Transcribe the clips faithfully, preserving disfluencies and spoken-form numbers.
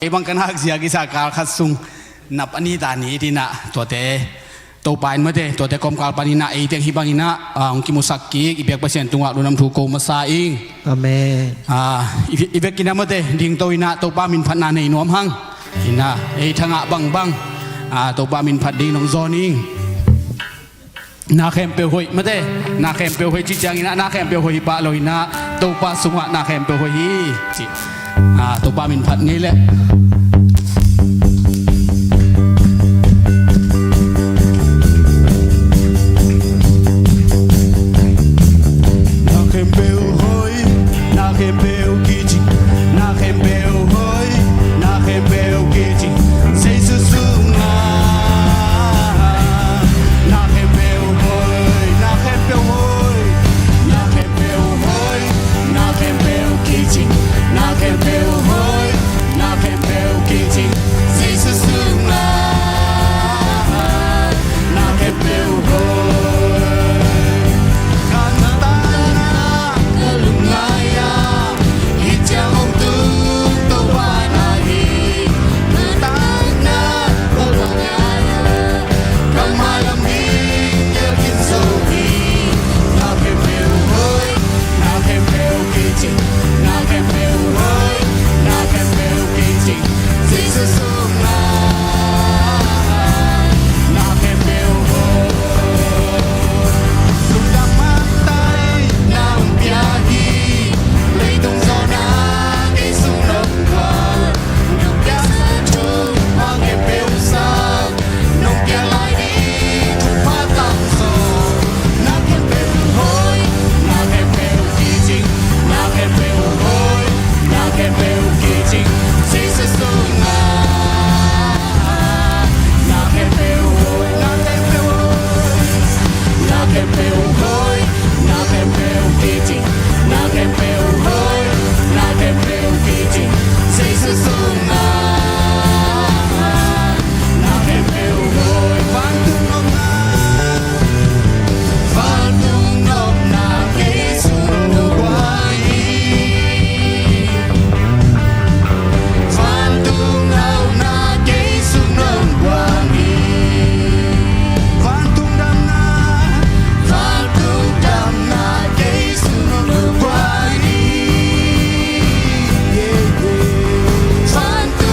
Ei bang ka nak zia kisa kal khat sung nap a ni ta ni tinah tuate Topa in mate, tuate kawmkal paninah ei teng hih banginah, ah, hong kimusak kik i biak Pasian tungah lungdam thu ko masa ing. Amen. Ah, i, i vekinah mate, dingto inah Topa min phatna nei nuam hang. Inah ei thangah bangbang, ah, Topa min phat ding nong zawn ing. Na khempeuh hoih mate, na khempeuh hoih cih cianginah na khempeuh hoih hi pah lo inah Topa sungah na khempeuh hoih hi cih. Ah, Topa min phat ngei leh. Na khempeuh hoih, na khempeuh kicing, na khempeuh hoih, na khempeuh kicing, Jesu sungah. Na khempeuh hoih, na khempeuh hoih, na khempeuh hoih, na khempeuh kicing, na khempeuh hoih, na khempeuh kicing, Jesu sungah. Na khempeuh hoih. Ka na ta na ka lungngai a, hih ciang hong tung Topa na hi. Na ta na ka lungngai a, ka mailam ding ya kin zo hi. Na khempeuh hoih, na khempeuh kicing, na khempeuh hoih, na khempeuh kicing, Jesu sungah. Na khempeuh hoih. Lungdam mah tai na hong pia hi. Leitung zawhna kei sung nong kah. Nong piaksa thu a khempeuh sa. Nong piak lai ding thupha tangzaw. Na khempeuh hoih, na khempeuh kicing, na khempeuh hoih, na khempeuh kicing, Jesu sungah. Na khempeuh hoih, na khempeuh hoih, na khempeuh hoih, na khempeuh kicing, na khempeuh hoih, na khempeuh kicing, Jesu sungah. Na khempeuh hoih, vantung nopna, vantung nopna kei sung nong guan hi. Vantung nopna kei sung nong guan hi. Vantung damna, vantung damna kei sung nong guan hi. Vantung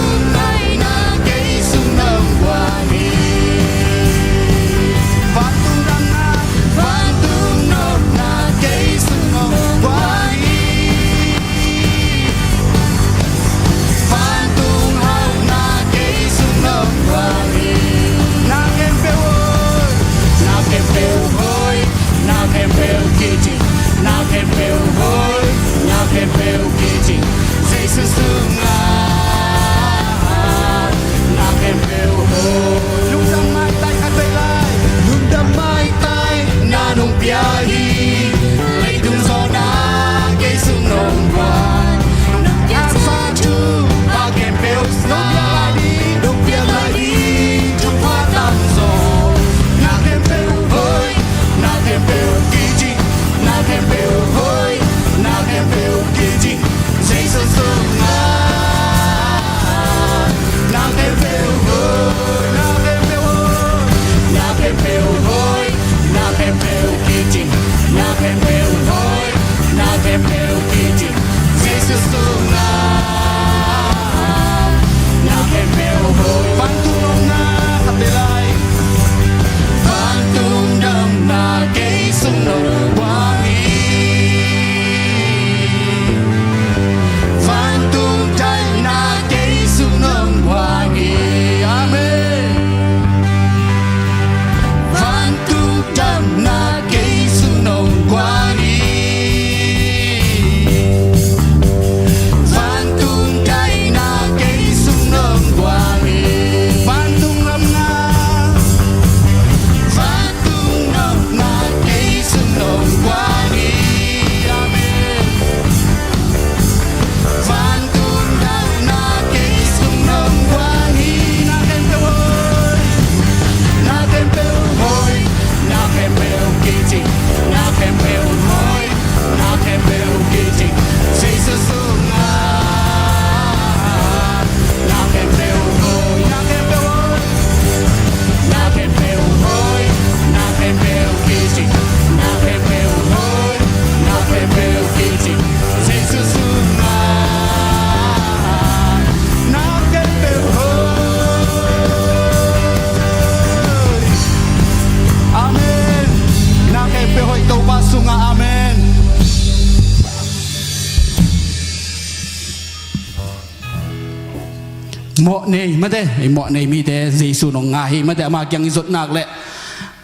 Mawhnei mate, ei mawhnei mite Jesu nong ngai hi mate, ama kiang i zot nak leh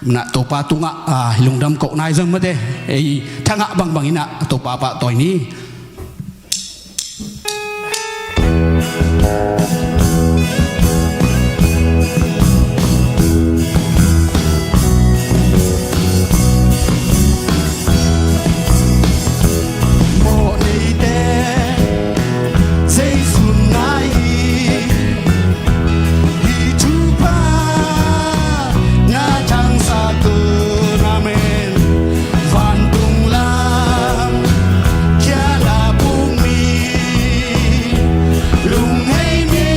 na Topa tungah, ah, i lungdam koh nai zong mate, ei thangah bangbang inah Topa pahtawi ni. Mawhneite Jesu ngai hi. Hih thupha na thangsak un, amen. Vantung lam khial a puk mi, lunghei mi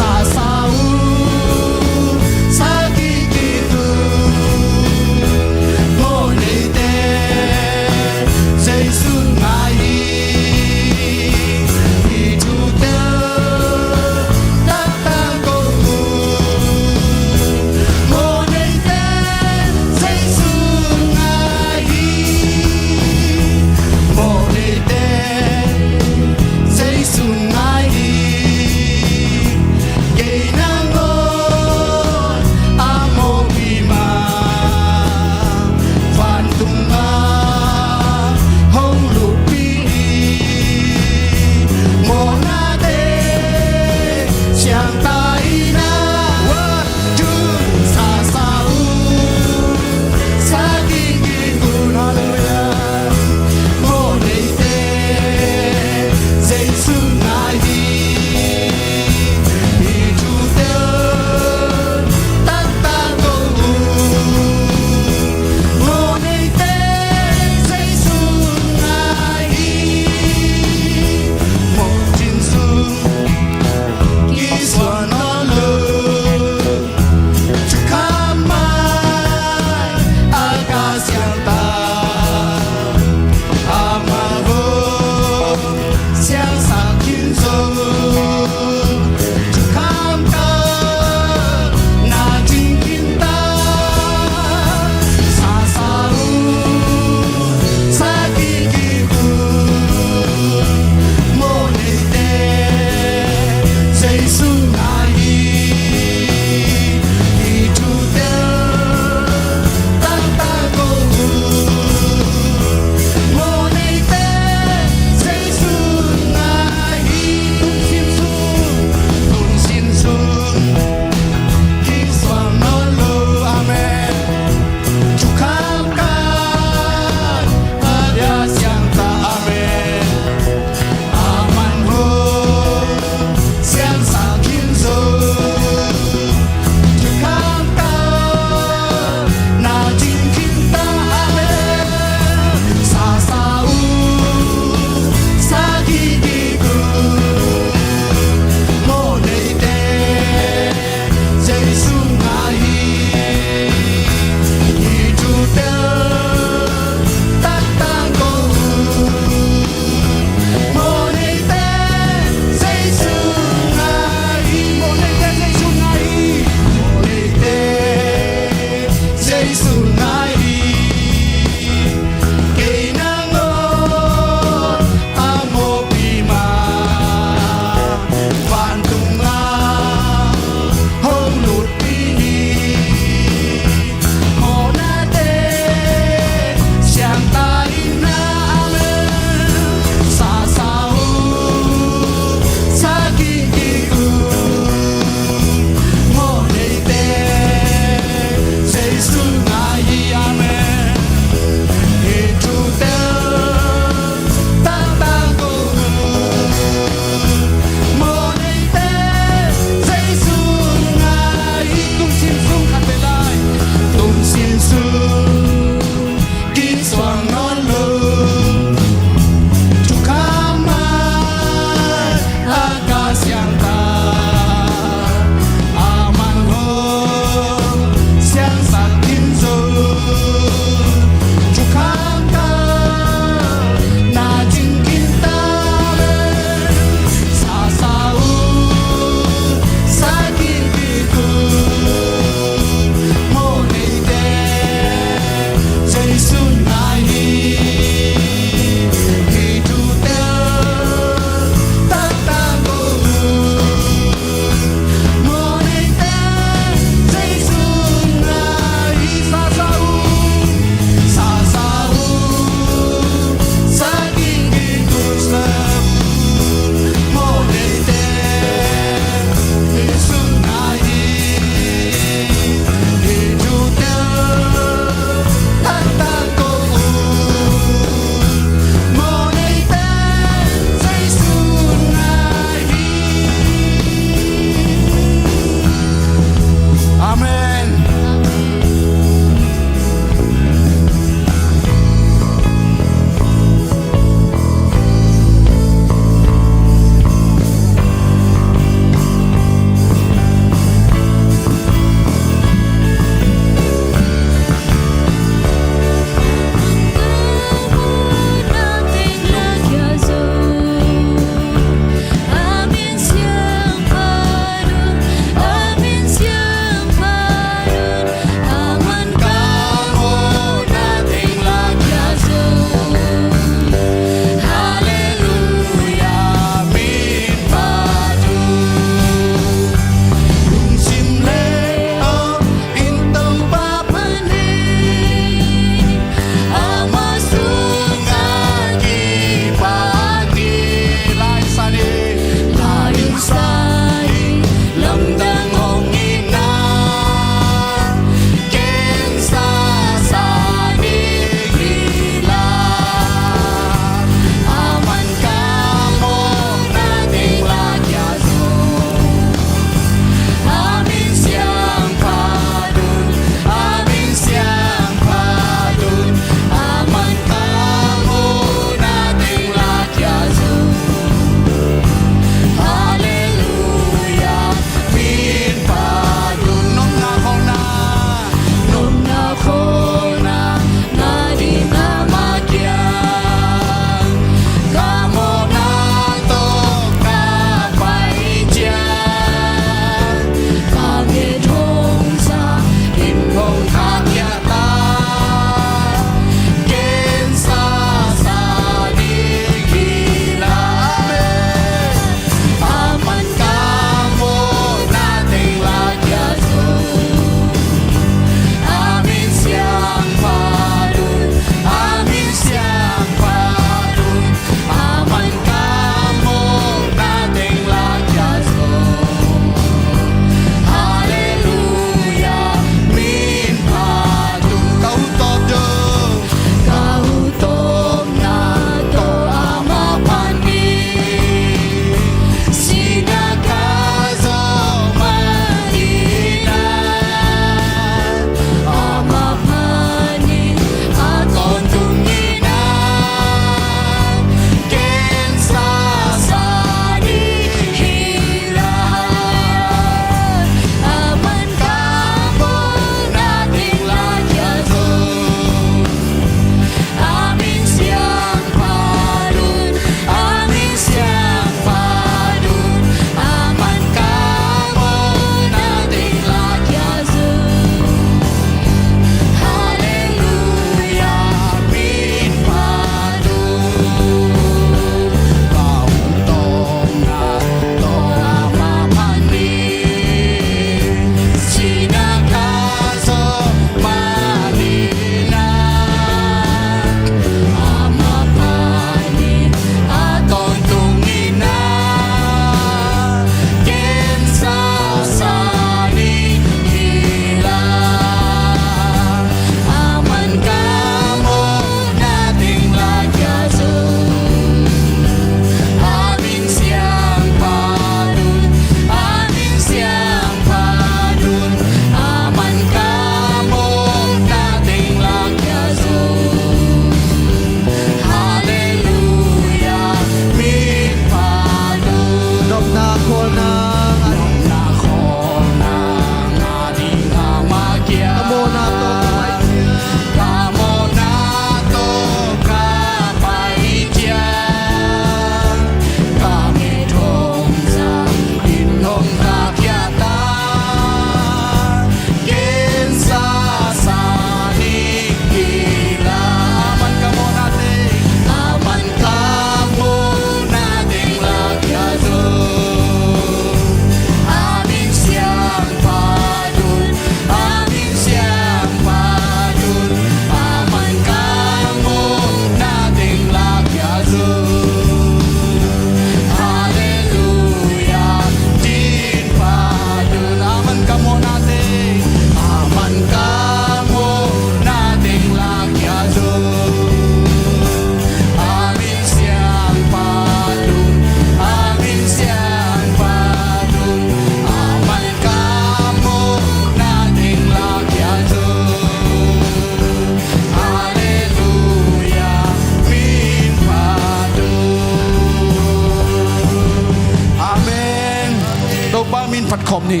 Khawm ni.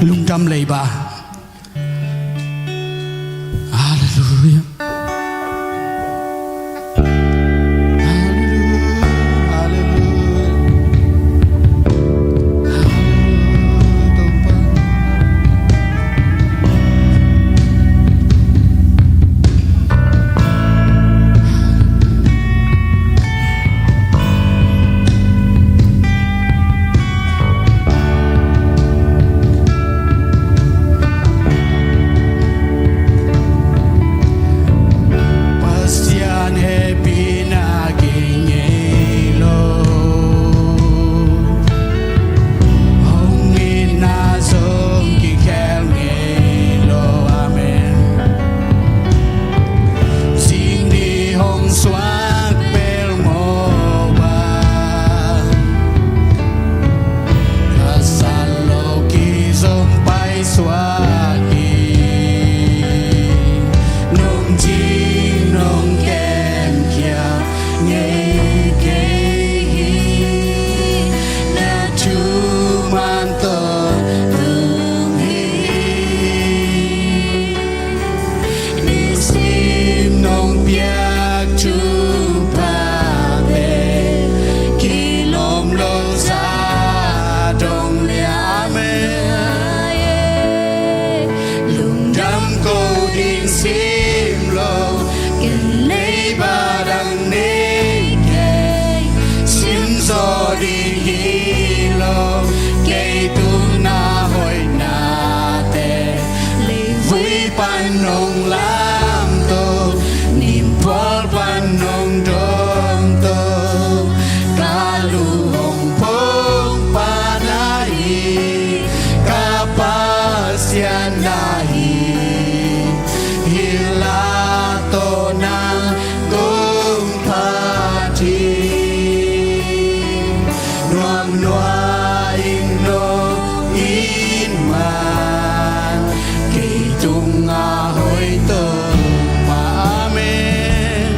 Lungdam leiba. Halleluia. Halleluia. Halleluia. Halleluia. Topa. Pasian hehpihna kingei lo, hong itna zong kikhel ngei lo. Amen. Zing ni hong suak pel maw ba, ka sa lo kizom paisuak hi. Nong cing nong kemkhia ngei kei hi. Na thuman tawh tung hi. Nisim nong piak thuphate kilawm lo zah dong liame. Lungdam ko ding sim lo, ken leiba dang nei kei. Sim zaw ding hi lo, kei tung na hoihnate. Leivui pan nong lamto, nimpawl pan nong dawngto, ka lu hong phawk pa na hi, ka Pasian na hi. Hih la tawh nang kong phat hi. Nuamnuam in nong it man, kei tungah hoih Topa. Amen.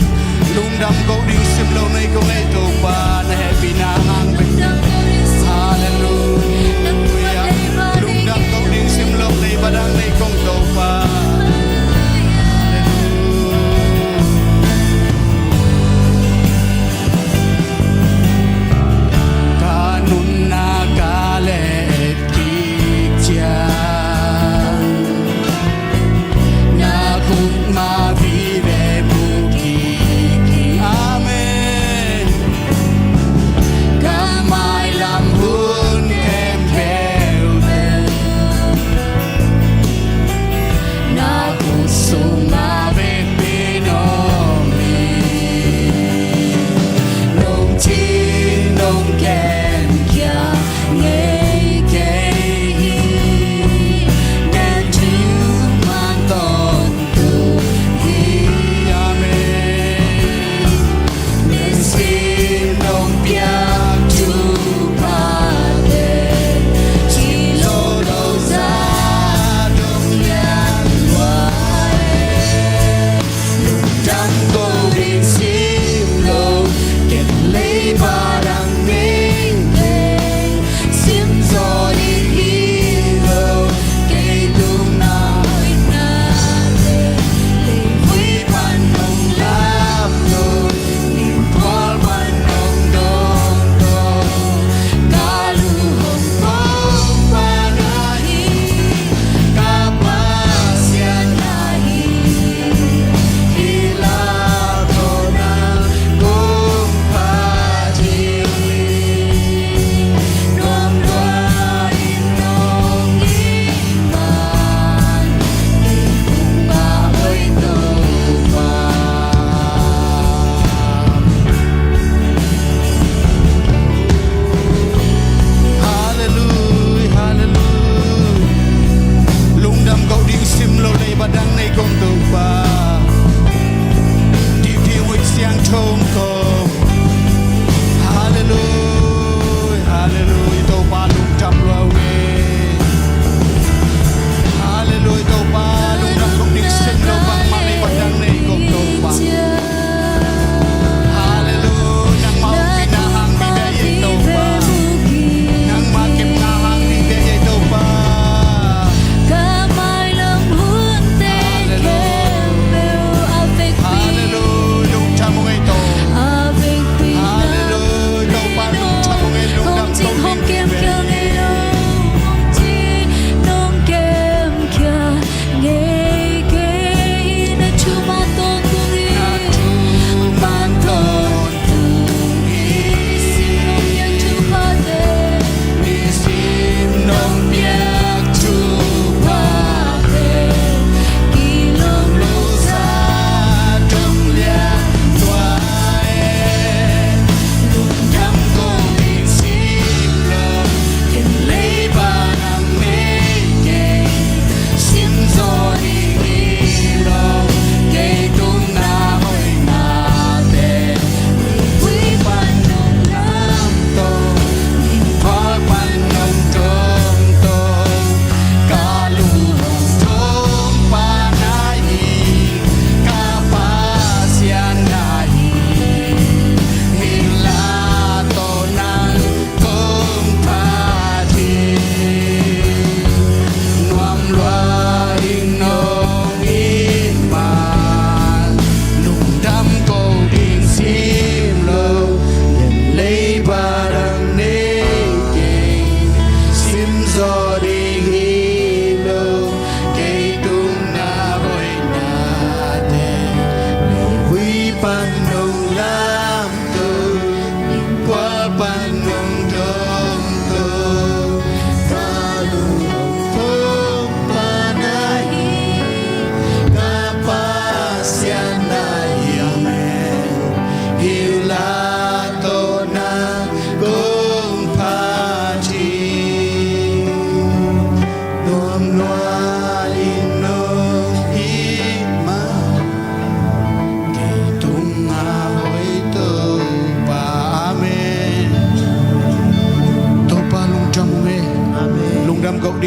Lungdam ko ding sim lo nei kong ei Topa, na hehpihna hang. Halleluia. Lungdam ko ding sim lo, leiba dang nei kong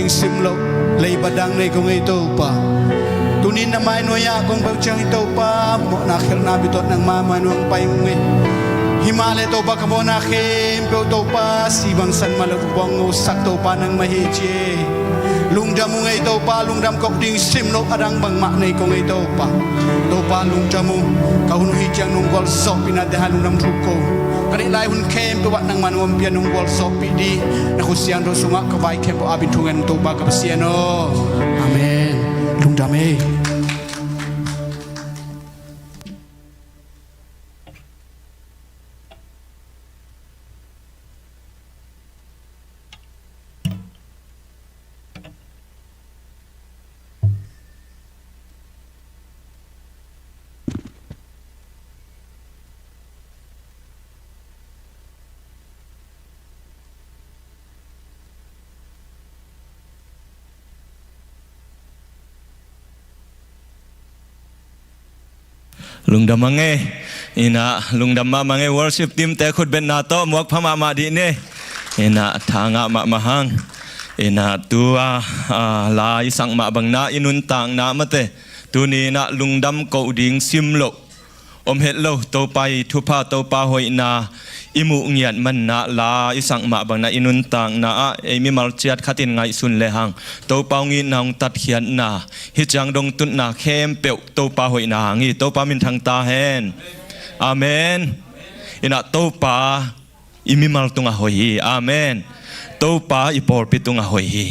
Sim loh leiba dang nei kong ei Topa. Tuni na mainuai ah kong beuh ciang hi Topa, mawhna khelhna bitot nangma mainuai hong pai ung ei. Himahleh Topa ka mawhna khempeuh Topa si bangsan mah loh bawng ngosak Topa nangmah hi ci ei. Lungdam ung ei Topa, lungdam koh ding sim loh a dang bangmah nei kong ei Topa. Topa lungdam ung, ka hun uh hi ciang nong gualzawhpihna te hai lungdam thu ko. Ka neih lai hun khempeuh ah nangman ompih a nong gualzawhpih ding na khut siangtho sungah ka vai khempeuh a bin thu ngen Topa ka Pasian aw. Amen. Lungdam ei. Lungdam a ngei. Ina lungdam mahmah ngei, worship team te khutbetna tawh muak pha mahmah dih ni. Ina tha ngah mahmah hang. Ina tua, a, la i sak mah bangna i nuntakna mate. Tuni ina lungdam koh ding sim loh om het lo, Topa i thupha, Topa hoihna i muh ngiat manna la i sak mah bangna i nuntakna ah ei mimal ciat khatin ngaihsun le hang Topa hong itna hong tatkhiatna hi ciang dong tutna khempeuh Topa hoihna hang hi. Topa minthang ta hen. Amen. Ina Topa i mimal tungah hoih hi. Amen. Topa i pawlpi tungah hoih hi.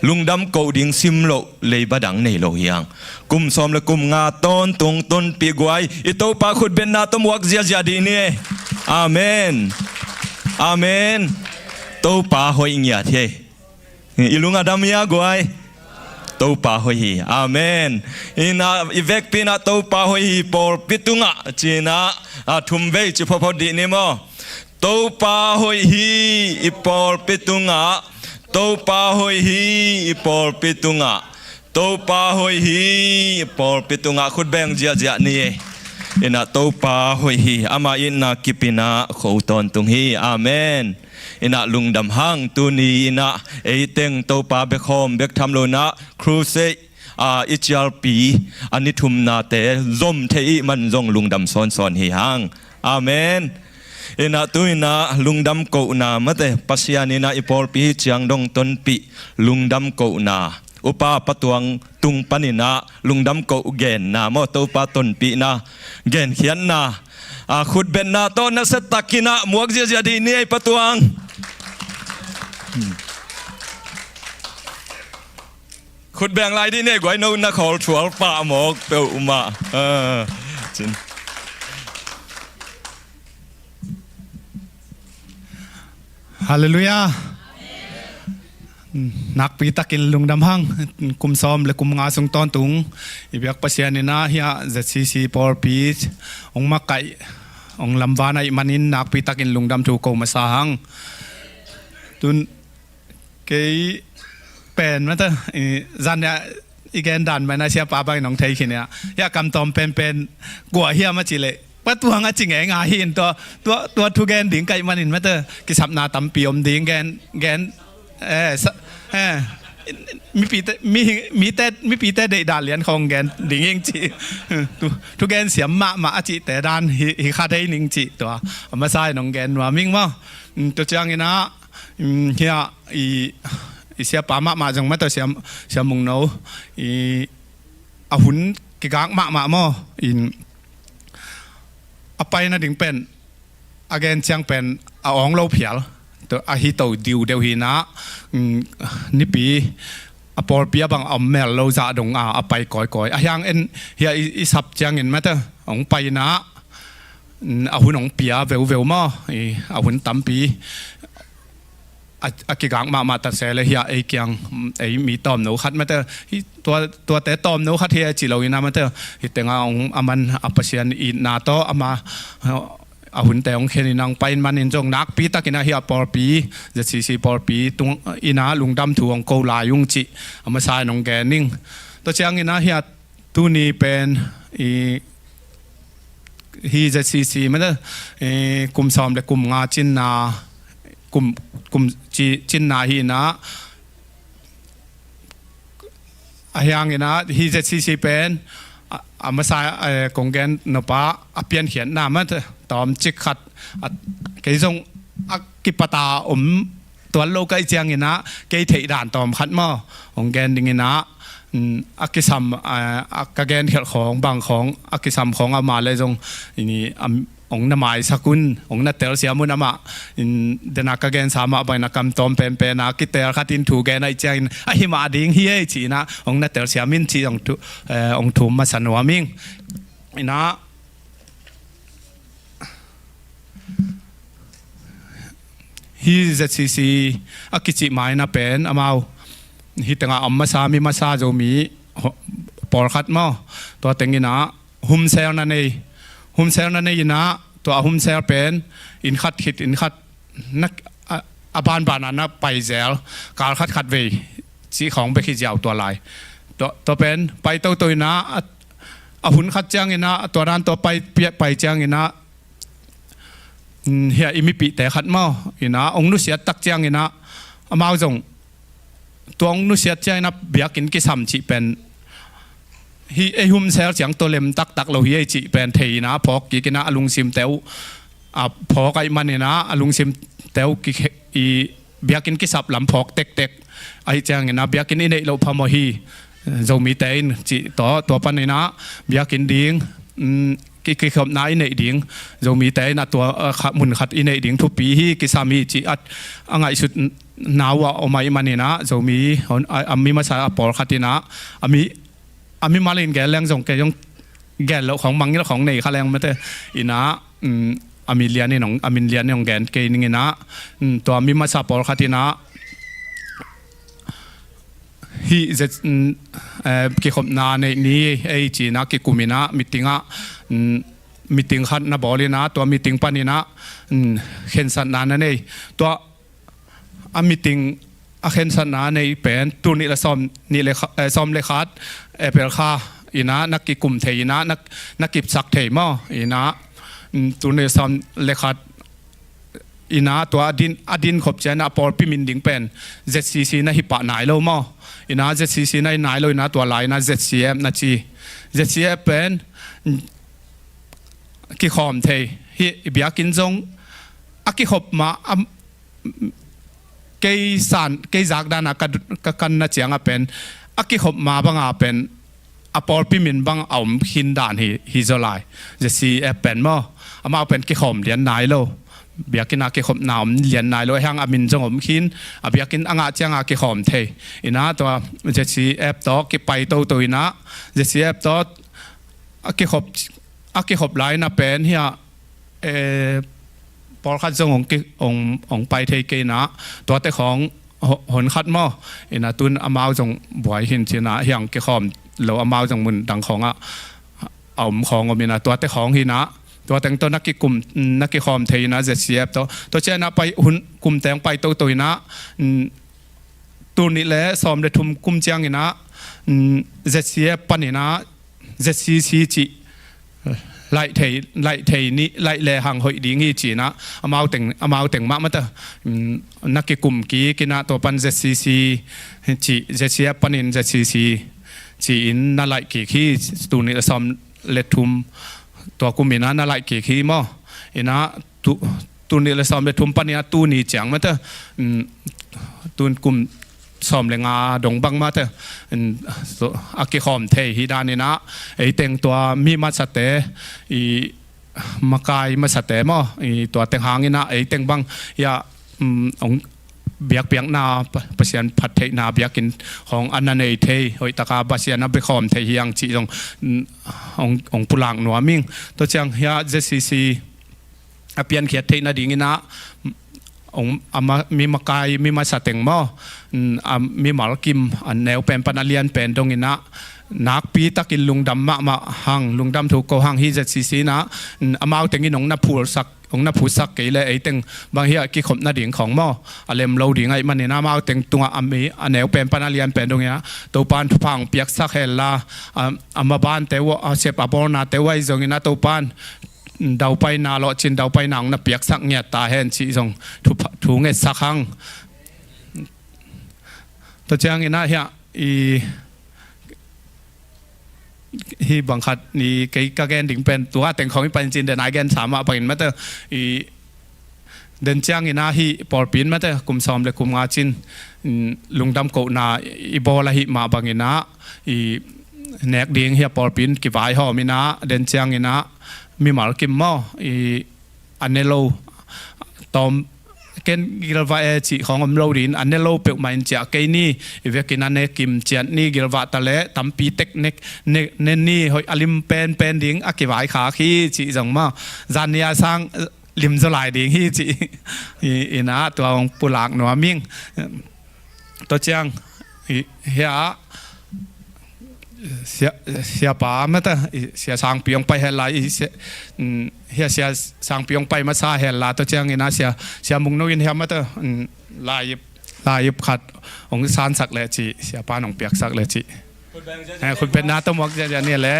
Lungdam koh ding sim loh leiba dang nei lo hi hang. Kum sawm le kum nga tawntung tonpih guai i Topa khutbetna tawh muak ziazia dih ni. Amen. Amen. Topa hoih ngiat hi. I lung a dam hia guai? Topa hoih hi. Amen. Ina i vekpi ina Topa hoih hi pawlpi tungah ci ina, a, thum vei ci phawtphawt dih ni maw? Topa hoih hi i pawlpi tungah. Topa hoih hi i pawlpi tungah. Topa hoih hi i pawlpi tungah. Khut beng ziahziah ni. Ina Topa hoih hi. Ama itna kip ina kho tawntung hi. Amen. Ina lungdam hang tuni ina eiteng Topa bek hawm bek tham lo ina crusade, a, i cialpi a ni thumnate zom thei ih man zong lungdam sawnsawn hi hang. Amen. Ina tu ina lungdam kohna mate Pasian ina i pawlpi hi ciang dong tonpih lungdam kohna. Upa Pa Tuang tung pan ina lungdam koh genna maw, Topa tonpihna genkhiatna, a, khutbetna tawh nasia tak ina muak ziazia dih ni ei Pa Tuang. Khut beng lai dih ni ei guai, no na khawl thual pah mawk peuhmah. A, cin. Halleluiah. Nakpi takin lungdam hang. Kum sawm le kum nga sung tawntung i biak Pasian ina hiah Z C C pawlpi hong makaih, hong lamvang ahih manin nakpi takin lungdam thu ko masa hang. Tun kei pen mate, i, zan nia i gen dan mah ina siapa bangin hong thei khin nia. Hiah kam tawm penpen kua hiam a cih leh Pa Tuang a ci ngeingai hi in tua, tua, tua thugen ding ka hih manin mate kisapna tampi om ding gen, gen, eh, sa, eh, mipite, mi, mite, mipite deihdan lian khawng gen ding ing ci. Thu, thugen siam mahmah a cihte dan hi, hi kha thei ning ci tua. A masa in hong gen nuam ing maw. Mm, tua ciang ina, mm, hiah i, i siapa mahmah zong mate Sia, Sia Mung No, i, a hun kigak mahmah maw. In, a pai nading pen a gen ciang pen a awng lo phial. Tua, a hi to diudeu hi ina, mm, nipi a pawlpi a bang a om mel lo zah dong a, a pai kawikawi. A hiang en hiah i, i sap ciangin mate hong pai ina, mm, a hun hong pia veuveu maw. I, a hun tampi a, a kigak mahmah ta se le hiah ei kiang, mm, ei mi tawmno khat mate, hi, tua, tuate tawmno khat hi a ci lo ina mate, hi tenga hong a man a Pasian itna tawh ama, a hunte hong khen ina hong pai in manin zong nakpi tak ina hiah pawlpi, Z C C pawlpi tung ina lungdam thu hong ko lai ung cih a masa in hong gen ing. Tua ciang ina hiah tuni pen i, hi Z C C mate, i, kum sawm le kum nga cinna, kum, kum ci, cinna hi ina, Ahi hangin ah hih Z C C pen a, a masa, eh, kong gen nop a, a piankhiatna mah tawmcik khat, a, kei zong a kipata om tuan lo ka hih ciangin ah kei theih dan tawm khat maw hong gen dingin ah, mm, a kisam, eh, a ka genkhelh khawng bang khawng a kisam khawng a mah leh zong, i, am, hong na maisak un, hong na telsiam un amah, in, dena ka gensa mah bangin a kam tawm penpen a kitel khat in thu gen ahih ciangin ahi mah ding hi ei ci-in ah hong na telsiam in ci hong thu, eh, hong thum masa nuam ing. In ah hih Z C C a kicih ma-in ah pen amau hih tengah om masa, mi masa Zomi ho-, pawlkhat maw, tua teng in ah humselna nei, humselna nei in ah tua a humsel pen inn khat khit inn khat na, a, a banban ah na paizel, kal khat khat vei cih khawng bek hi ziau tua lai. Tua, tua pen pai toto in ah, a, a hun khat ciangin ah tua dan tua pai, pai ciangin ah, mm, hiah i mipihte khat maw in ah hong nusiat tak ciangin ah amau zong tua hong nusiat ciangin ah biakinn kisam cih pen hih ei humsel ciang tua lem taktak lo hi ei cih pen thei in ah phawk kik in ah a lungsimte uh, a phawk ahih manin ah a lungsimte uh ki, i biakinn kisap lam phawk tektek ahih ciangin ah biakinn i neih loh phamawh hi, Zomite in cih tawh tua panin ah biakinn ding, mm, ki, kikhopna i neih ding, Zomite in a tua, a, kha, mun khat i neih ding thupi hi, kisam hi cih a, a ngaihsutna uh a om ahih manin ah Zomi hon, a, a mi masa a pawlkhat in ah a mi, a mimal in gen leng zong kei zong gen loh khawng mangngilh khawng nei kha leng mate in ah, mm, a min lian in hong, a min lian in hong gen kei ning in ah, mm, tua mi masa pawlkhat in ah hih zet, mm, eh, kikhopna neih ni ei ci-in ah kikum in ah meeting ah, mm, meeting khat na bawl in ah tua meeting panin ah, mm, khensatna na nei. Tua a meeting a khensatna nei pen tul nih le sawm, nih le kha-, eh, sawm le khat April kha in ah na kikum thei in ah na, na kipsak thei maw in ah, mm, tul nih le sawm le khat in ah tua a din, a din khop ciangin ah a pawlpi min ding pen Z C C na hi pah nai lo maw. In ah Z C C na hi nai lo in ah tua lai in ah Z C F na ci. Z C F pen, mm, kikhawm thei hi, biakinn zong a kikhop ma, a, kei san, kei zak dan ah ka, ka kanna ciang ah pen a kikhop ma bang ah pen a pawlpi min bang a om khin dan hi, hi zaw lai. Z C F pen maw, amau pen kikhawm lian nai lo. Biakinn ah kikhopna om lian nai lo, ahi hang a min zong om khin, a biakinn a ngah ciang ah kikhawm thei. In ah tua Z C F tawh kipai toto in ah, Z C F tawh a kikhop, a kikhop lai in ah pen hiah, eh, pawlkhat zong hong ki, hong, hong pai thei kei in ah, tuate khawng ho-, hon khat maw. In ah tun amau zong buai hi in ci-in ah hiah kikhawm lo, amau zong mun dang khawng ah a om khawng om in ah tuate khawng hi in ah, tua teng tawh na kikum, na kikhawm thei in ah Z C F tawh. Tua ciang ah pai hun kum teng pai toto in ah, mm, tul nih le sawm le thum kum ciang in ah, mm, Z C F panin ah Z C C cih laih thei, laih thei ni, laih le hang hoih ding hi ci-in ah, amau teng, amau teng mah mata, mm, na kikum kik in ah tua pan Z C C cih, Z C F panin Z C C ci-in na laih kik hi, tul nih le sawm le thum tua kum in ah na laih kik hi maw. In ah tu, tul nih le sawm le thum panin ah tuni ciang mata, mm, tun kum sawm le nga dong bang mata, mm, so, a kikhawm thei hi dan in ah, ei teng tua mi masate, i makai masate maw, i tua teng hang in ah ei teng bang, ya, mm, hong biakpiakna, Pa-, Pasian phattheihna biakinn hong a na nei thei, hoih taka Pasian a biakhawm thei hi hang cih zong, mm, hong, hong pulak nuam ing. Tua ciang hiah Z C C a piankhiat theih nading in ah, hong, a ma-, mi makai, mi masa teng maw, mm, a mimal kim, a neu pen pan a lian pen dong in ah, nakpi takin lungdam mahmah hang, lungdam thu ko hang hi Z C C in ah, mm, amau teng in hong na phulsak, hong na phutsak kei leh ei teng bang hiah kikhop nading khawng maw, a lem lo ding ahih manin ah amau teng tungah a mi, a neu pen pan a lian pen dong in ah Topa'n thupha hong piaksak hen la, a, a mabante uh, a sep a bawlnate uh ahi zongin ah Topa'n daupaina, lawhcin daupaina hong na piaksak ngiat ta hen cih zong thu, thu ngetsak hang. Tua ciangin ah hiah i hih bang khat i kei ka gen ding pen tua teng khawng i pai in cin den a i gen sa mah bangin mate i den ciangin ah hih pawlpi in mate kum sawm le kum nga cin, mm, lungdam kohna i bawl ahih mah bangin ah i nek ding hih a pawlpi in kivaihawm in ah den ciangin ah mimal kim maw i a ne lo tawm ken gilvah e cih khawng om lo ding a ne lo peuhmah in ciah kei ni i vekin a ne kim ciat ni gilvah ta leh tampi tek nek ne, ne ni hoih a lim penpen ding a kivaikhak hi cih zong maw zan ni a sang lim zaw lai ding hi cih i, in ah tua hong pulak nuam ing. Tua ciang i, hia sia, siapa mate i, sia sangpi hong pai hel lai i, sia, mm, hia sia sangpi hong pai masa hel la tua ciangin ah sia, sia mungno in hia mate, mm, lai ip, lai ip khat hong sansak le ci siapa in hong piaksak le ci. Eh, khutbetna tawh muak ziahziah ni le.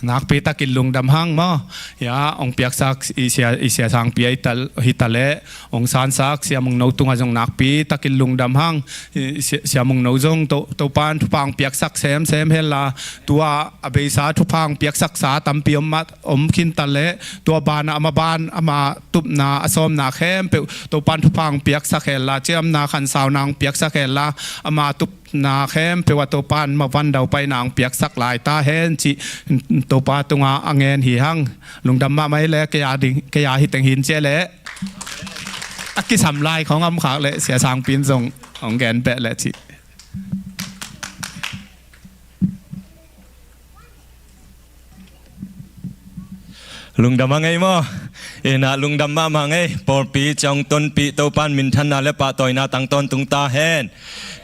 Nakpi takin lungdam hang maw. Ya, hong piaksak i sia, i sia sangpi a hi ta, hi ta leh hong sansak sia mungno tungah zong nakpi takin lungdam hang. I sia, sia mungno zong to, Topan thupha hong piaksak semsem hel la tua a beisa thupha hong piaksaksa tampi om mah om khin ta leh tua banah ama ban ama tupna a sawmna khempeuh Topan thupha hong piaksak hel la ciamna khansauna hong piaksak hel la ama tupna khempeuh ah Topan ma van dau paina hong piaksak lai ta hen cih Topa tungah a ngen hi hang. Lungdam mahmah hi le kei a ding kei a hi teng hin cia le a kisam lai khawng a om khak le sia sangpi in zong hong gen beh le cih. Lungdam a ngei maw? Ina lungdam mahmah ngei. Pawlpi ciang tonpih Topan minthanna le pahtawina tang tawntung ta hen.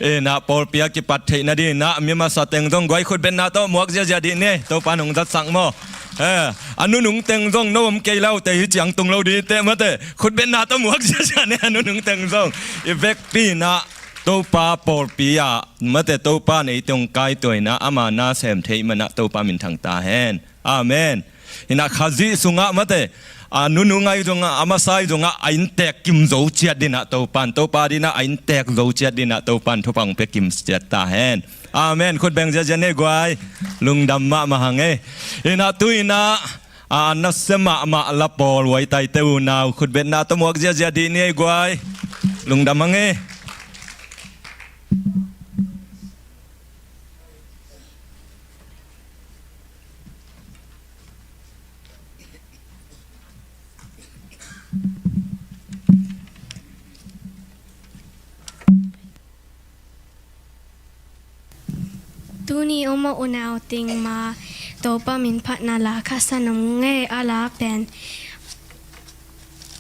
Ina pawlpi a kipat theih nadinah mi masa teng zong guai khutbetna tawh muak ziahziah dih ni. Topan hong zatsak maw? Eh, a nunung teng zong no om kei lau te hi ciang tung lo dih teh mate. Khutbetna tawh muak ziahziah ni a nunung teng zong. I vekpi inah Topa pawlpi ah mate Topa in ei tong kaituaina ama na sem theih manah Topa minthang ta hen. Amen. Inah Khazih sungah mate a nunu ngai zongah a masa i zongah a inntek kim zo ciat dinah Topan Topa dinah a inntek zo ciat dinah Topan thupha hong pia kim ciat ta hen. Amen. Khut beng ziazia nei guai. Lungdam mahmah hang ei. Inah tu inah a, a nasia mahmah la pawl huai taite unau khutbetna tawh muak ziazia dih ni ei guai. Lungdam hang ei. Tuni om a unau ting ma Topa min phatna la khasan om ngei a la pen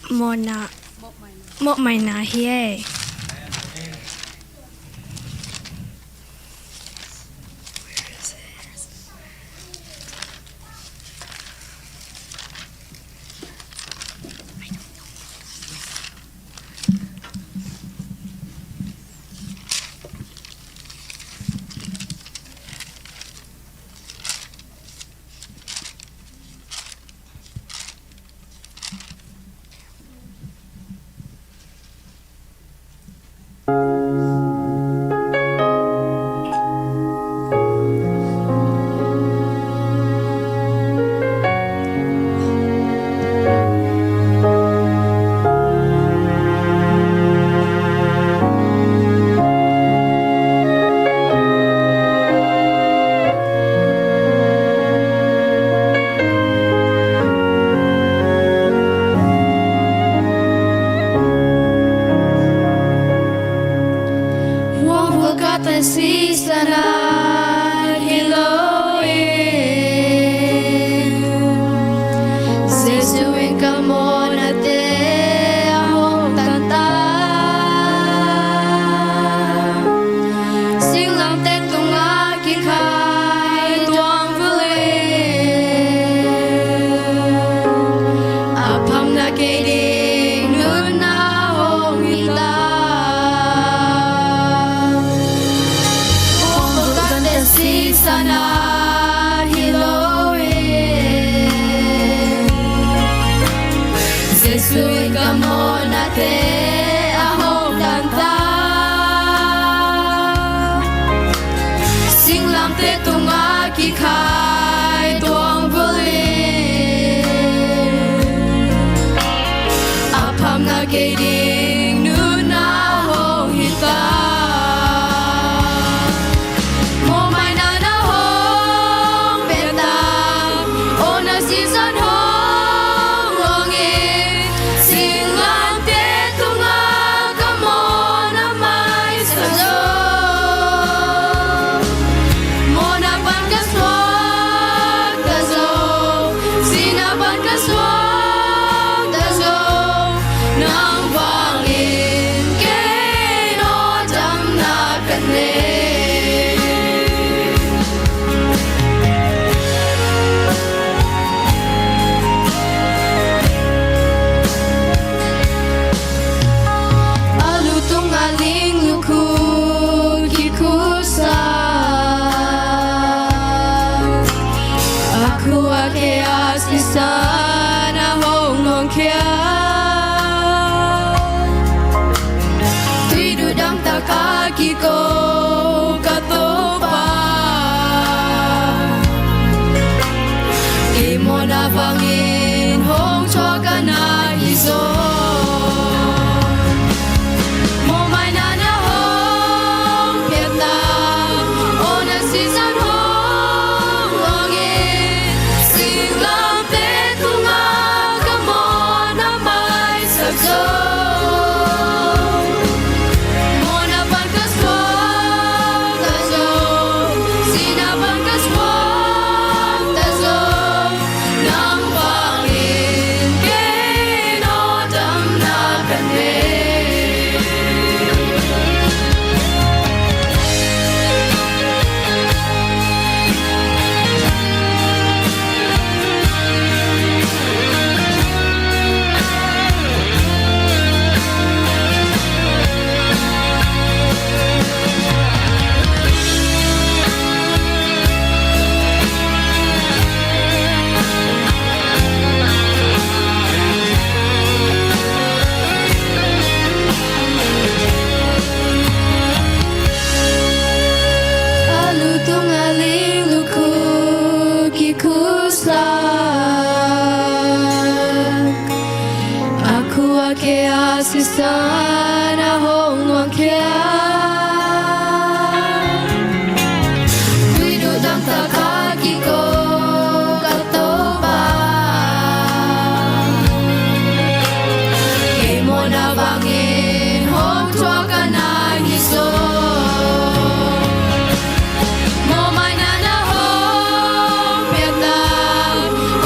mawhna mawhmaina hi ei. Jesu in ka mawhnate a hong tanta. Singlamteh tungah kikhai tuang vulin a phamna kei ding nunna hong hi ta. Ko ka Topa, kei mawhna bangin hong thuak ka na hi zaw. Mawhmaina na hong piak ta, aw na sisan hong luangin, singlamteh tungah ka mawhna maisak zaw. Mawhna pan ka suakta zaw, sihna pan ka suakta zaw, nang vangin kei nawhdamna ka nei. A lu tungah ling lukhu kikhuslak, a khu a khe a sisan a hong luangkhia, tuiduh dangtak a kiko ka Topa, kei mawhna bangin hong thuak ka na hi zaw. Mawhmaina na hong piak ta,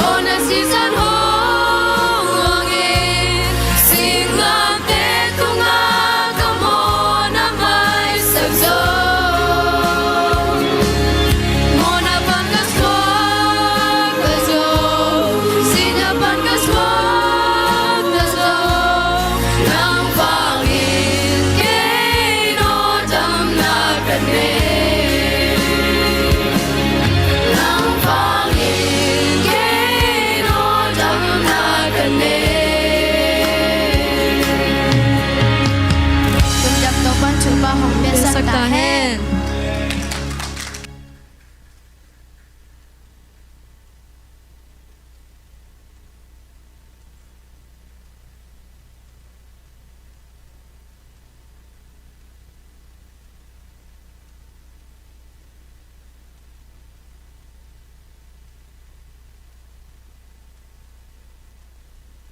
aw na sisan hong luangin, singlamteh tungah ka mawhna maisak zaw. Mawhna pan ka suakta zaw, sihna pan ka suakta zaw, nang vangin kei nawhdamna ka nei. Nang vangin kei nawhdamna ka nei. Tun dam Topa'n thupha hong piaksak ta hen.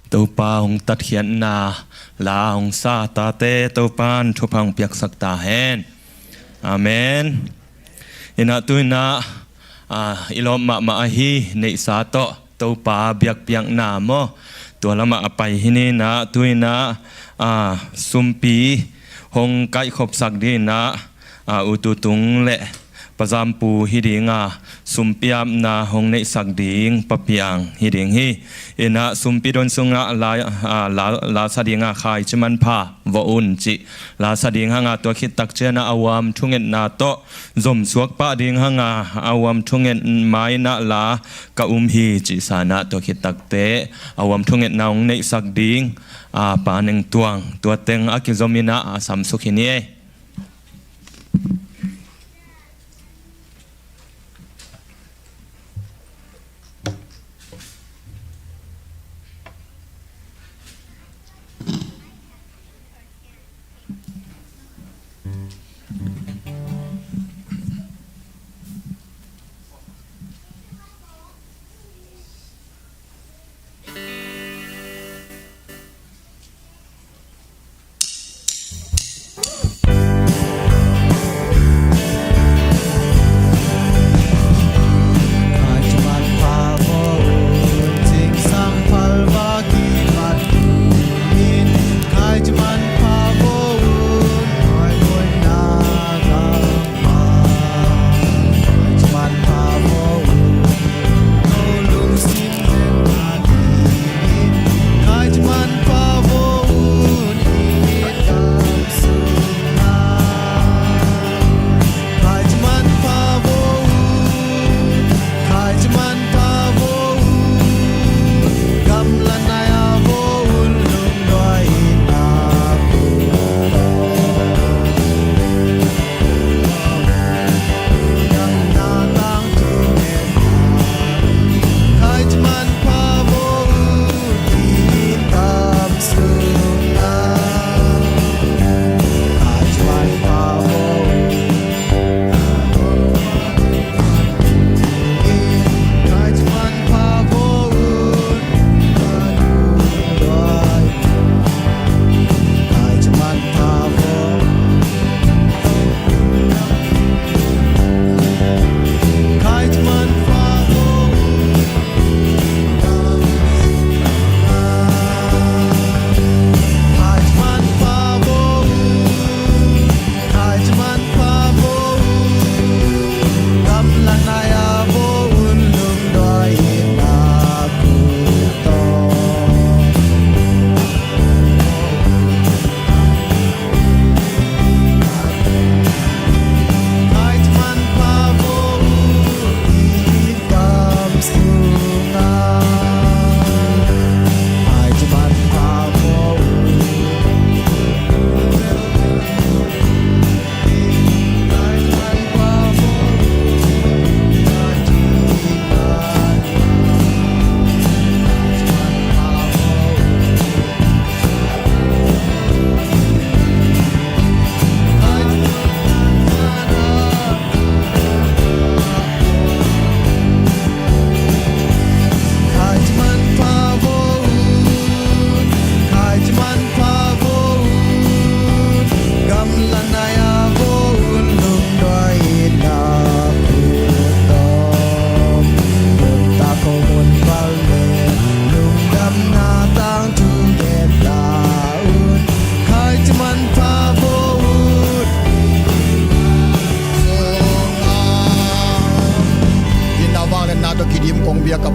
Topa hong tatkhiatna la hong sa tate Topa'n thupha hong piaksak ta hen. Amen. Inah tu inah, ah, i lawp mahmah ahi neihsa tawh Topa biakpiakna maw, tua lamah a pai hi ni inah tu inah, ah, sumpi hong kaihkhopsak ding inah, ah, U Tu Tung le Pa Zam Pu hi ding a, sumpi apna hong neihsak ding Pa Piang hi ding hi. Inah sumpi don sungah la, ah, la, la sa ding a Khai Ci Manpha Vawh Un cih la sa ding hang a, tua khit tak ciangah a uam thungetna tawh zomsuak pah ding hang a, a uam thunget ma inah la ka um hi cih sa inah tua khit takte a uam thungetna hong neihsak ding, ah, Pa Neng Tuang, tua teng a kizom inah a samsuk hi ni ei.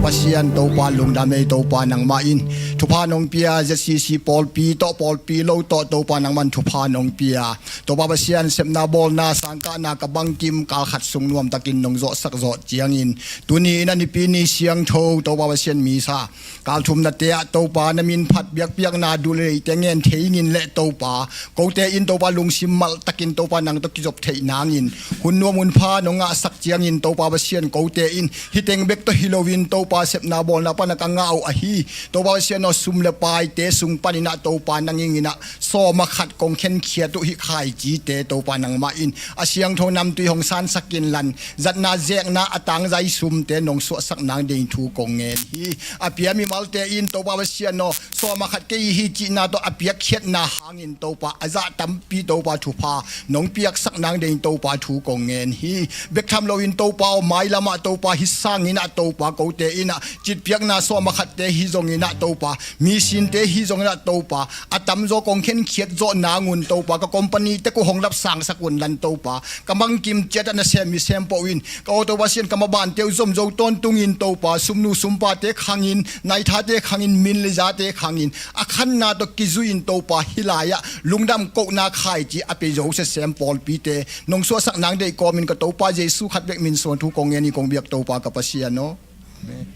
Pasian Topa lungdam ei. Topa nangmah in thupha nong pia, Z C C pawlpi tawh pawlpi lo tawh Topa nangmah in thupha nong pia. Topa Pasian sepna bawlna sangkahna ka bangkim kal khat sung nuamtakin nong zawhsak zawh ciangin tuni in a nipi ni siangtho Topa Pasian misa kal thumnate ah Topa na min phat biakpiakna duleite ngen thei ingin le Topa kote in Topa lungsim maltakin Topa nang tawh kizop theih nangin hun nuam hun pha nong ngahsak ciangin Topa Pasian kote in hih teng bek tawh hi loin Topa sepna bawlna pana ka ngah uh ahi Topa Pasian aw sum le paite sung panin ah Topa nang ingin ah sawma khat kong khenkhiat uh hih khaicite Topa nangmah in a siangtho namtui hong sansak inlan zatna zekna a tangzai sumte nong suahsak nang ding thu kong ngen hi. A pia mimalte in Topa Pasian aw sawma khat kei hi cihna tawh a piakkhiatna hangin Topa a zah tampi Topa thupha nong piaksak nang ding Topa thu kong ngen hi. Bek tham loin Topa aw mailamah Topa hih sangin ah Topa kote in ah citpiakna sawma khatte hi zongin ah Topa misinte hi zongin ah Topa a tamzaw kong khenkhiat zawh nangun Topa ka company tek uh hong lapsangsak unlan Topa ka mangkim ciatah na sem mi sem pawh in ka aw Topa Pasian ka mabante uh zomzo tawntungin Topa sumnu sumpate khangin naithate khangin min le zate khangin a khanna tawh kizuiin Topa hih lai-ah lungdam kohna khaici a pia zo sesem pawlpite nong suahsak nang deih kawmin ka Topa Jesu khat bek min suang thu kong ngen hi kong biak Topa ka Pasian aw. Amen.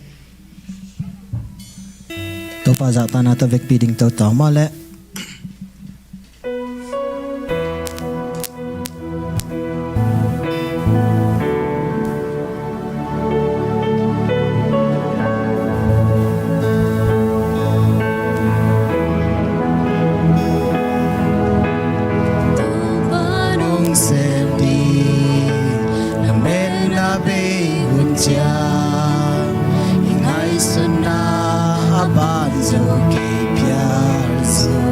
Topa zahtakna tawh vekpi ding tawh tawh mawh leh Topa nong sem ding na metna bei hun ciang i ngaihsutna a ban zo kei phial zo.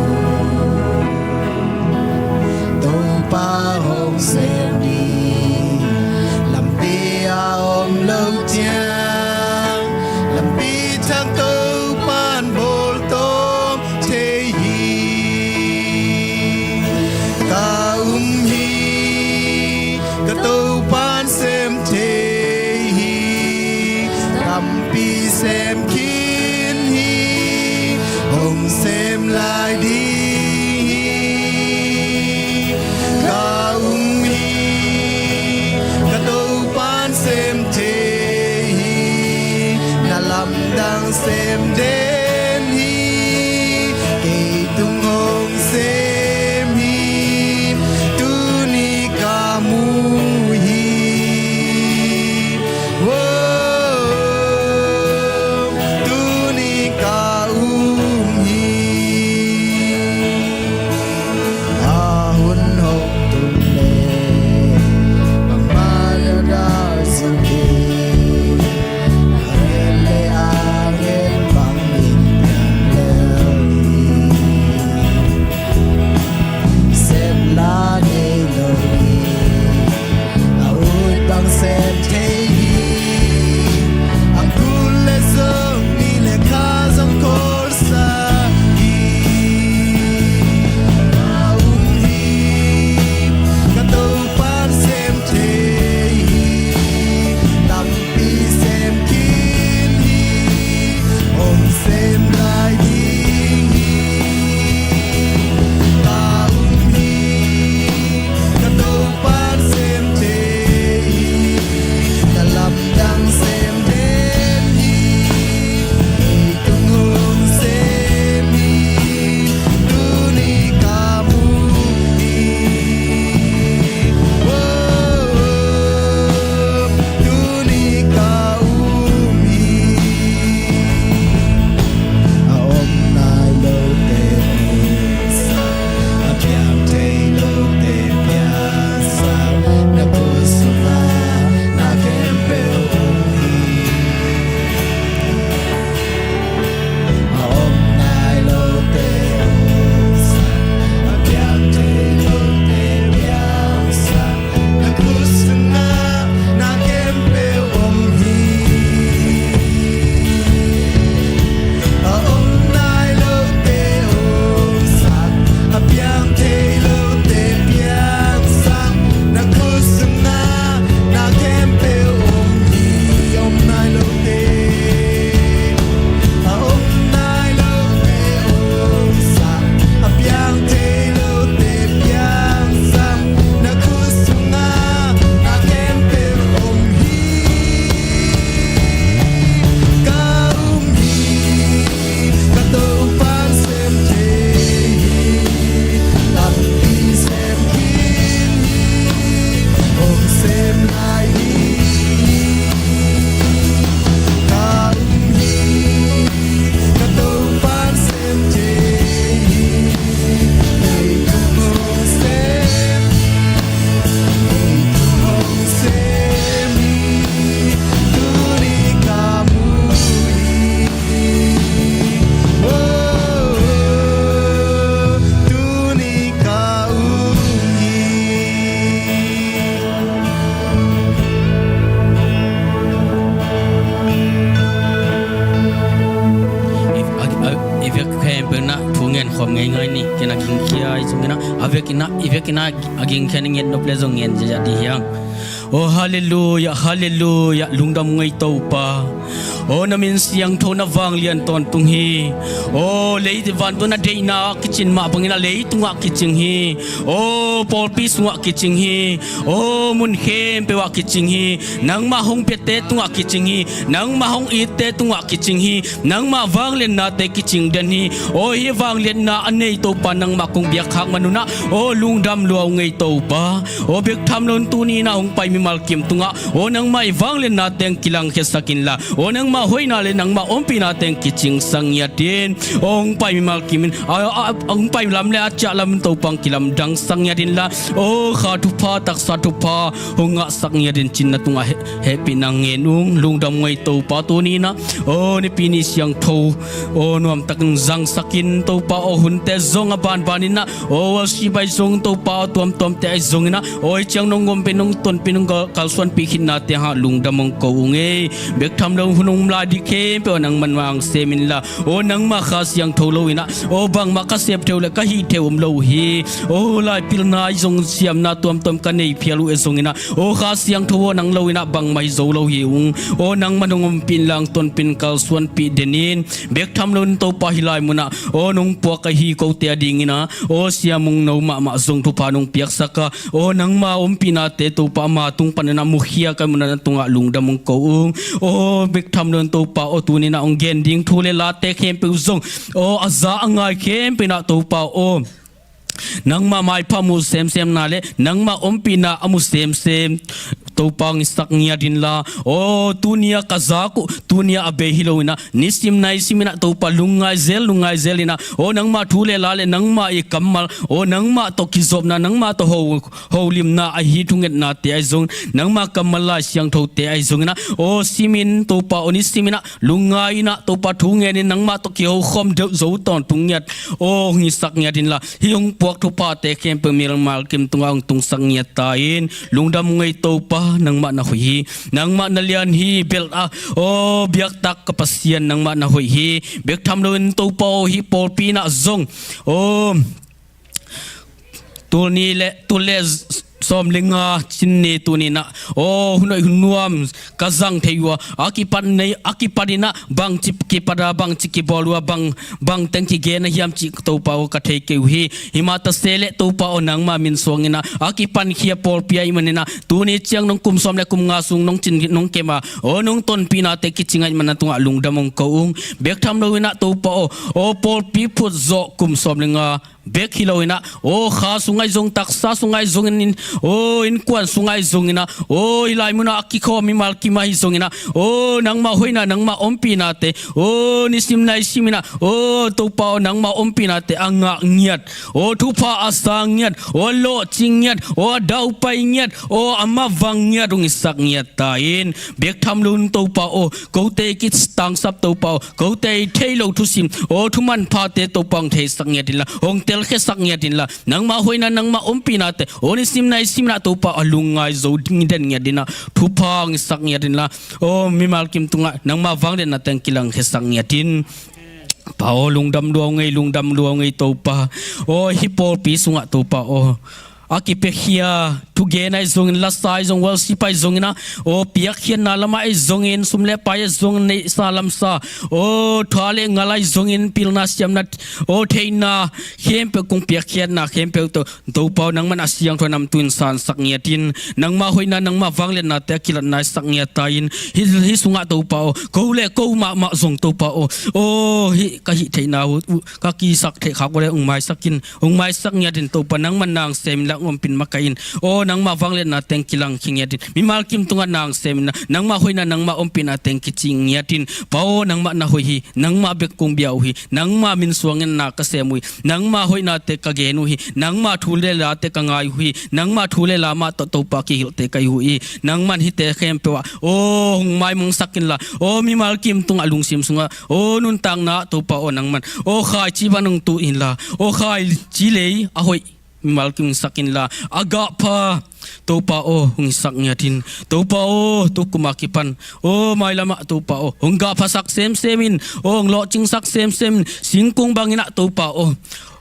Ken a gingkhia i zong inah, a vek inah, i vek inah a gingkhia na nget nop le zong ngen ziazia di hiang. Oh, halleluia, halleluia, lungdam ngei Topa. Oh, na min siangtho na vanglian tawntung hi. Oh, lei vantung na deihna kicin mah bangin a leitungah kicing hi. Oh, pawlpi sungah kicing hi. Oh, mun khempeuh ah kicing hi. Nangmah hong piate tungah kicing hi. Nangmah hong itte tungah kicing hi. Nangmah vangliatnate kicing den hi. Aw, hih vangliatna a nei Topa nangmah kong biakkhak manunah, aw, lungdam lua uh ngei Topa. Aw, bek tham loin tuni inah hong pai mimal kim tungah, aw, nangmah i vangliatna teng kilangkhiasak inla, aw, nangmah hoihna le nangmah ompihna teng kicingsak ngiat in. Aw, hong pai mimal kim in, a, a, a, hong pai lam le a ciah lam Topa hong kilamdangsak ngiat inla, aw, kha thupha, taksa thupha hong ngahsak ngiat in cin na tungah he hehpihna ngen ung. Lungdam ngei Topa, tuni inah, aw, nipi ni siangtho, aw, nuamtakin zangsakin Topa, aw, hunte zong a banban inah, aw, worship ahi zong Topa, aw, tuamtuamte ahi zong inah, aw, i ciang nong ompih nong tonpih nong kal-, kalsuanpih khitnate hang lungdam hong ko ung ei. Bek tham lo hun hong lai ding khempeuh ah nangmah na sem inla, aw, nangmah Kha Siangtho lo inah, aw, bangmah ka sep theu le ka hih theu om lo hi. Aw, laipilna ahi zong siamna tuamtuam ka nei phial uh e zong inah, aw, Kha Siangtho aw, nang lo inah bangmah hi zo lo hi ung. Aw, nangmah nong ompih inla hong tonpih kalsuanpih den in. Bek tham loin Topa hih lai munah, aw, nong puak ahi kote a ding inah, aw, siamung no mahmah zong thupha nong piaksak a, aw, nangmah ompihnate Topa ama tung panin a mukhia ka hih munah na tungah lungdam hong ko ung. Aw, bek tham loin Topa, aw, tuni inah hong gen ding thu le late khempeuh zong, aw, a za a ngai khempeuh inah Topa, aw, nangmah maipha mu semsem na le nangmah ompihna a mu semsem Topa hong hisak ngiat inla, aw, tuni a ka zak uh, tuni a a bei hi lo inah, nisim naisim inah Topa lungngai zel, lungngai zel inah, aw, nangmah thu le la le nangmah i kammal, aw, nangmah tawh kizopna, nangmah tawh ho, holimna ahi thungetnate ahi zong, nangmah kammal Lai Siangthote ahi zong inah, aw, simin Topa, aw, nisim inah lungngai inah Topa thu ngenin nangmah tawh kihokhawm deuh zo tawntung ngiat, aw, hong hisak ngiat inla, hih hong puak thuphate khempeuh mimal kim tungah hong tungsak ngiat ta in. Lungdam ngei Topa, nangmah na hoih hi. Nangmah na lian hi, belh a, aw, biaktak ka Pasian, nangmah na hoih hi. Bek tham loin Topa aw, hih pawlpi inah zong, aw, tul ni le, tul le sawm le nga cin ni tuni inah, aw, hun hoih hun nuam ka zang thei uh a, a kipat nei, a kipat inah bangci kipat a, bangci kibawl uh a, bang, bang teng kigen a hiam cih Topa aw ka thei kei uh hi. Himah ta se le Topa aw, nangmah min suang inah a kipankhia pawlpi ahih man inah, tuni ciang nong kum sawm le kum nga sung nong cin nong kem a, aw, nong tonpihnate kicing ahih man na tungah lungdam hong ko ung. Bek tham lo inah Topa aw, aw, pawlpi phut zawh kum sawm le nga bek hi lo inah, aw, kha sung ahi zong, taksa sung ahi zongin, aw, innkuan sung ahi zong inah, aw, hih lai munah a kikhawm mimal kim ahi zong inah, aw, nangmah hoihna, nangmah ompihnate, aw, nisim naisim inah, aw, Topa aw, nangmah ompihnate a ngah ngiat, aw, thupha a sa ngiat, aw, a lawhcing ngiat, aw, a daupai ngiat, aw, a mavang ngiat hong hisak ngiat ta in. Bek tham loin Topa aw, kote i kitangsap Topa aw, kote i theih loh thusim, aw, thu manphate Topa hong theisak ngiat inla, hong telkhiasak ngiat inla, nangmah hoihna, nangmah ompihnate, aw, nisim naisim inah Topa a lungngai zo ding den ngiat inah, thupha hong hisak ngiat inla, aw, mimal kim tungah nangmah vangliatna teng kilangkhiasak ngiat in. Pa aw, lungdam lua ung ei, lungdam lua ung ei Topa. Aw, hih pawlpi sungah Topa aw, a kipiakhia thugen ahi zongin, lasa ahi zong, worship ahi zong inah, aw, piakkhiatna lamah ahi zongin, sum le pai ahi zongin, neihsa lamsa, aw, tha le ngal ahi zongin, pilna siamna, aw, theihna khempeuh kong piakkhiatna khempeuh tawh Topa aw, nangmah in a siangtho a namtui in sansak ngiat in. Nangmah hoihna, nangmah vangliatnate a kilatna sak ngiat ta in. Hih, hih sungah Topa aw, ko le ko mahmah zong Topa aw, aw, hih ka hih theihna uh, uh, ka kisak theih khak uh le hong maisak in, hong maisak ngiat in Topa, nangmah na hong sem inla, hong ompih makaih in. Aw, nangmah vangliatna teng kilangkhia ngiat in. Mimal kim tungah na hong sem inla, nangmah hoihna, nangmah ompihna teng kicing ngiat in. Pa aw, nangmah na hoih hi, nangmah bek kong bia uh hi, nangmah min suangin na ka sem uh hi, nangmah hoihnate ka gen uh hi, nangmah thu le late ka ngai uh hi, nangmah thu le la mah tawh Topa kihilhte ka hi uh hi, nangmah in hihte khempeuh ah, aw, hong maimangsak inla, aw, mimal kim tungah lungsim sungah, aw, nuntakna ah Topa aw, nangmah in, aw, khaici van hong tuh inla, aw, khaici lei a hoih mimal kim hong hisak inla, a gahpha Topa aw, hong hisak ngiat in. Topa aw, tukum a kipan, aw, mailam ah Topa aw, hong gahphasak semsem in, aw, hong lawhcingsak semsem in, singkung bangin ah Topa aw,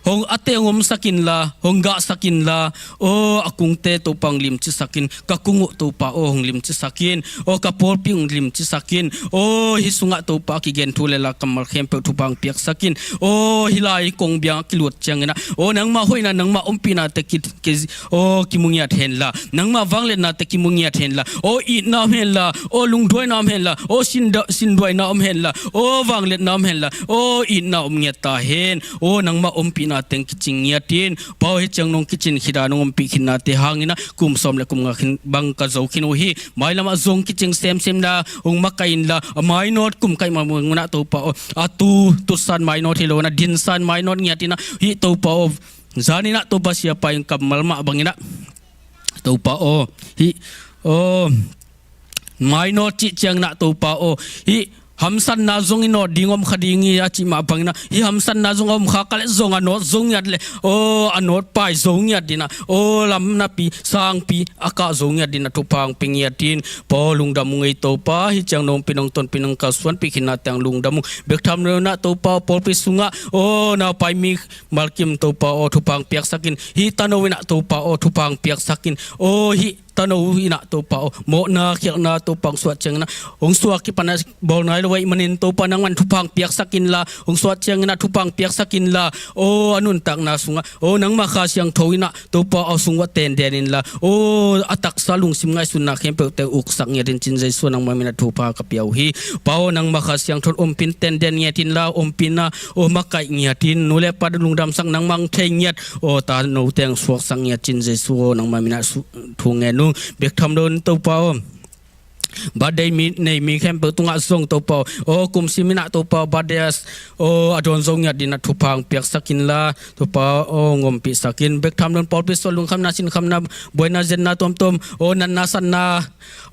hong a teng omsak inla, hong gahsak inla, aw a kungte Topa hong limcisak in, ka kung uh Topa aw hong limcisak in, aw ka pawlpi hong limcisak in, aw hih sungah Topa a kigen thu le la kammal khempeuh thupha hong piaksak in, aw hih lai kong biang a kiluat ciangin ah, aw nangmah hoihna nangmah ompihna te ki, ki, aw kimu ngiat henla, nangmah vangliatna te kimu ngiat henla, aw itna om henla, aw lungduaina om henla, aw sinda, sinduaina om henla, aw vangliatna om henla, aw itna om ngiat ta hen, aw nangmah ompihna teng kicing ngiat in, Pa aw hih ciang nong kicin khit a nong ompih khitna te hangin ah kum sawm le kum nga khin bang ka zo khin uh hi, mailam ah zong kicing semsem inla, hong makaih inla, a mainawt kum kaih mah bangin ah Topa aw, a tu, tutsan mainawt hi lo in ah, dinsan mainawt ngiat in ah, hih Topa aw, zan in ah Topa siapa in kammal mah bangin ah, Topa aw, hih, aw, mainawt cih ciangin ah Topa aw, hih hamsatna zong i nawt ding om kha ding hi a cih mah bangin ah, hih hamsatna zong a om kha ka leh zong a nawt zo ngiat le, aw a nawt pai zo ngiat in ah, aw lam napi sangpi a kah zo ngiat in ah thupha hong pia ngiat in, Pa aw lungdam ung ei Topa, hih ciang nong pi nong tonpi nong kalsuanpih khitna teng lungdam ung. Bek tham lo in ah Topa aw pawlpi sungah, aw na pai mi malkim Topa aw thupha hong piaksak in, hih tano in ah Topa aw thupha hong piaksak in, aw hih tano in ah Topa aw mawhna khialhna Topa hong suah ciangin ah, hong suak kipan a bawl nai lo ahih manin Topa nangman thupha hong piaksak inla, hong suah ciangin ah thupha hong piaksak inla, aw a nuntakna sungah, aw nangmah Kha Siangtho in ah Topa aw sung uah tenden inla, aw a taksa lungsim ngaihsutna khempeuh te uksak ngiat in cin Jesu nangmah min ah thupha ka pia uh hi. Pa aw nangmah Kha Siangtho in ompih in tenden ngiat inla, ompihna aw makaih ngiat in, nu le pa lungdamsak nangmah hong thei ngiat, aw tano teng suaksak ngiat cin Jesu aw nangmah min ah su, thu ngen ung. Bek tham lo in Topa aw, birthday mi, nei mi khempeuh tungah zong Topa aw, aw kum sim in ah Topa aw, birthday a, aw a dawn zo ngiat in ah thupha hong piaksak inla, Topa aw hong ompihsak in. Bek tham lo in pawlpi sungah lungkhamna sinkhamna buaina zenna tuamtuam, aw natna satna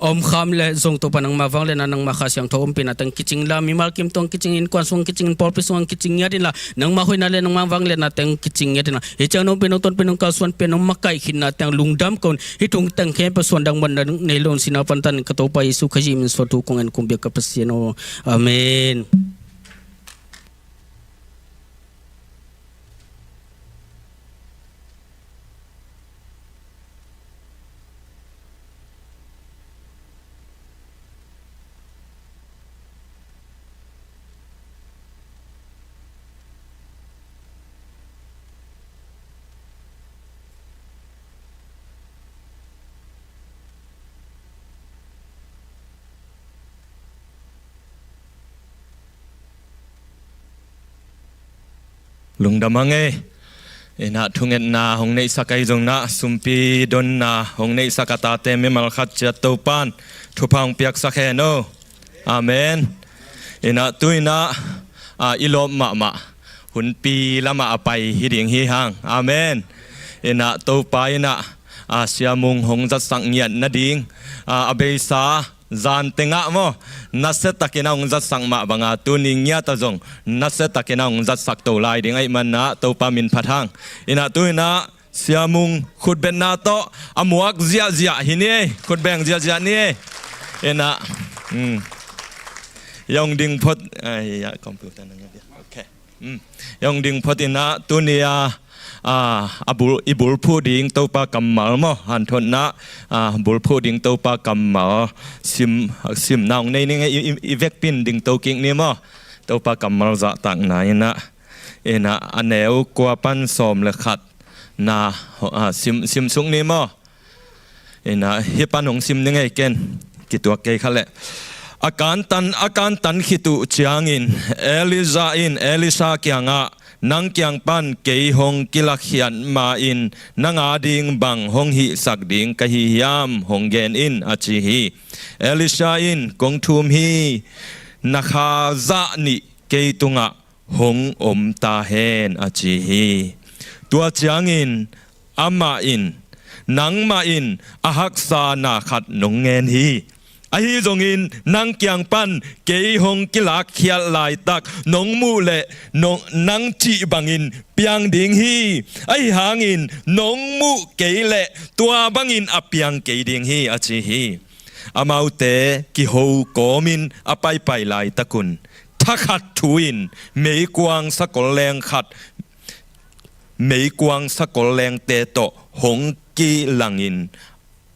a om kham le zong Topa nangmah vangliatna nangmah Kha Siangtho ompihna teng kicing inla, mimal kim tungah kicing, innkuan sungah kicing in, pawlpi sungah kicing ngiat inla, nangmah hoihna le nangmah vangliatna teng kicing ngiat inla, hih ciang nong pi nong tonpi nong kalsuanpih nong makaih khitna teng lungdam ko in, hih thu teng khempeuh suandang muanna nei lo in, sihna pantan ka Topa Jesu Khazih min suang thu kong ngen kong biak ka Pasian aw. Amen. Lungdam hang ei. Inah thungetna hong neihsak ahi zongin ah, sumpi donna hong neihsak a tate mimal khat ciat Topa'n thupha hong piaksak hen aw. Amen. Inah tu-in ah, a, i lawp mahmah hunpi lamah a pai hi ding hi hang. Amen. Inah Topa inah, a, Sia Mung hong zatsak ngiat nading, a, a beisa zan tengah maw, nasiatakin a hong zatsak mah banga tuni ngiat ah zong nasiatakin a hong zatsak to lai ding ahih manin ah Topa min phat hang. Inah tu-in ah Sia Mung khutbetna tawh a muak ziahziah hi ni ei, khutbeng ziahziah ni ei. Inah, um, i hong ding phot, ai, ya, computer na ngai dia. Okay. Um, i hong ding phot inah tuni a, a, a bul, i bulphuh ding Topa kammal maw, hanthotna, a, bulphuh ding Topa kammal sim, simna hong nei ning ei, i, i, i vekpi-in dingto kik ni maw. Topa kammal zahtakna inah, inah a neu kua pan sawm le khat na, a, sim, simsuk ni maw. Inah hih pan hong sim ning ei ken, kituak kei kha leh. A kantan, a kantan khit uh ciangin Elijah in Elisha kiangah, "Nang kiang pan kei hong kilakkhiat ma-in nang ading bang hong hihsak ding ka hi hiam, hong gen in," a ci hi. Elisha in, "Kong thum hi, na kha zah nih kei tungah hong om ta hen," a ci hi. Tua ciangin amah in, "Nangmah in a haksa na khat nong ngen hi. Ahi zongin nang kiang pan kei hong kilakkhiat laitak nong muh leh nong, nang cih bangin piang ding hi. Ahi hangin nong muh kei leh tua bangin a piang kei ding hi," a ci hi. Amaute kiho kawmin a paipai laitakun thakhat thu-in meikuang sakol leng khat meikuang sakol lengte tawh hong kilangin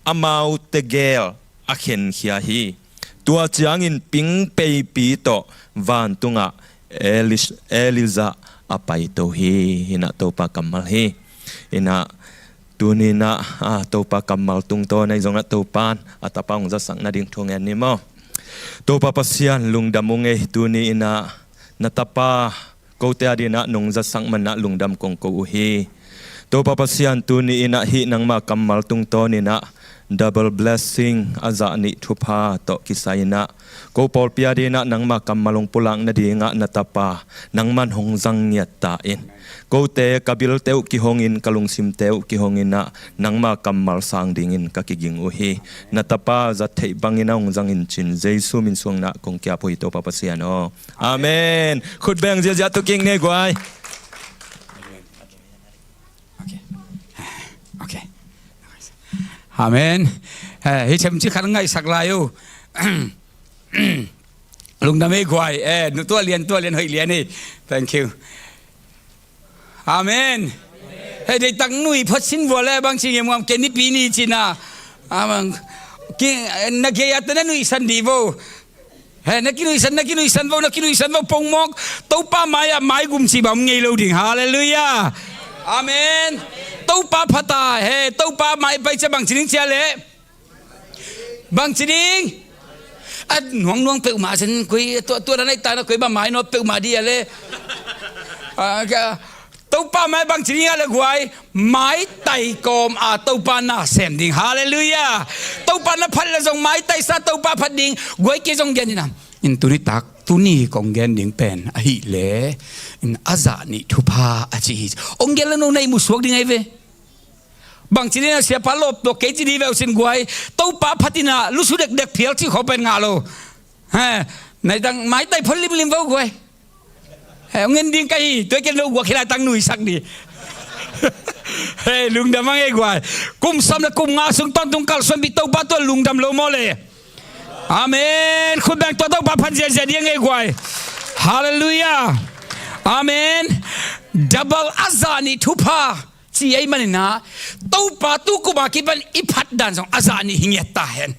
amaute gel a khenkhia hi. Tua ciangin ping peipi tawh vantungah Elis-, Elijah a paito hi. Inah Topa kammal hi. Inah tuni inah, ah, Topa kammal tungtawn ahi zongah Topan a tapa hong zasak nading thu ngen ni maw? Topa Pasian lungdam ung ei, tuni inah na tapa kote a dinah nong zasak manah lungdam kong ko uh hi. Topa Pasian tuni inah hih nangma kammal tungtawn inah double blessing a zah nih thupha tawh kisai inah ko pawlpi a dinah nangma kammal hong pulak nadingah na tapa nangman hong zang ngiat ta in. Kote ka bilte uh kihongin ka lungsimte uh kihong inah nangma kammal sang dingin ka kiging uh hi. Na tapa zat theih bangin a hong zangin cin Jesu min suang inah kong kiap uh hi Topa Pasian aw. Amen. Khut beng ziahziah tu kik ni guai. Okay. Okay. Amen. Eh, hih themcik khat ngaihsak lai uh. Lungdam ei guai. Eh, nu tua lian, tua lian, hoih lian ei. Thank you. Amen. Hei, deihtak nui phot sin vua le bang ci ngiamngiam ke nipi ni cina. Amang. Ki, na gei ata na nuihsan di vo. Hei, na kinuihsan, na kinuihsan vo, na kinuihsan vo pongmawk. Topa mai-ah maigum ci bang ngei lo ding. Halleluiah. Amen. Topa phata. Hei, Topa mai pai cia bang ci ding cia le. Bangci ding? A nuangnuang peuhmah zen koi, tua, tua dan a i tana koi bang mai nawn peuhmah dih a le. A, ka, Topa mai bangci ding a le guai, maitai kawm a Topa na sem ding. Halleluiah. Topa na phat le zong maitai sa Topa phat ding, guai kei zong gen inam. In tuni tak, tuni kong gen ding pen, ahih le, in a zah nih thupha a ci hi. Ong gen le no na i musuak ding ahi ve. Bangci ding a siapa lawp tuak kei ci di veu sin guai. Topa phatina lusu dekdek phial ci khawpen ngah lo. He, naidang maitai phot limlim vo guai. He, ngen ding ka hi, tua ken lo guak hi lai tang nuisak di. He, lungdam a ngei guai. Kum sam le kum nga sung tawntung kalsuan bi Topa tua lungdam lo maw le. Amen. Khut beng tua Topa phat ziazia di a ngei guai. Halleluiah. Amen. Double a zah nih thupha. Ci ei maninah, Topa tu kuma kipan i phat dan zong a zah nih hi ngiat ta hen.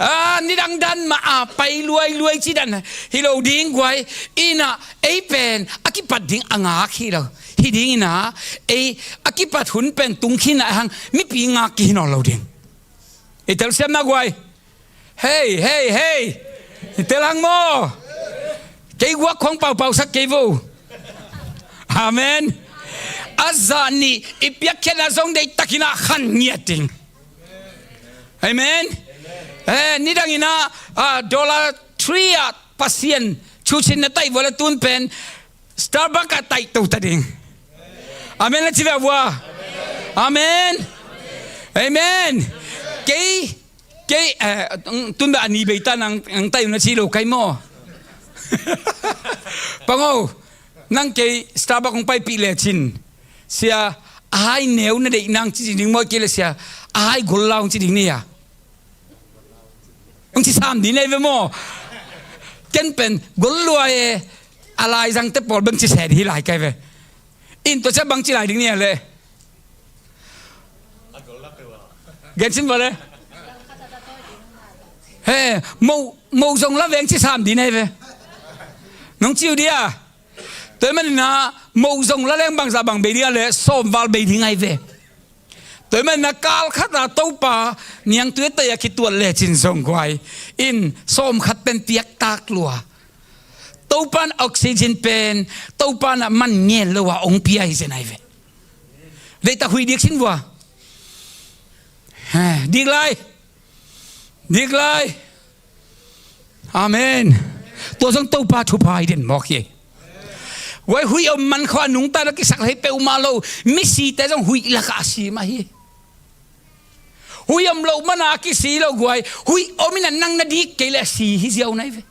A, nidang dan mah a pai luailuai ci dan hi lo ding guai. Inah ei pen a kipat ding a ngak hi lo. Hi dinginah ei a kipat hun pen tung khinah hang mipi ngak kihi nawn lo ding. I telsiamna guai. Hei, hei, hei. I tel hang maw. Kei guak khong paupau sak kei vo. Amen. A zah nih i piakkhiatna zong deihtakinah khan ngiat ding. Amen. Eh, nidanginah, ah, dollar three ah Pasian cucin na taih vua le tun pen Starbucks ah taih to ta ding. Amen la ci ve vua. Amen. Amen. Kei Kei, eh, tun beh a ni bei ta nang, nang tai na ci lo kai maw? Pango, nang kei Starbucks kong paipih lecin. Sia, a hai neu na deih nang ci ding maw kei le sia, a hai gol lau ci ding ni a. Ong ci sam di nei ve maw? Ken pen gol lua e, a lai zang te pawl bang ci se di hi lai kai ve. In tua cia bang ci lai ding ni a le. Gen sin vale. He, mo, mo zong la veng ci sam di nei ve. Nong ciu dia. Tua maninah mo zong la leng bangza bang bei dia le sawm val bei di ngai ve. Tua maninah kal khata Topa niangtui a tei a kituat lecin zong guai. In sawm khat pen piak tak lua. Topan oxygen pen Topan a man ngen lo a ong pia hi zen ai ve. Deihtak huih dik sin vua. He, dik lai. Dik lai. Amen. Tua zong Topa thupha hi den mawk hi. Guai huih om man khua nungta na kisak hei peuhmah lo. Misite zong huih laka a si mah hi. Huih om loh mana a kisi lo guai. Huih om ina nang na dik kei le a si hi ziau nai ve.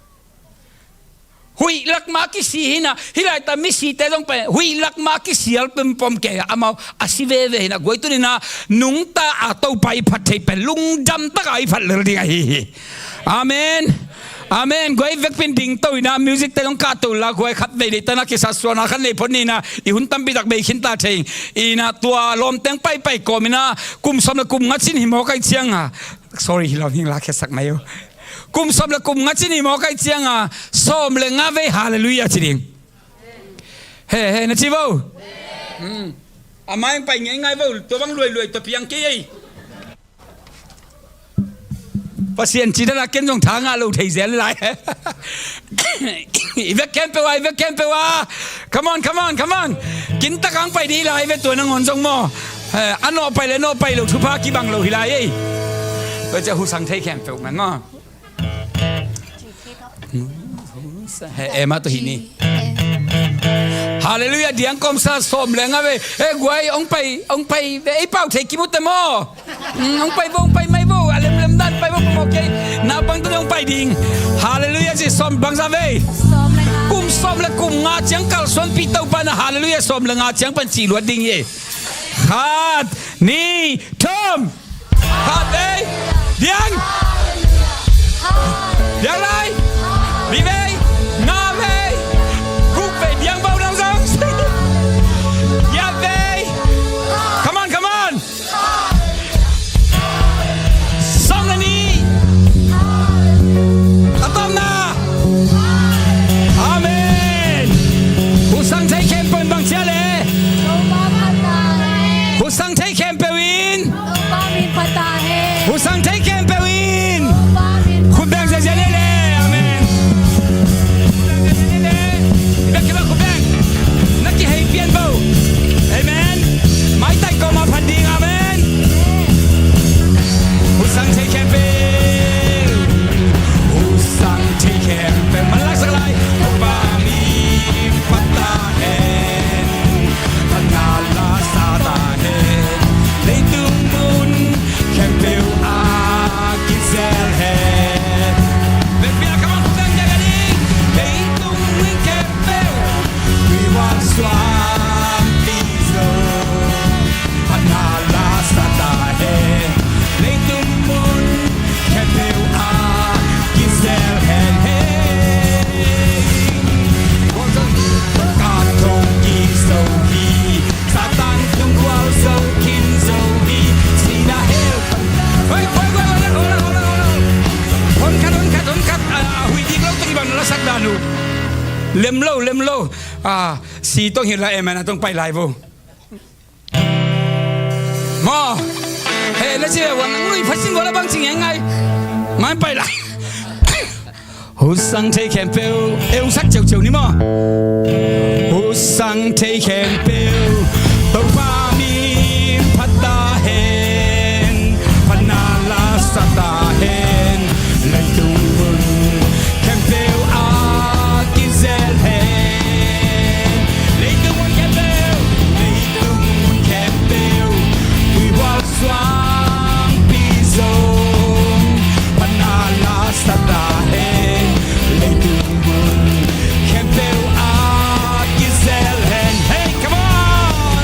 Huih lak ma kisi hina, hi laita misite zong pen huih lak ma kisial pempom kei a amau a si veve hina, guai tunina nungta a Topa i phat thei pen lungdam taka i phat lel ding ahi hi. Amen. Amen. Guai vekpin ding to ina, music te dong kah to la, guai khat vei dei tana kisa suana khan nei phot nina, i hun tampi tak bei khin ta thei. Ina tua lawmteng paipai kawm ina, kum sawm le kum nga cin hi mawk ai cianga. Sorry, hi lawm hing la khesak mai uh. Kum sawm le kum nga cin hi mawk ai cianga, sawm le nga vei hallelujah ci ding. He, he, na ci vo. Hmm. A mai pai ngei ngai vo, tua bang luai luai tua piang kei ei. Pasian ci dana ken zong tha ngah lo thei zel lai. I vek khempeuh a, i vek khempeuh a. Come on, come on, come on. Kintak ang pai di lai ve tua nangawn zong maw. Eh, a nawh pai le nawh pai lo thupha kibang lo hi lai ei. Tua cia husang thei khempeuh man maw. He, e, ma to hi ni. Hallelujah, diang kawmsa sawm le nga ve. E, guai, ong pai, ong pai ve, ei pau thei kimute maw. Mm, ong pai vo, ong pai mai vo, a lemlem dan pai vo, vo kei. Naupang tawh ong pai ding. Hallelujah, ci sawm bangza ve. Kum sawm le kum nga ciang kalsuanpih Topa na hallelujah sawm le nga ciang pan cih luat ding hi. Khat, nih, thum. Khat vei. Diang. Diang lai. Li vei. Nga vei. Guk vei diang bau nang zong. Giat vei. Come on, come on. Sawm le nih. A tawpna. Amen. Husang thei khempeuh in bang cia le. Husang thei khempeuh in. Husang thei khempeuh in. Khut beng ziazia ni le. Amen. Bek kibang khut beng. Na kihei pian bo. Amen. Maitai kawma phat ding. Amen. Husang thei khempeuh. Husang thei khempeuh. Malaksak lai. Topa min phat ta hen. Phatna la sa ta hen. Leitung mun khempeuh a kizel hen. Vekpi a kamang khut beng ziazia ni. Leitung mun khempeuh. Ui val suangpi zo. Phatna la sa ta hen. Leitung mun khempeuh a kizel hen. Ka thong kizo hi. Satan tung gual zo khin zo hi. Sina hell. Hoi, hoi, hoi, hoi, hoi, hoi, hoi. Hon khat, hon khat, hon khat. A, a, hui dik lo tung i bang na la sak dan uh. Lem lo, lem lo. A, si tong hi la, amen, a tong pai lai vo. Maw. He, na ci ve wan nang lui phasin vo la bang ci ngei ngai. Man pai lai. Husang thei khempeuh, e, husang ciauciau ni maw. Husang thei khempeuh, Topa min phat ta hen, phatna la sa ta hen, leitung mun khempeuh a kizel hen. Leitung mun khempeuh, leitung mun khempeuh, ui val suangpi zong, phatna la sa ta hen, leitung mun khempeuh a kizel hen. Hey, come on!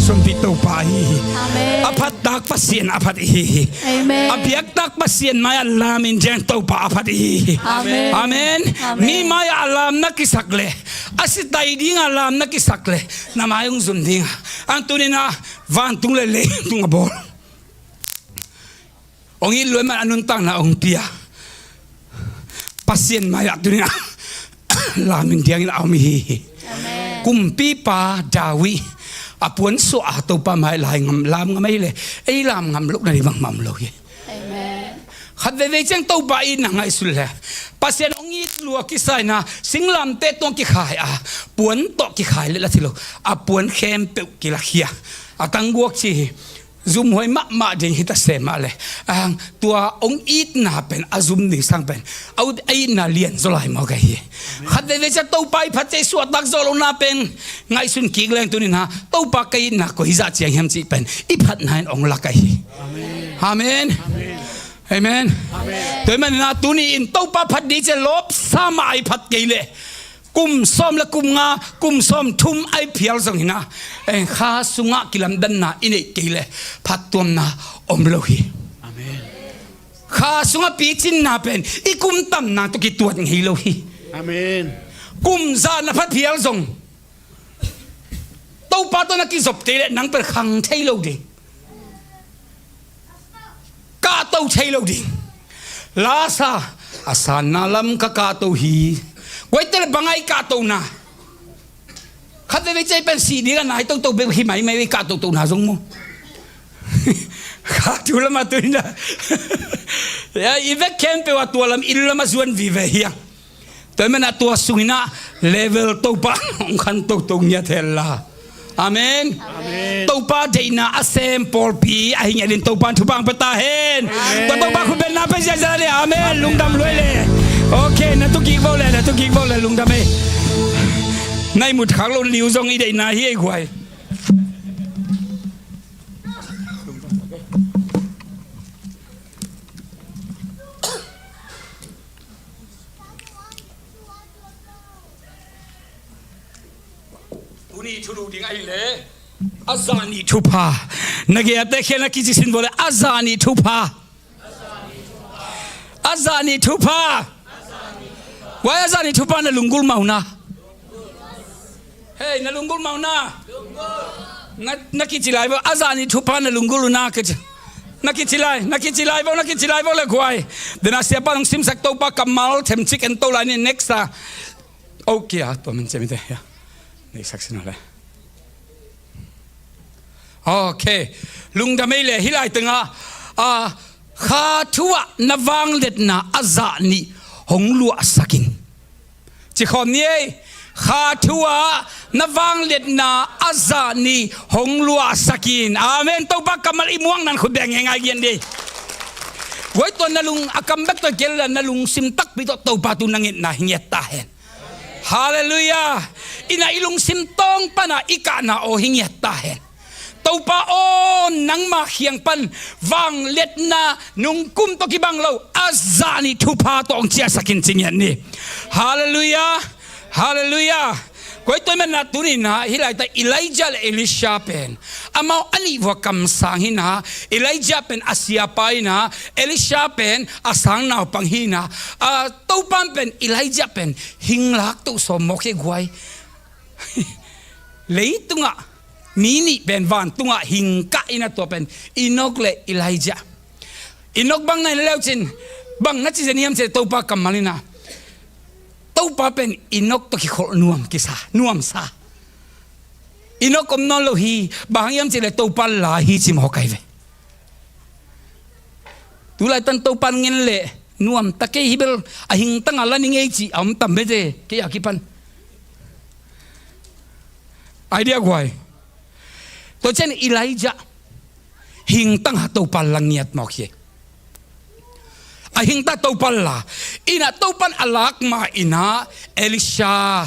Sumpi Topa i hi hi. Amen. A phattak Pasian a phat i hi hi. Amen. A biaktak Pasian mai-ah lamin diang Topa a phat i hi hi. Amen. Amen. Amen. Mi mai-ah a lam na kisak le, a sitai dingah lam na kisak le, na mai hong zum dingah, ang tuninah vantung le leitung a bawl, hong it luai man a nuntakna hong pia Pasian mai-ah tuninah lamin diangin a om i hi hi. Amen. Kumpipa David a puansuah a Topa mai-ah lai ngam, lam ngam ahih leh ei lam ngam loh nading bangmah om lo hi. Amen. Khat veivei ciang Topa itna ngaihsun le, Pasian hong it lua kisa inah singlamteh tawh kikhai a, puan tawh kikhai le la thei lo, a puan khempeuh kilakhia, a tangguak ci hi. Zumhuai mahmah ding hi ta se mah le, ang, tua hong itna pen a zum ding sang pen a ut, a itna lian zaw lai mawk ahi hi. Khat veivei ciang Topa i phat ciang i suahtak zawh lohna pen ngaihsun kik leng tuninah Topa ka itna koi zah ciang hiam cih pen i phatna in hong lak ahi hi. Amen. Amen. Amen. Amen. Tua ahih maninah tuni-in Topa phat ding ciang lawpsa mah a i phat kei leh, kum sawm le kum nga, kum sawmthum a i phial zongin ah, eh, kha sungah kilamdanna i neih kei leh phattuamna om lo hi. Amen. Kha sungah picinna pen i kum tamna tawh kituat ngei lo hi. Amen. Kum za na phat phial zong Topa tawh na kizop kei leh nang pen khang thei lo ding. Kahto thei lo ding. Lasa, a sanna lam ka kahto hi. Guai tele bang a i kahtona. Khat veivei ciang pen sih ding a nai toto bek hi maimai, i kahtohtona zong maw. Kha thu lamah tuninah i vek khempeuh a tua lam inn lamah zuan vive hi a. Tua ahih manin ah tua sungin ah level Topa hong khan toto ngiat hen la. Amen. Amen. Topa deihna a sem pawlpi ahi ngiatin Topa in thupha hong pia ta hen. Amen. Tua Topa khut bengna pia ziahziah ni. Amen. Amen. Lungdam luai le. Ok, na tu kik vo le, na tu kik vo le, lungdam ei. Na ihmut khak loh liu zong i deihna hi ei guai. Tuni thulu ding ahih leh a zah nih thupha. Na gei a te khel na kici sin vo le, a zah nih thupha. A zah nih thupha. Wai a zah nih thupha na lunggulh mah uh na. Hei, na lunggulh mah uh na. Na, na kici lai vo, a zah nih thupha na lunggulh uh na kici. Na kici lai, na kici lai vo, na kici lai vo le guai. Dena siapa nong simsak Topa kammal themcik en to lai ni next a. Ok a, tua min cemite. Ya. Next sak sin le. Ok. Lungdam ei le, hih lai tengah, ah, kha thu ah na vangliatna a zah nih hong luahsak in. Ci khawm ni ei, kha thu ah na vangliatna a zah nih hong luahsak in. Amen. Topa kammal i muak nan khut beng ngai ngiat ni. Guai tua na lung a kam bek tawh kei la na lungsim takpi tawh Topa tu na ngetna hi ngiat ta hen. Halleluiah. Inah i lungsim tawng panah i kahna aw hi ngiat ta hen. Topa aw, nangma khiang pan vangliatna nungkum tawh kibang lo a zah nih thupha tawh hong ciahsak in ci ngiat ni. Halleluiah. Halleluiah. Guai tua ahih manin ah tuni inah hih laitak Elijah le Elisha pen amau a nih vua kamsang hi inah, Elijah pen a siapa inah, Elisha pen a sang naupang hi inah, a Topa pen Elijah pen hing lak toh sawm mawk hi guai. Leitungah mi nih pen vantungah hing kah inah tua pen Enok le Elijah. Enok bang na hi leucin bang na ci zen hiam cih leh Topa kammal inah, Topa pen Enok tawh kikholh nuam kisa, nuamsa. Enok om nawn lo hi, bang hang hiam cih leh Topa la hi ci mawk ahi ve. Tulaitan Topa ngen leh nuam ta kei hi bel, a hingtang a la ning ei cih a om tam bete kei a kipan. Idea guai. Tua ciang Elijah hingtang a Topa la ngiat mawk hi. A hingtang Topa la inah Topa in a lak ma inah Elisha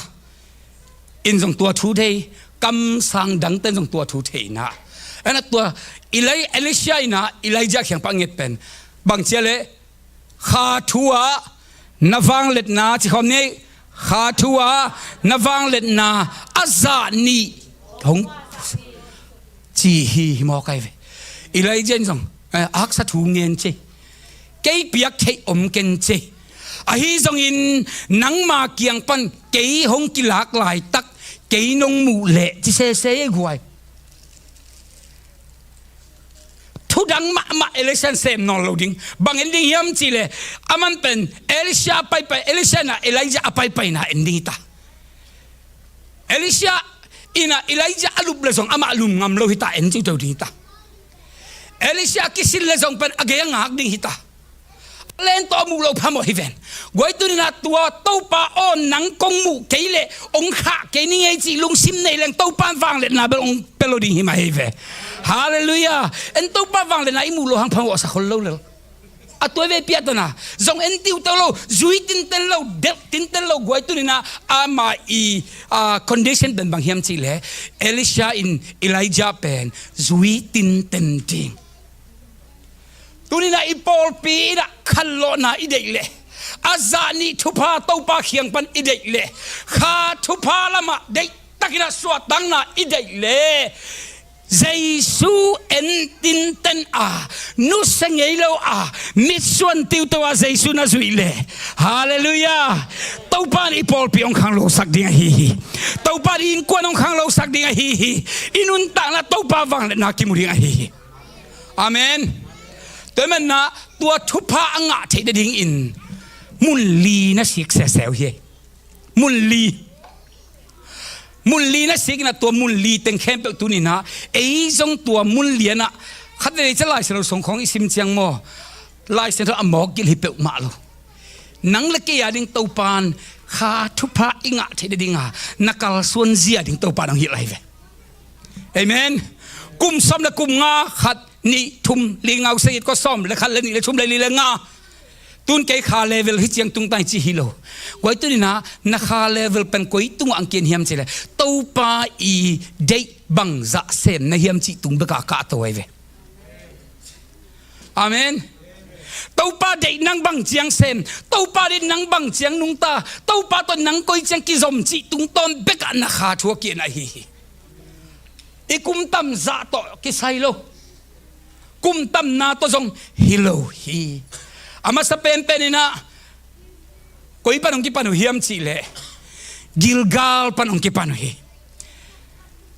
in zong tua thu thei, kamsang dangte in zong tua thu thei inah. Inah tua Eli-, Elisha inah Elijah kiang pah nget pen bang ci a leh, kha thu ah na vangliatna, ci khawm ni, kha thu ah na vangliatna a zah nih hong, ci hi, hi mawk ahi ve. Elijah in zong, eh, haksa thu ngen ci. Kei piak theih om ken ci. Ahi zongin nangma kiang pan kei hong kilak laitak kei nong muh leh ci sese ei guai. Thudang mahmah Elisha in sem nawn lo ding. Bang en ding hiam cih leh, aman pen Elisha a paipai, Elisha in ah Elijah a paipaina en ding hi ta. Elisha in ah Elijah a lup leh zong amah lum ngam lo hi ta, en ciuto ding hi ta. Elisha a kisin leh zong pen a gei a ngak ding hi ta. A len tawh a muh loh phamawh hi ven. Guai, tuni-in ah tua Topa aw, nang kong muh kei leh ong khah kei ning ei cih lungsim nei leng Topa in vangliatna bel ong pia lo ding hi mah hi ve. Halleluiah. En Topa vangliatna i muh loh hang phamawhsa khol lo lel. A tua vei piahtana zong en tiuto lo, zui tinten lo, delh tinten lo. Guai, tuni-in ah ama i, ah, condition pen bang hiam cih leh, Elisha in Elijah pen zui tinten ding. Tuni-in ah i pawlpi in ah khanlawhna i deih leh, a zah nih thupha Topa kiang pan i deih leh, kha thupha lamah deihtakin ah suahtakna i deih leh, Jesu en tinten a, nusia ngei lo a, mitsuan tiuto a Jesu na zuih leh, halleluiah, Topa in i pawlpi hong khanglosak ding ahi hi. Topa in i innkuan hong khanglosak ding ahi hi. I nuntakna Topa vangliatna kimu ding ahi hi. Amen. Tua ahih manin ah tua thupha a ngah theih nadingin mun li na sik sese uh hi. Mun li. Mun li na sik in ah tua mun li teng khempeuh tuni-in ah ei zong tua mun li in ah, khat vei ciang Lai Siangtho sung khawng i sim ciang maw, Lai Siangtho a mawk gilh hi peuhmah lo. Nang le kei a ding Topa in kha thupha i ngah theih nading a na kalsuan zia ding Topa in hong hilh ahi ve. Amen. Kum sawm le kum nga, khat, nih, thum, li, nga, sagih, kua, sawm le khat le nih le thum le li le nga. Tun kei kha level hi ciang tung ta hi ci hi lo. Guai, tuni-in ah na kha level pen koi tungah hong kian hiam cih leh, Topa i deih bangzah sem na hiam cih tung bekah kahto ahi ve. Amen. Topa deih nang bang ciang sem, Topa deih nang bang ciang nungta, Topa tawh nang koi ciang kizom cih tungtawn bekah na kha thu a kian ahi hi. I kum tam zah tawh kisai lo. Kum tamna tawh zong hi lo hi. A masa penpen in ah koi pan hong kipan uh hiam cih leh, Gilgal pan hong kipan uh hi.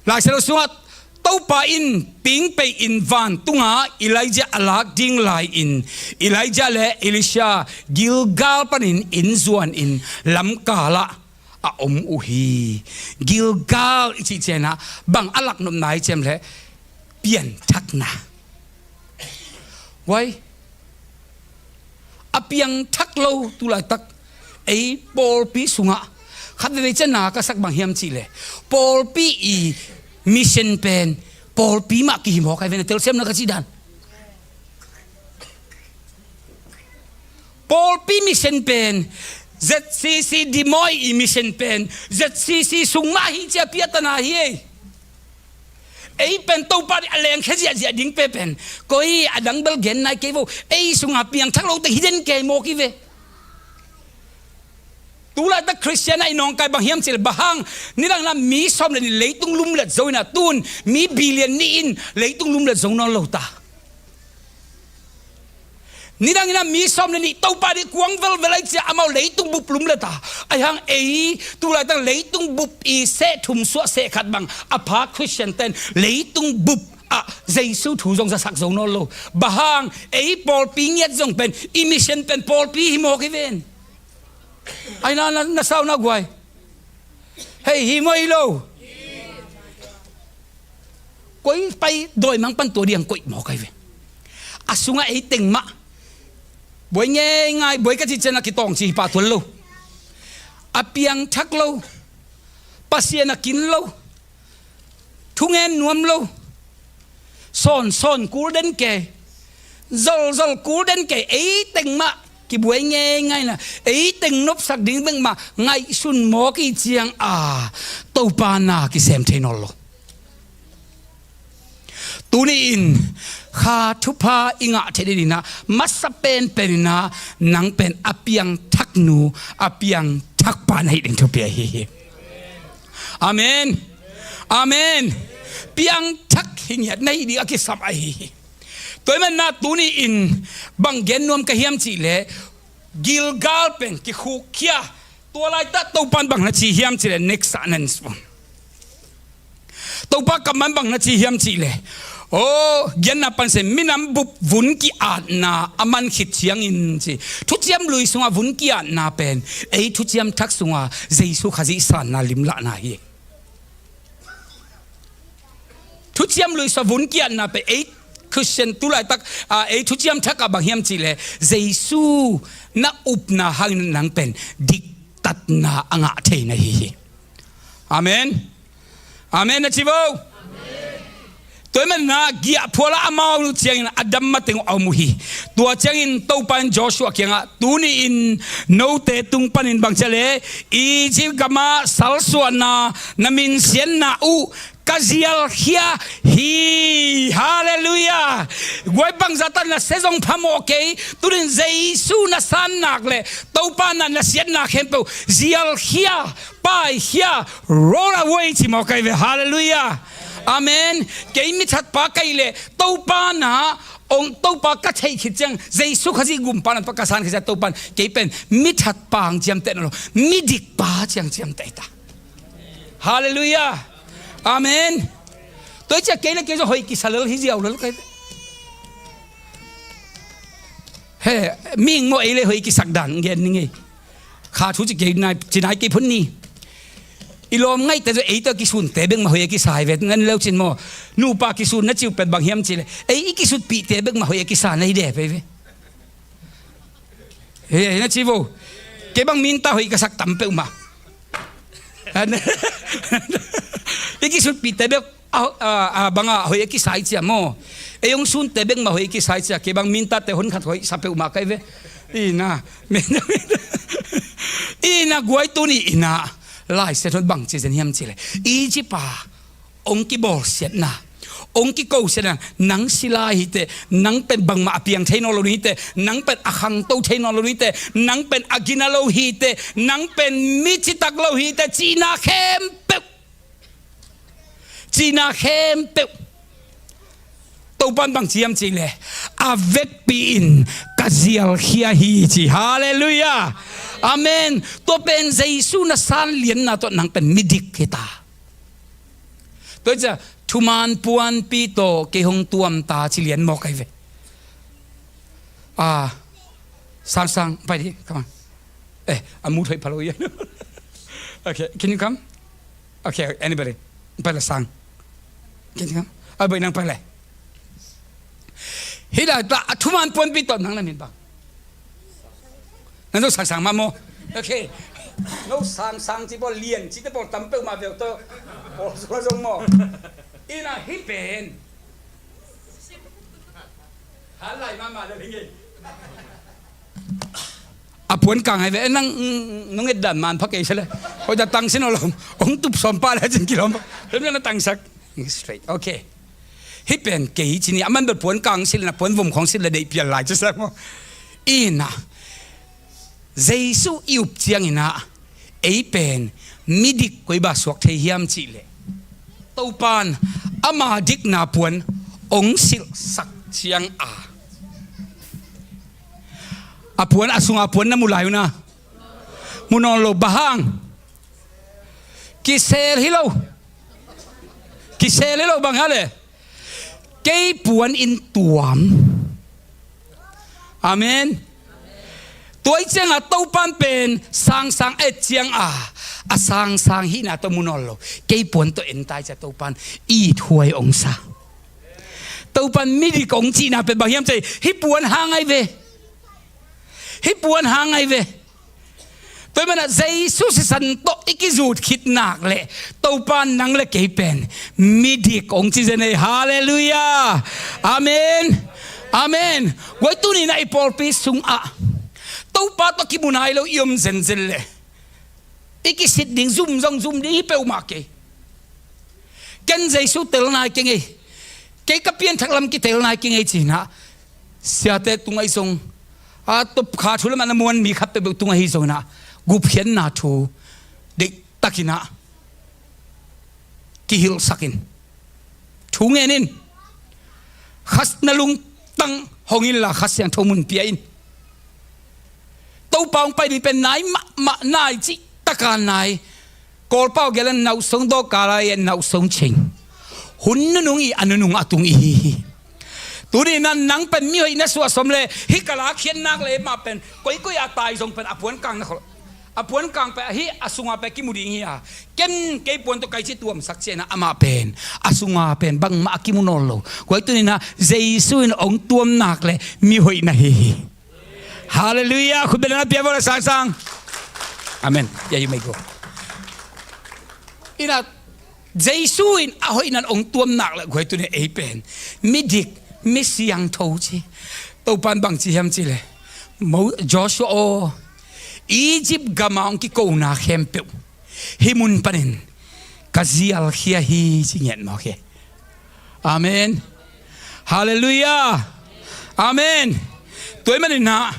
Lai Siangtho sungah Topa in pingpei in vantungah Elijah a lak ding lai-in, Elijah le Elisha Gilgal panin inn zuanin lamkalah a om uh hi. Gilgal i cih ciangin ah bang a laknopna hi ciam leh, piangthakna. Guai, a piangthak lo tu laitak ei pawlpi sungah, khat veivei ciang na ka sak bang hiam cih leh, pawlpi i mission pen pawlpi mah kihi mawk ahi ve, na telsiamna ka cih dan. Pawlpi mission pen, Z C C Dimoy i mission pen Z C C sung mah hi ci-a piahtana hi ei. Ei pen Topa deih a lengkhia ziahziah ding pe pen, koi a dang bel gen nai kei vo, ei sungah piangthak lo teng hi den kei mawk hi ve. Tu laitak Khristian a i nawngkai bang hiam cih leh, bang hang nidang in ah mi sawm le nih leitung lumlet zo in ah, tun mi billion nih in leitung lumlet zo nawn lo ta. Nidang in ah mi sawm le nih Topa deih kuang velvel ahi ciang amau leitung bup lumlet a. Ahi hang ei tu laitak leitung bup i seh thum suah seh khat bang a pha Khristian ten leitung bup ah Jesu thu zong zasak zo nawn lo. Bang hang, ei pawlpi ngiat zong pen, i mission pen pawlpi hi mawk hi ven. Ahi na, na, na sau na guai. Hei, hi maw hi lo? Koi pai dawimangpa in tua diang koih mawk ahi ve. A sungah ei teng mah, buai ngeingai, buai ka cih ciang a kitawng cih hi pah tuan lo. A piangthak lo, Pasian a kin lo, thungen nuam lo, sawnsawn kul den kei, zolzol kul den kei, ei teng mah kibuai ngeingai in ah, ei teng nopsak ding bek mah ngaihsun mawk i ciang a, Topa na kisem thei nawn lo. Tuni-in kha thupha i ngah theih ding in ah, masa penpen in ah, nang pen a piangthak nu, a piangthak pa na hih ding thupi ahi hi. Amen. Amen. Piangthak hi ngiat na hi ding a kisam ahi hi. Tua ahih manin ah tuni-in bang gen nuam ka hiam cih leh, Gilgal pen kikhukkhia. Tua laitak Topa'n bang na ci hiam cih leh, next sentence. Topa kammal bang na ci hiam cih leh, aw, giatna pansin, minam bup vun ki-atna a man khit ciangin ci. Thuciam Lui sungah vun ki-atna pen ei Thuciam Thak sungah Jesu Khazih sanna limlahna hi. Thuciam Lui sungah vun ki-atna pen ei Khristian tu laitak, a, ei Thuciam Thak ah bang hiam cih leh, Jesu na upna hangin nang pen diktatna a ngah thei na hi hi. Amen. Amen na ci vo. Tua ahih manin ah giahphual ah amau ciangin a dam mateng uh a om uh hi. Tua ciangin Topa in Joshua kiangah, tuni-in note tung panin bang ci hiam leh, Egypt gamah salsuahna na minsiatna uh ka zialkhia hi. Halleluiah. Guai, bangzah tak na sia zong phamawh kei, tuni-in Jesu na san nak leh Topa in ah na siatna khempeuh zialkhia, paikhia, roll away ci mawk ahi ve. Halleluiah. Amen. Kei mithatpa ka hih leh Topa in ah, ong, Topa ka theih khit ciang, Jesu Khazih gumpa na tawh ka san khit ciang, Topa in kei pen mithatpa hong ciamteh nawn lo, midikpa ciang ciamteh ta. Halleluiah. Amen. Tua hi ciang kei leh kei zong hoih kisa lel hi ziau lel kei. He, mihing maw, ei leh hoih kisak dan gen ning ei. Kha thu ci kei nai, ci nai kei phot ni. I lawm ngaihte zong ei tawh kisunte bek mah hoih a kisa hi ve, nan leu cin maw. Nupa kisun na ci uh pen bang hiam cih leh, ei i kisutpihte bek mah hoih a kisa na hi dep hi ve. He, he, na ci vo. Kei bang minta hoih ka sak tam peuhmah. I kisutpihte bek a, a, a, bangah hoih a kisa hi cia maw. Ei hong sunte bek mah hoih a kisa hi cia, kei bang mintate hon khat hoih sa peuhmah ka hi ve. Ina, ina, guai, tuni-in ah Lai Siangtho in bang ci zen hiam cih leh, Egypt a hong kibawlsiatna, hong kikosiatna, nang sila hi teh, nang pen bangmah a piang thei nawn lo ding hi teh, nang pen a khangto thei nawn lo ding hi teh, nang pen a gina lo hi teh, nang pen mi citak lo hi teh, cihna khempeuh, cihna khempeuh Topa in bang ci hiam cih leh, a vekpi-in ka zialkhia hi ci. Halleluiah. Amen. Tua pen Jesu na san lianna tawh nang pen midik hi ta. Tua hi ciang thuman puanpi tawh kei hong tuam ta ci lian mawk ahi ve. Ah, Sang, Sang, pai di, come on. Eh, a mu thoi pha lo hi. Okay, can you come? Okay, anybody? Pai la, Sang. Can you come? Ah, bai, nang pai le. Hih lai ta, a thuman puanpi tawh nang na min bang. Nang zong Sang, Sang mah maw. Okay. No Sang, Sang ci pawl, Lian ci te pawl tam peuhmah ve uh tawh. Pawl zong maw. Ina, hih pen. Han lai mahmah le hi ngei. A puan kang ahi ve, eh, nang, mm, nong et dan man pha kei se le. Hoih ta tang sin aw lawm. Hong tup sawm pah le cin kilawm. Lem le na tangsak. Straight. Okay. Hih pen kei ci ni, a man bel puan kang silh na, puan vom khawng silh le deih pial lai ci sa maw. Ina. Jesu i up ciangin ah, ei pen midik koi bang suak thei hiam cih leh, Topa'n ama dikna puan hong silhsak ciang a, a puan, a sunga puan na mu lai uh na, mu nawn lo. Bang hang? Kisel hi lo. Kisel hi lo, bang hang leh, kei puan in tuam. Amen. Tua hi ciangah Topa'n pen sangsang a et ciangah, a sangsang hihna tawh mu nawn lo. Kei puan tawh en ta hi ciah Topa'n ithuai hong sa. Topa'n midik hong cihna pen bang hiam cih leh, hih puan hang ahi ve. Hih puan hang ahi ve. Tua hi manah Jesu sisan tawh i kizut khit nak leh, Topa nang le kei pen midik hong ci zen ei. Halleluiah. Amen. Amen. Guai, tuni-in ah i pawlpi sungah Topa tawh kimu nai lo i om zenzen leh, i kisit ding zum zong zum ding hi peuhmah kei. Ken Jesu tel nai keng ei. Kei ka pianthak lam kitel nai keng ei ci-in ah, siate tungah hi zong, a, tawpkha thu lamah na muan mi khat peuhpeuh tungah hi zongin ah, gupkhiatna thu deihtakin ah kihilhsak in. Thu ngen in. Kha na lungtang hong inla Kha Siangtho mun pia in. Topa hong pai ding pen nai mahmah, nai cih taka nai. Kawlpau gelh a nauhsong dawhka lai a nauhsong cing. Hun nunung i a nunung a tung i hi hi. Tuni na nang pen mihoih na suah sawm le hih ka lakhiat nak le mah pen koikoi a tai zong pen a puankang na khol. A puankang pen hih a sunga pen kimu ding hi a. Ken kei puan tawh kai ci tuamsak ciana amah pen a sunga pen bangmah a kimu nawn lo. Guai tuni na Jesu in hong tuam nak le mihoih na hi hi. Halleluiah. Khut beng na pia vawh le sangsang. Amen. Yeah, you may go. Ina Jesu in a hoih nan hong tuam nak le guai tuni ei pen midik, mi siangtho ci. Topan bang ci hiam ci le, Mo-, Joshua aw, Egypt gama hong kikona khempeuh hih mun panin ka zialkhia hi ci ngiat mawk hi. Amen. Halleluiah. Amen. Tua ahih manin ah,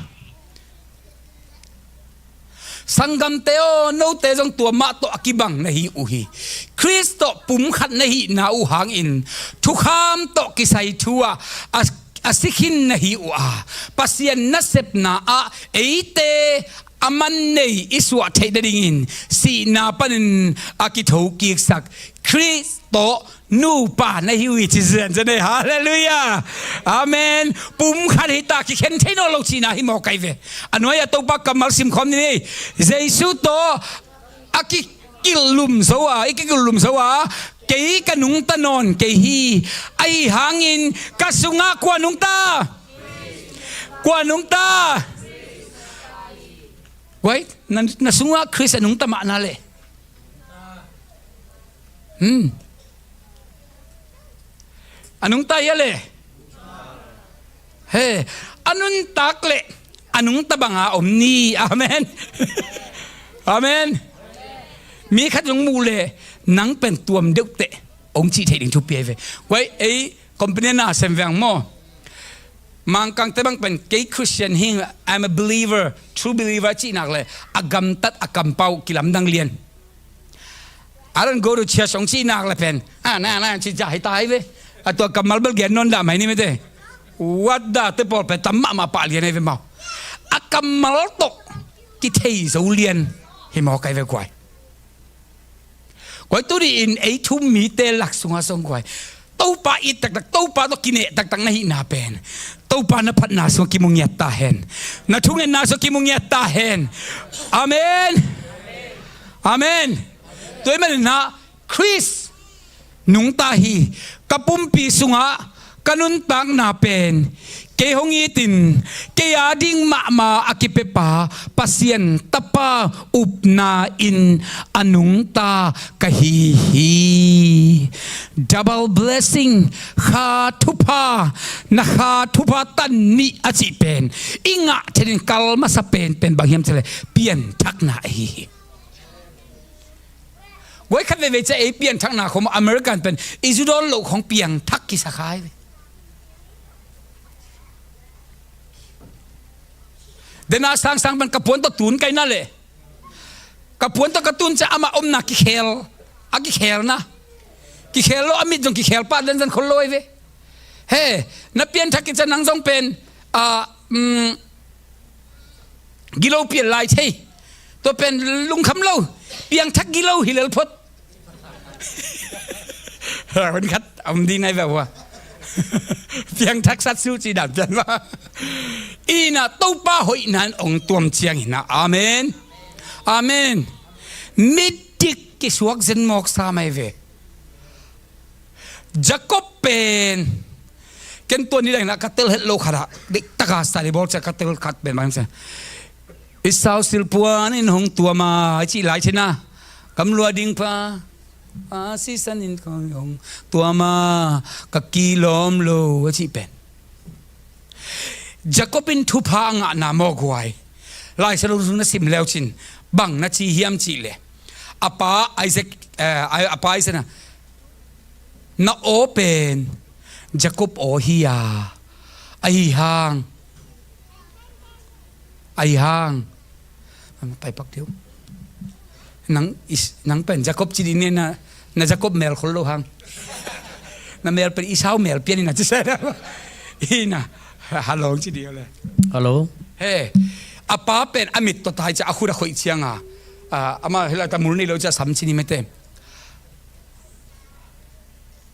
sanggamte aw, note zong tua mah tawh a kibang na hi uh hi. Khrist tawh pumkhat na hihna uh hangin thukham tawh kisai thu ah a, a si khin na hi uh a, Pasian nasepna ah eite a man nei i suah theih nadingin sihna panin a kithokiksak Khrist tawh nupa na hi uh hi ci zenzen ei. Halleluiah. Amen. Pumkhat hi ta, kikhen thei nawn lo cihna hi mawk ai ve. A nuai-ah Topa kammal simkhawm ni ei. Jesu tawh a kikilh lum zo a, i kikilh lum zo a, kei ka nungta nawn kei hi. Ahi hangin ka sungah kua nungta? Kua nungta? Guai, na, na sungah Khrist a nungta mahna le. Hmm. A nungta hia le? He, a nuntak le a nungta banga om ni. Amen. Amen. Mi khat zong muh le nang pen tuam deuhteh hong cih theih ding thupi ai ve. Guai, ei company na sem veng maw? Mangkangte bang pen kei Christian hi, I'm a believer, true believer cih nak le a gamtat a kampau kilamdang lian. I don't go to church hong cih nak le pen, a na na cih cia hi ta hi ve. A tua kammal bel gen nawn dah mai ni mete. What the, te pawl pen tam mahmah pah lian ai ve mau. A kammal tawh kithei zo lian hi mawk ai ve guai. Guai, tuni in ei thu um mite lak sungah zong guai, Topa it taktak, Topa tawh kineh taktak na hihna pen Topa na phatna sungah kimu ngiat ta hen. Na thungetna sungah kimu ngiat ta hen. Amen. Amen. Tua ahih manin ah Khrist nungta hi. Ka pumpi sungah ka nuntakna pen kei hong itin, kei a ding mahmah a kipiapa Pasian Tapa upna in a nungta ka hi hi. Double blessing, Kha thupha, na Kha thupha tan nih a cih pen i ngah thenin kal masa penpen bang hiam cih leh pianthakna ahi hi. Guai, khat veivei ciang ei pianthakna khawng American pen i zu dawn loh khawng piangthak kisa kha hi ve. Dena sangsang pen ka puan tawh tun kai na le, ka puan tawh ka tun ciang amah omna kikhel, a kikhelna kikhel lo, a mit zong kikhel pah zenzen khol lo ai ve. He, na pianthak kei ciang nang zong pen, a, um, gilo pian lai thei. Tua pen lungkham lo, piangthak gilo hi lel phot. Hun khat a om ding nai ve ua. Piangthak sat su ci dan pian va. Ina Topa hoihna in ong tuam ciang ina. Amen. Amen. Midik kisuak zen mawk sa mai ve. Jacob pen, ken tua ni dang na ka tel het lo khat ah, dik taka study bawl cia ka tel khat pen bang cia, Esau silpuan in hong tuam a, a cih lai cina, kam lua ding pa, a sisan in kong hong tuam a, ka kilawm lo, a cih pen. Jacob in thupha a ngahna mawk huai. Lai Siangtho sung na sim leu cin bang na ci hiam cih leh, a pa Isaac, eh, a, a pa Isaac na, na aw pen Jacob aw hi a, ahi hang, ahi hang. Pai pak deuh. Nang is, nang pen Jacob ci ding ne na, na Jacob mel khol lo hang. Na mel pen Esau mel pian in a ci sa na. Ina, halong ci dih le. Hello. He, a pa pen a mit tawh tai ciang a khut a khoih cianga, a, ama hilai ta mul nei lo ciang sam ci ni mete.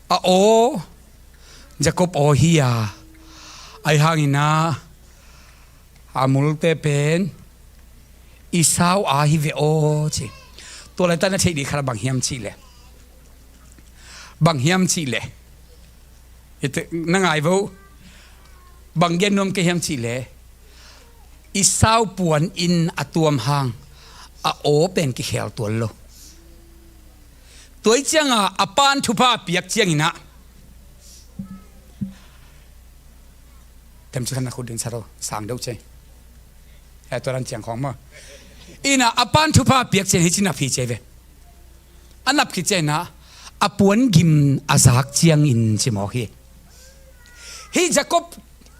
A aw, Jacob aw hi a, ai hangina a multe pen Esau a hi ve aw ci. Tua laita na theih dih khat a bang hiam cih leh, bang hiam cih leh, na ngai vo. Bang gen nuam ka hiam cih leh, Esau puan in a tuam hang a aw pen kikhel tuan lo. Tua hi cianga a pan thupha a piak cianginah, tem ci khan na khut din sa ro sang deuh cei. He tua dan ciang khawng maw. Ina a pan thupha a piak ciang hi ci nap hi cei ve. A nap khit cianginah a puan gim a zak ciangin ci mawk hi. Hih Jacob,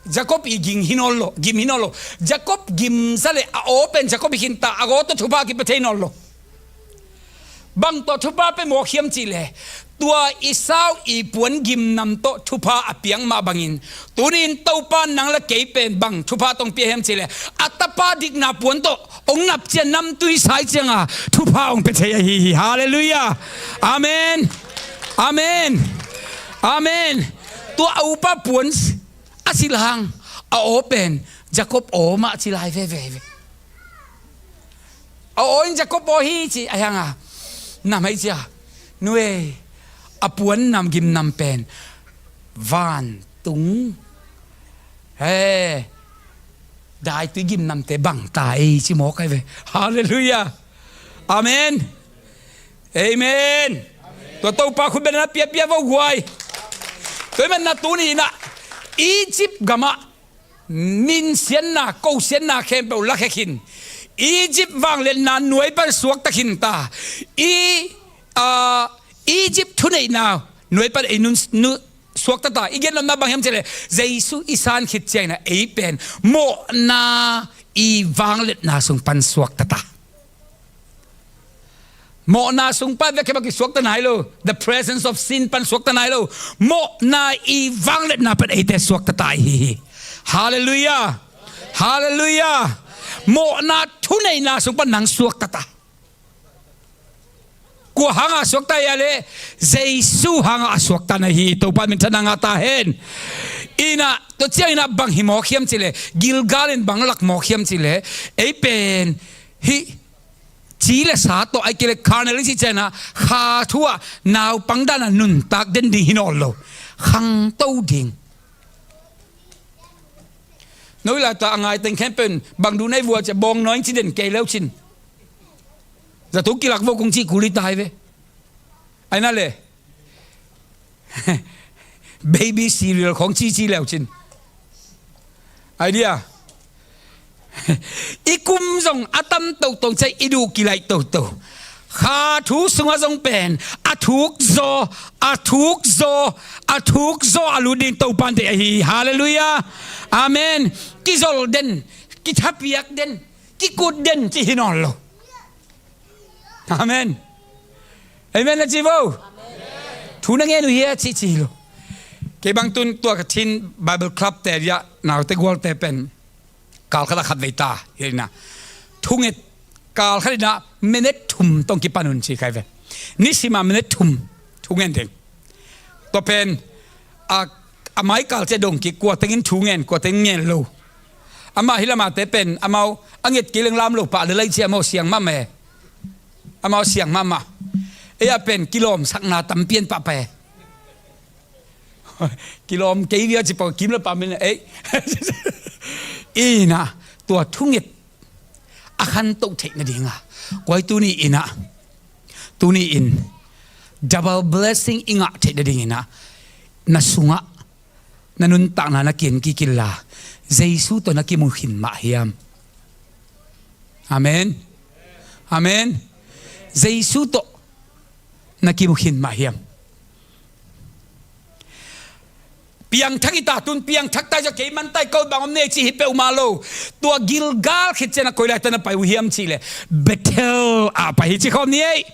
Jacob i gim hi nawn lo, gim hi nawn lo. Jacob gim za le a aw pen Jacob i khinta a gaw tawh thupha a kipia thei nawn lo. Bang tawh thupha pia mawk hiam cih leh, tua Esau i puan gimnam tawh thupha a piak mah bangin, tuni-in Topa nang le kei pen bang thupha tawh hong pia hiam cih leh, a tapa dikna puan tawh hong nap ciang namtui sai cianga thupha hong pia thei ahi hi. Halleluiah. Amen. Amen. Amen. Tua a upa puan a silh hang a aw pen Jacob aw mah ci lai veve hi ve. A aw in Jacob aw hi ci a hianga, nam hei cia, nuei, a puan nam gimnam pen vantung, he, daitui gimnamte bangta ei ci mawk ai ve. Halleluiah. Amen. Amen. Tua Topa khut bena piapia vo guai. Tua hi manna tuni inah Egypt gamah minsiatna, kosiatna khempeuh lakhia khin. Egypt vangliatna nuai pan suakta khin ta. I, a, Egypt thuneihna nuai pan ei nun, nu, suakta ta. I genlomna bang hiam cih leh, Jesu i san khit ciangin ah ei pen mawhna i vangliatna sung pan suakta ta. Mawhna sung pan vekkhia bang kisuakta nai lo. The presence of sin pan suakta nai lo. Mawhna i vangliatna pan eite suakta ta ahi hi. Halleluiah. Halleluiah. Mawhna thuneihna sung pan nang suakta ta. Kua hanga suakta hi a leh, Jesu hanga a suakta na hi. Topa minthanna ngah ta hen. Inah tua cianginah bang hi mawk hiam cih leh, Gilgal in bang lak mawk hiam cih leh, ei pen hih ci le sa tawh, ahih kei leh carnality cianah kha thu ah naupang danah nuntak den ding hi nawn lo. Khangto ding. Noi lai ta a ngai teng khempeuh in bang duh na hi vua ciah bawng nawi ci den kei leu cin. Zato kilak vo kong cih kul hi ta hi ve. Aina le baby cereal khawng cici leu cin. Idea. I kum zong a tam toto ciah i duh kilaih toto. Kha thu sungah zong pen a thuk zaw, a thuk zaw, a thuk zaw a lut ding Topa in deih ahi hi. Halleluiah. Amen. Kizol den, kithapiak den, kikut den cih hi nawn lo. Amen. Amen na ci vo. Thu na ngen uh hia cih ci lo. Kei bang tun tua ka thin Bible Club te dia naute gualte pen kal khat a khat vei ta hi na. Thunget kal khat inah minute thum tawh kipan un ci kai ve. Nisima minute thum thungen ding. Tua pen a, a maikal ciah dong kik, kua tengin thu ngen, kua tengin ngen lo. Amah hi lamate pen amau a nget kei leng lam lo pah le lai ciah amau siang mahmah e. Amau siang mahmah. Ei a pen kilawmsakna tampian pahpah e. Kilawm kei via ci pah kim le pah min ei. Inah tua thunget a khantoh theih nadinga, kuai tuni inah, tuni in double blessing i ngah theih nadinginah na sungah na nuntakna na kian kikilla Jesu tawh na kimu khin mah hiam? Amen. Amen. Jesu tawh na kimu khin mah hiam? Piangthak i ta tun piangthak tai zaw kei man tai ko bang om nei ci hi peuhmah lo. Tua Gilgal khit cianah koi lai tana pai uh hiam cih leh Bethel ah pai hi ci khawm ni ei.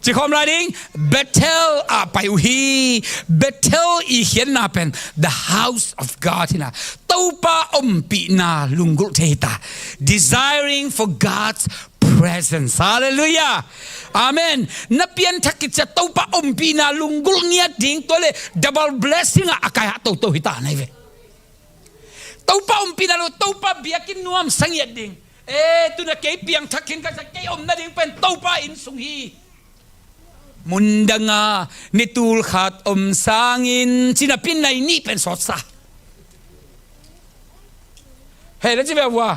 Ci khawm lai ding, Bethel ah pai uh hi. Bethel i khiatna pen the house of God hi na, Topa ompihna lunggulh thei hi ta. Desiring for God's presence. Halleluiah. Amen. Na pianthak khit ciang Topa ompihna lunggulh ngiat ding, tua le double blessing ah a kaihah toto hi ta na hi ve. Topa ompihna lo, Topa biakinn nuamsa ngiat ding. Eh, tu-in ah kei piangthak khin ka sa, kei om nading pen Topa inn sung hi. Mundang ah ni tul khat om sangin ci-in ah pi nai nih pen sawtsa. He, na ci ve ua.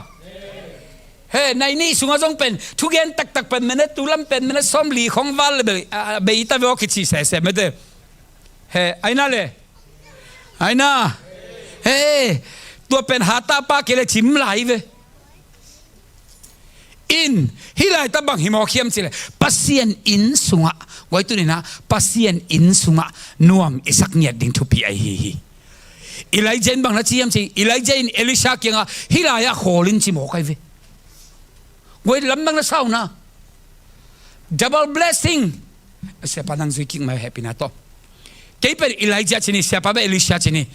He, nai nih sungah zong pen thugen taktak pen minute, tu lam pen minute sawmli khong val le bei, a, bei ta ve aw kici sese mete. He, ai na le. Ai na. He, tua pen hatah pa kei le cim lai ve. In, hih lai ta bang hi mawk hiam cih leh, Pasian inn sungah, guai tu-in ah, Pasian inn sungah nuam i sak ngiat ding thupi ahi hi. Elijah in bang na ci hiam cih, Elijah in Elisha kiangah, hih lai-ah khawl in ci mawk ahi ve. Guai lamdang na sa uh na. Double blessing. Siapa nang zui kik mai hehpihna tawh. Kei pen Elijah ci ni, siapa pen Elisha ci ni.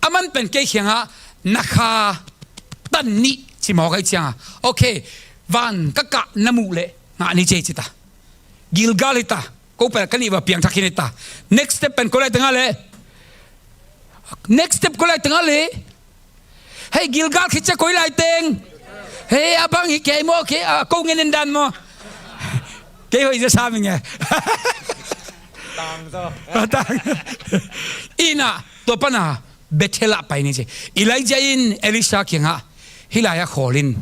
Aman pen kei kiangah na kha tan ni ci mawk ahih ciangah, okay, van ka kah na muh leh ngah ni ci ei ci ta. Gilgal hi ta. Ko pen ka nih va piangthak khin hi ta. Next step pen koi lai teng ah leh. Next step koi lai teng ah leh. Hei, Gilgal khit ciang koi lai teng. Hei, a bang hi kei maw, kei, a, ko ngen in dan maw. Kei hoih zia sa ming e. Tang zaw. A, tang. In ah, tua pan ah, Bethel ah pai ni ci. Elijah in Elisha kiangah, hih lai-ah khawl in.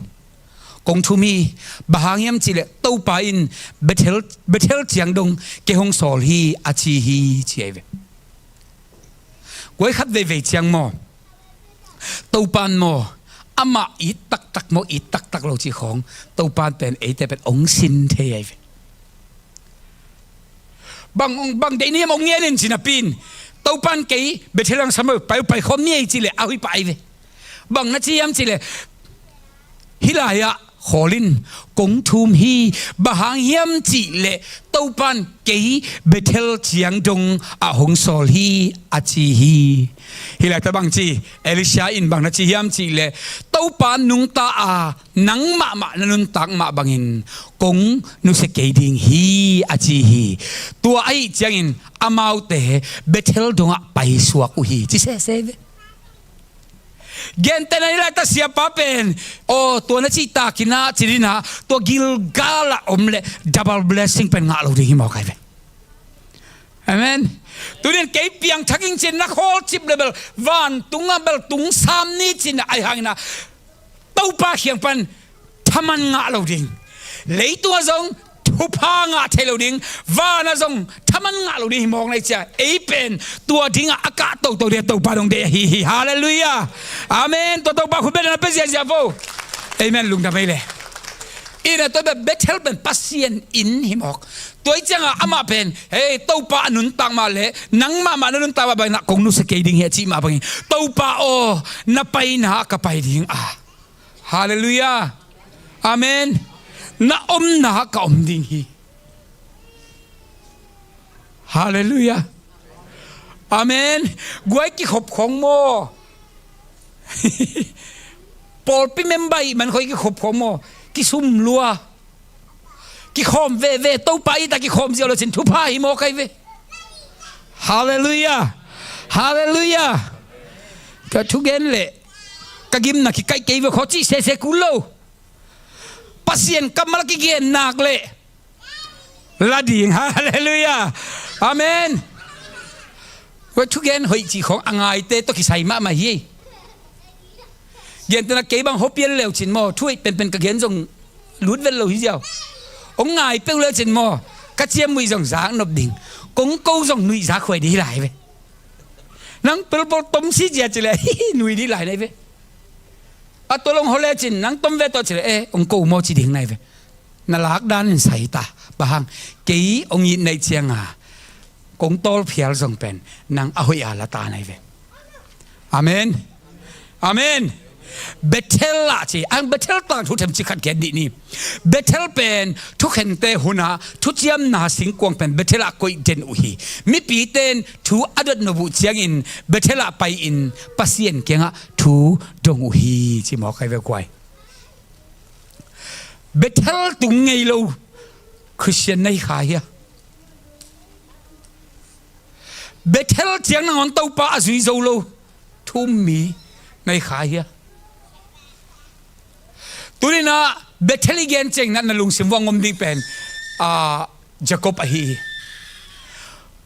Kong thum hi, bang hang hiam cih leh, Topa in Bethel, Bethel ciang dong, kei hong sawl hi, a ci hi, ci ahi ve. Guai khat veivei ciang maw. Topa in maw, amah it taktak maw, it taktak lo cih khawng, Topa in pen eite pen hong sin thei ahi ve. Bang, bang deih ni hiam hong ngen in ci napi in, Topa in kei Bethel ah sam lo, pai, pai khawm ni ei cih leh, a hoih pah ahi ve. Bang na ci hiam cih leh, hih lai-ah khawl in, kong thum hi, bang hang hiam cih leh, Topa in kei Bethel ciang dong ah hong sawl hi, a ci hi. Hih lai ta bang ci, Elisha in bang na ci hiam cih leh, Topa nungta a, nang mahmah na nuntak mah bangin, kong nusia kei ding hi, a ci hi. Tua ahih ciangin, amaute Bethel dongah paisuak uh hi, ci sese ve. Gentehna in lai ta siapa pen, aw, tua na cih takin ah, ci ding ah, tua Gilgal ah om leh double blessing pen ngah lo ding hi mawk ahi ve. Amen. Tu-in kei piangthak ing ci-in na khawlcip leh bel, vantung ah bel tung sam ni ci-in ah, ahih hangin ah, Topa kiang pan thaman ngah lo ding. Leitungah zong thupha ngah thei lo ding. Vanah zong thaman ngah lo ding hi mawk na hi cia. Ei pen tua dingah a kah toto ding Topa dong deih ahi hi. Halleluiah. Amen. Tua Topa khut beng na pia ziahziah vo. Amen. Lungdam ei le. Ina tua bek Bethel pen Pasian inn hi mawk. Tua hi ciangah amah pen, hei, Topa a nuntak mah le nang mahmah na nuntak mah bangin ah kong nusia kei ding hi a cih mah bangin, Topa aw, na paina ah ka pai ding a. Halleluiah. Amen. Na omna ah ka om ding hi. Halleluiah. Amen. Guai kikhop khawng maw? Pawlpi member ih man khawng kikhop khawng maw? Kisum lua. Kikhawm veve, Topa ih ta kikhawm ziau lo cin thupha hi mawk ahi ve. Halleluiah. Halleluiah. Ka thugen leh ka gimna kikaih kei ve khaw cih sese kul lo. Pasian kammal a kigen nak leh la ding. Halleluiah. Amen. Koi thugen hoih cih khawng a ngaite tawh kisai mahmah hi. Gentehna kei bang hawpial leu cin maw, thu hoih penpen ka gen zong lut vet lo hi ziau. Hong ngai peuh leu cin maw, ka ciamnuih zong zak nop ding. Kong ko zong nuih zak huai dih lai ve. Nang pelpol tom si zia ci leh, hi hi, nuih dih lai nai ve. A tua long hole cin, nang tom ve tawh ci leh, eh, hong ko maw ci ding nai ve. Na lak dan in sai ta. Bang hang, kei hong it naih cianga kong tawlphial zong pen nang a hoih a la ta nai ve. Amen. Amen. Bethel ah ci, ang Bethel tangthu themcik khat gen dih ni. Bethel pen thukhente hunah thuciamna singkuang pen Bethel ah koih den uh hi. Mipite in thu a dot nop uh ciangin Bethel ah pai-in Pasian kiangah thu dong uh hi, ci mawk ahi ve guai. Bethel tung ngei lo Khristian na hi kha hia? Bethel ciang nangawn Topa a zui zo lo thu-um mi na hi kha hia? Tuni-in ah Bethel i gen ciangin ah na lungsim uah a om ding pen, ah, Jacob ahi hi.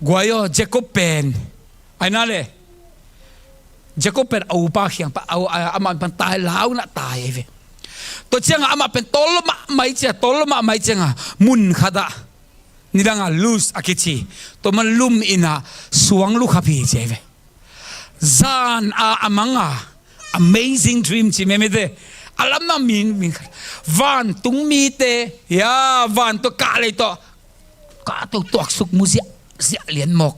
Guai aw, Jacob pen, ai na le, Jacob pen a upa kiang pan, a, a, amah pan tai, lau-in ah tai ahi ve. Tua ciangah amah pen tawllo mahmah ciang, tawllo mahmah ciangah mun khatah, nidangah Luz a kici, tua mun lum-in ah suang lukhap hi ci ahi ve. Zan a a mang a, amazing dream ci mete. A lamna min, min khat. Vantung mite, ya, van tawh kah lei tawh, kah tawh tuaksuk mu ziahziah lian mawk.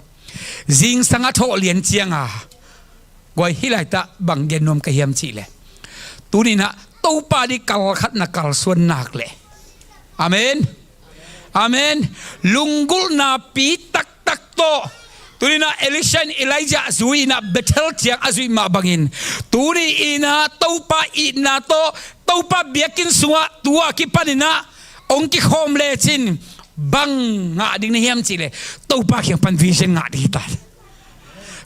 Zingsang a thawh lian ciangah, guai, hih laitak bang gen nuam ka hiam cih leh, tuni-in ah Topa ding kal khat na kalsuan nak leh, amen. Amen. Lunggulhna pi taktak tawh. Tuni-in ah Elisha in Elijah zui-in ah Bethel ciang a zuih mah bangin, tuni-in ah Topa itna tawh, Topa biakinn sungah tua kipanin ah hong kikhawm lecin bang ngah ding na hiam cih leh, Topa kiang pan vision ngah ding hi ta.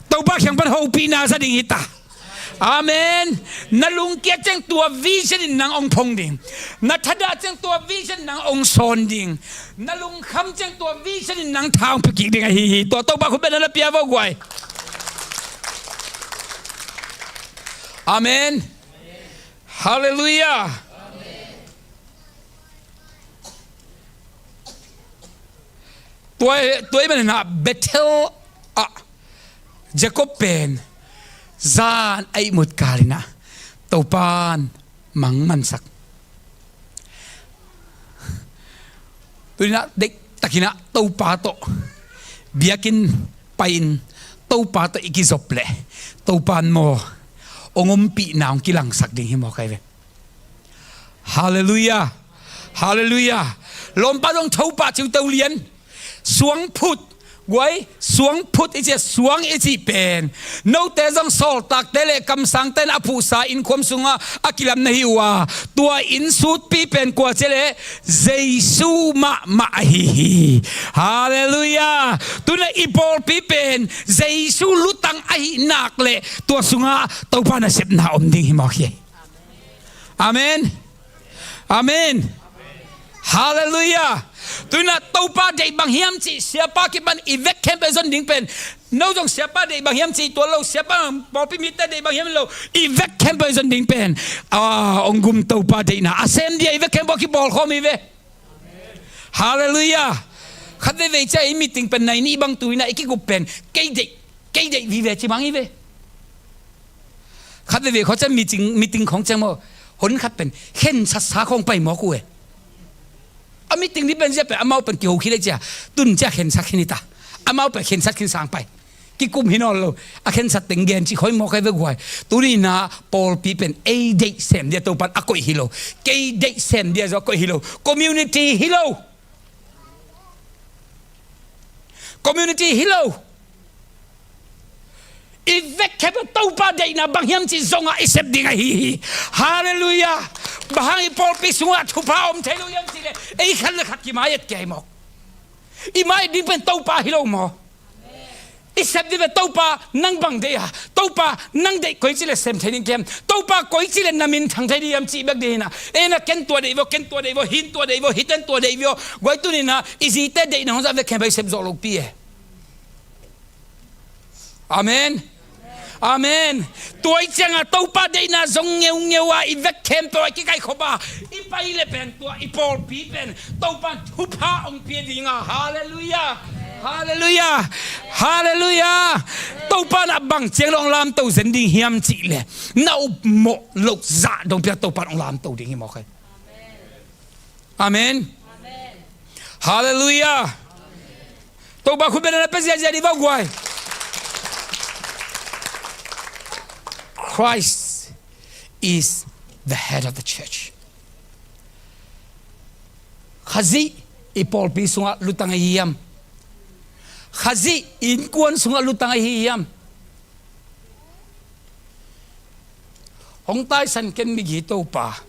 Topa kiang pan hopihna za ding hi ta. Amen. Na lungkia ciang tua vision in nang hong phong ding. Na thadah ciang tua vision in nang hong sawn ding. Na lungkham ciang tua vision in nang tha hong pia kik ding ahi hi. Tua Topa khut bengna na pia vo guai. Amen. Halleluiah. Tua, tua ahih manin ah Bethel ah Jacob pen zan a ihmut kalin ah Topa'n mangmansak. Tuni-in ah deihtakin ah Topa tawh biakinn pai-in Topa tawh i kizop leh, Topa'n maw, hong ompihna hong kilangsak ding hi mawk ahi ve. Halleluiah. Halleluiah. Lawmpa zong Topa ciuteu lian. Suang phut. Guai, suang phut i cih, suang i cih pen, note zong sawltakte le kamsangte in a phuhsa innkhuam sungah a kilam na hi uh a, tua inn sutpi pen kua ci leh Jesu mahmah ahi hi. Halleluiah. Tuni-in ah i pawlpi pen Jesu lutang ahih nak leh tua sungah Topa nasepna om ding hi mawk hi. Amen. Amen. Halleluiah. Tuni-in ah Topa deih bang hiam cih siapa kipan i vek khempeuh zon ding pen, no zong siapa deih bang hiam cih tuan lo, siapa, pawlpi mite deih bang hiam lo, i vek khempeuh zon ding pen, ah, hong gum Topa deihna a sem dia i vek khempeuh a kipawlkhawm hi ve. Halleluiah. Khat veivei ciang i meeting pen nai nih bang tu-in ah i kikup pen, kei deih, kei deih vive ci bang hi ve. Khat veivei khua ciang meeting, meeting khawng ciang maw, hon khat pen khensatsa khawng pai mawk uh e. A meeting ni pen zia pen amau pen kiho khin leh cia, tun cia khensat khin hi ta. Amau pen khensat khin sang pai. Kikum hi nawn lo. A khensat teng gen cih khoi mawk ahi ve guai. Tuni-in ah pawlpi pen ei deih sem dia Topa'n a koih hi lo. Kei deih sem dia zong a koih hi lo. Community hi lo. Community hi lo. I vek khempeuh Topa deihna bang hiam cih zongah i sep ding ahi hi. Halleluiah. Bang hang i pawlpi sungah thupha om thei lo hiam cih leh, ei khat le khat kimai-et kei mawk. I mai-et ding pen Topa hi lo maw? I sep ding pen Topa nang bang deih a, Topa nang deih koi ci leh sem thei ding kem, Topa koi ci leh na minthang thei ding hiam cih bek ding hi-in ah. Ei na ken tua deih vua, ken tua deih vua, hin tua deih vua, hiten tua deih vua. Guai, tuni-in ah i zite deihna hong zah vek khempeuh i sep zawh lopi e. Amen. Amen. Tua i ciangah Topa deihna zong ngeungeu a i vek khempeuh a i kikaikhop a i pai leh pen tua i pawlpi pen Topa in thupha hong pia ding a. Halleluiah. Halleluiah. Halleluiah. Topa in a bang ciang lo hong lamto zen ding hiam cih leh, na upmawh loh zah dong pia Topa in hong lamto ding hi mawk hi. Amen. Halleluiah. Topa khut bengna na pia ziahziah dih vau guai. Christ is the head of the church. Khazih i pawlpi sungah lutang ahi hiam? Khazih i innkuan sungah lutang ahi hiam? Hong taisan ken migi Topa,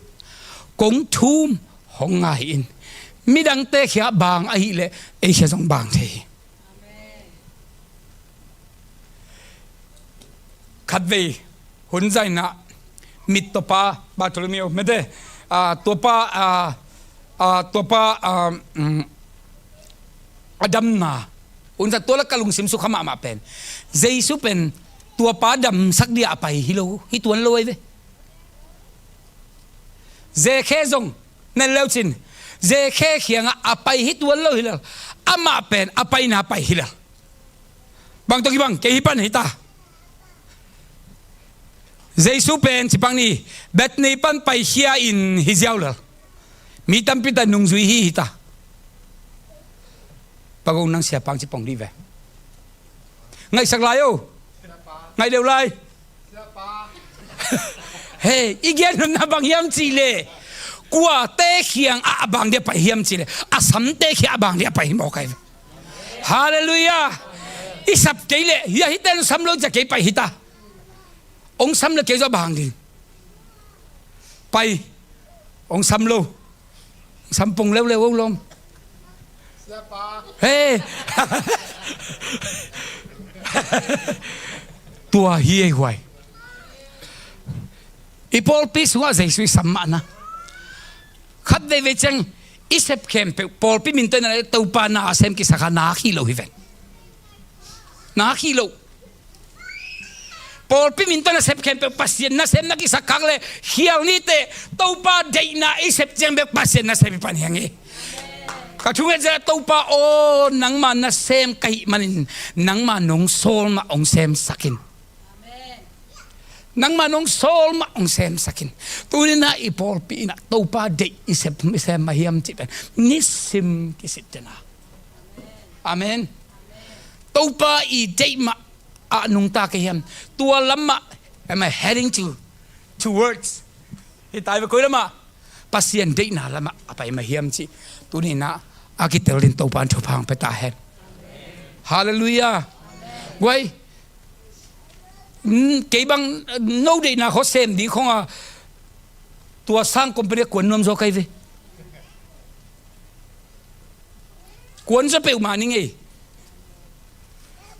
kong thum hong ngai in. Midangte khia bang ahileh ei khia zong bang thei hi. Khatvei hun zainah mit tuapa Bartholomew mete, ah, tuapa, ah, ah, tuapa, ah, mm, a damna hun zai tua la ka lungsim sukha mahmah pen Jesu pen tuapa damsak dia a pai hi lo, hi tuan lo ahi ve. Zekhe zong nen leucin Zekhe khiangah a pai hi tuan lo hi lel, amah pen a paina pai hi lel. Bang tawh kibang kei hi pan hi ta. Jesu pen cipang ni Bethany pan paikhia in hi ziau lel. Mi tampi ta nungzui hi hi ta. Pagong nang siapang cipong dih ve. Ngaihsak lai o. Ngaih deuh lai. Hei, i gen nopna bang hiam cihleh, kuate khiang ah a bang dia pai hiam cihleh, a samte khia a bang dia pai hi mawk ahi ve. Halleluiah. I sap kei leh hia hite hong sam lo cia kei pai hi ta. Hong sam le kei zong a bang ding. Pai. Hong sam lo. Sam pong leuleu o lom. Hei. Tua hi ei huai. I pawlpi sungah Jesu i sam mahna. Khat veivei ciang i sep khempeuh pawlpi min tawh na le Topa na a sem kisakha na khi lo hi ven. Na khi lo. Pawlpi min tawh nasep khempeuh Pasian nasem na kisak khak le khial niteh Topa deihna i sep ciang bek Pasian nasem i pan hi hang hi. Ka thunget zia Topa aw, nangma nasem ka hih manin nangma nong sawl mah hong semsak in. Nangma nong sawl mah hong semsak in. Tuni-in ah i pawlpi in ah Topa deih i sep, i sem mah hiam cih pen nisim kisitcian a. Amen. Topa i deih mah ah nungta ka hiam? Tua lamah am I heading to, towards? Hi tai ve koi lamah Pasian deihna lamah a pai mah hiam cih tuni-in ah a kitel din Topa in thupha hong pia ta hen. Halleluiah. Guai, mm, kei bang no deihna khawng sem ding khawng a tua sang company kuan nuam zaw kai ve. Kuan zaw peuhmah ning ei.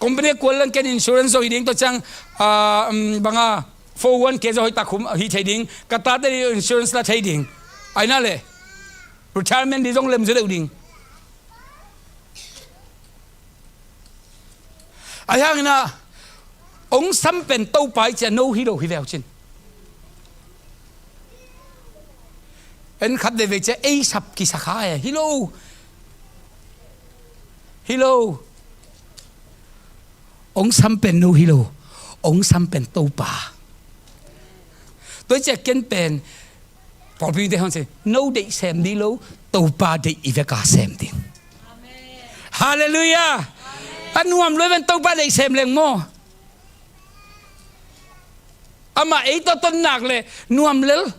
Company kuan leng ken insurance zaw hi ding tua ciang, ah, um, banga four oh one K zaw hi ta khum hi thei ding. Ka tate ding insurance la thei ding. Aina le retirement ding zong lem zaw deuh ding. Ahi hangin ah hong sam pen Topa i cia no hi lo hi veu cin. En khat veivei cia ei sap kisakha e hi lo. Hi lo. Hong sam pen no hi lo. Hong sam pen Topa. Tua i cia ken pen pawlpi mite hong ci, no deih sem ding lo, Topa deih i veka sem ding. Halleluiah. A nuam lua ven Topa deih sem leng maw. Amah ei tawh ton nak le nuam lel.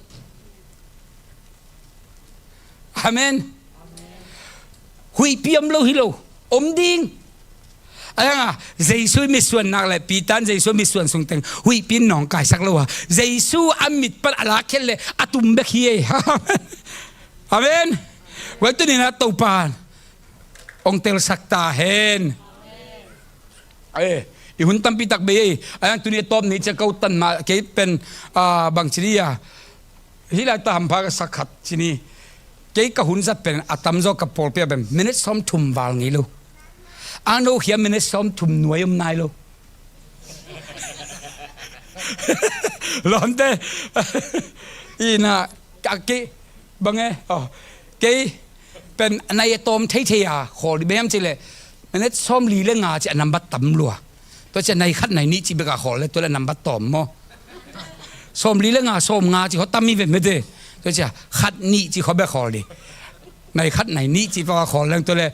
Amen. Huihpi om lo hi lo, om ding. Ahi hanga Jesu mitsuan nak le Peter in Jesu mitsuan sungteng huihpi in nawngkaisak lo a, Jesu a mit pan a lakkhiat le a tum bek hi ei. Amen. Guai, tuni-in ah Topa in hong telsak ta hen. Eh, i hun tampi tak bei ei. Ahi hang tuni a tawp ni cia ko tan mah kei pen, ah, bang ci dih a. Hih lai ta hampha ka sak khat ci ni. Kei ka hun zat pen a tamzaw ka pawlpi ah pen minute sawmthum val ngei lo. A no khia minute sawmthum nuai om nai lo. Lawmte. Ina ka kei bang e. Oh, kei pen nai a tawm theithei a khawl dih bek hiam cih leh minute sawmli le nga cih a nambat tam lua. Tua cia nai khat nai nih cih bek a khawl le tua le nambat tawm maw. Sawmli le nga, sawmnga cih khaw tam hi ve mete. Tua cia khat nih cih khaw bek khawl dih. Nai khat nai nih cih bek a khawl leng tua le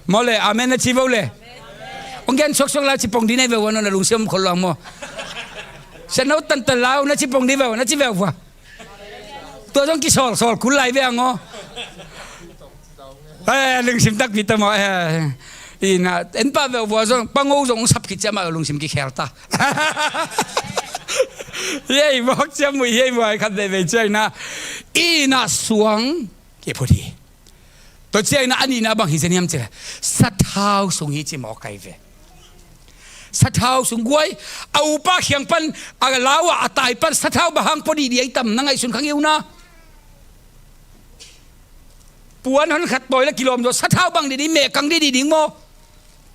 maw le amen na ci vo le. Hong gen suaksuak la ci pong dih nai ve ua, no na lungsim om khol luang maw. Sia no tantan lau na ci pong dih ve ua, na ci ve ua. Tua zong kisawlsawl kul lai ve ang aw. Eh, lungsim takpi ta maw, eh. Ina, en pah ve vua zong, pango zong sap khit ciang amah lungsim kikhel ta. Ei, mawk ciang mui, ei, muai khat veivei ciang ina. Ina suang kiphut hi. Tua ciang ina a nihna bang hi zen hiam cih leh, sathau sung hi ci mawk ai ve. Sathau sung guai, a upa kiang pan, a lau ah a tai pan, sathau bang hang pua dihdih ai tam, na ngaihsun kha ngei uh na. Puan hon khat tawi le kilawm zaw, sathau bang dihdih, mehkang dihdih ding maw?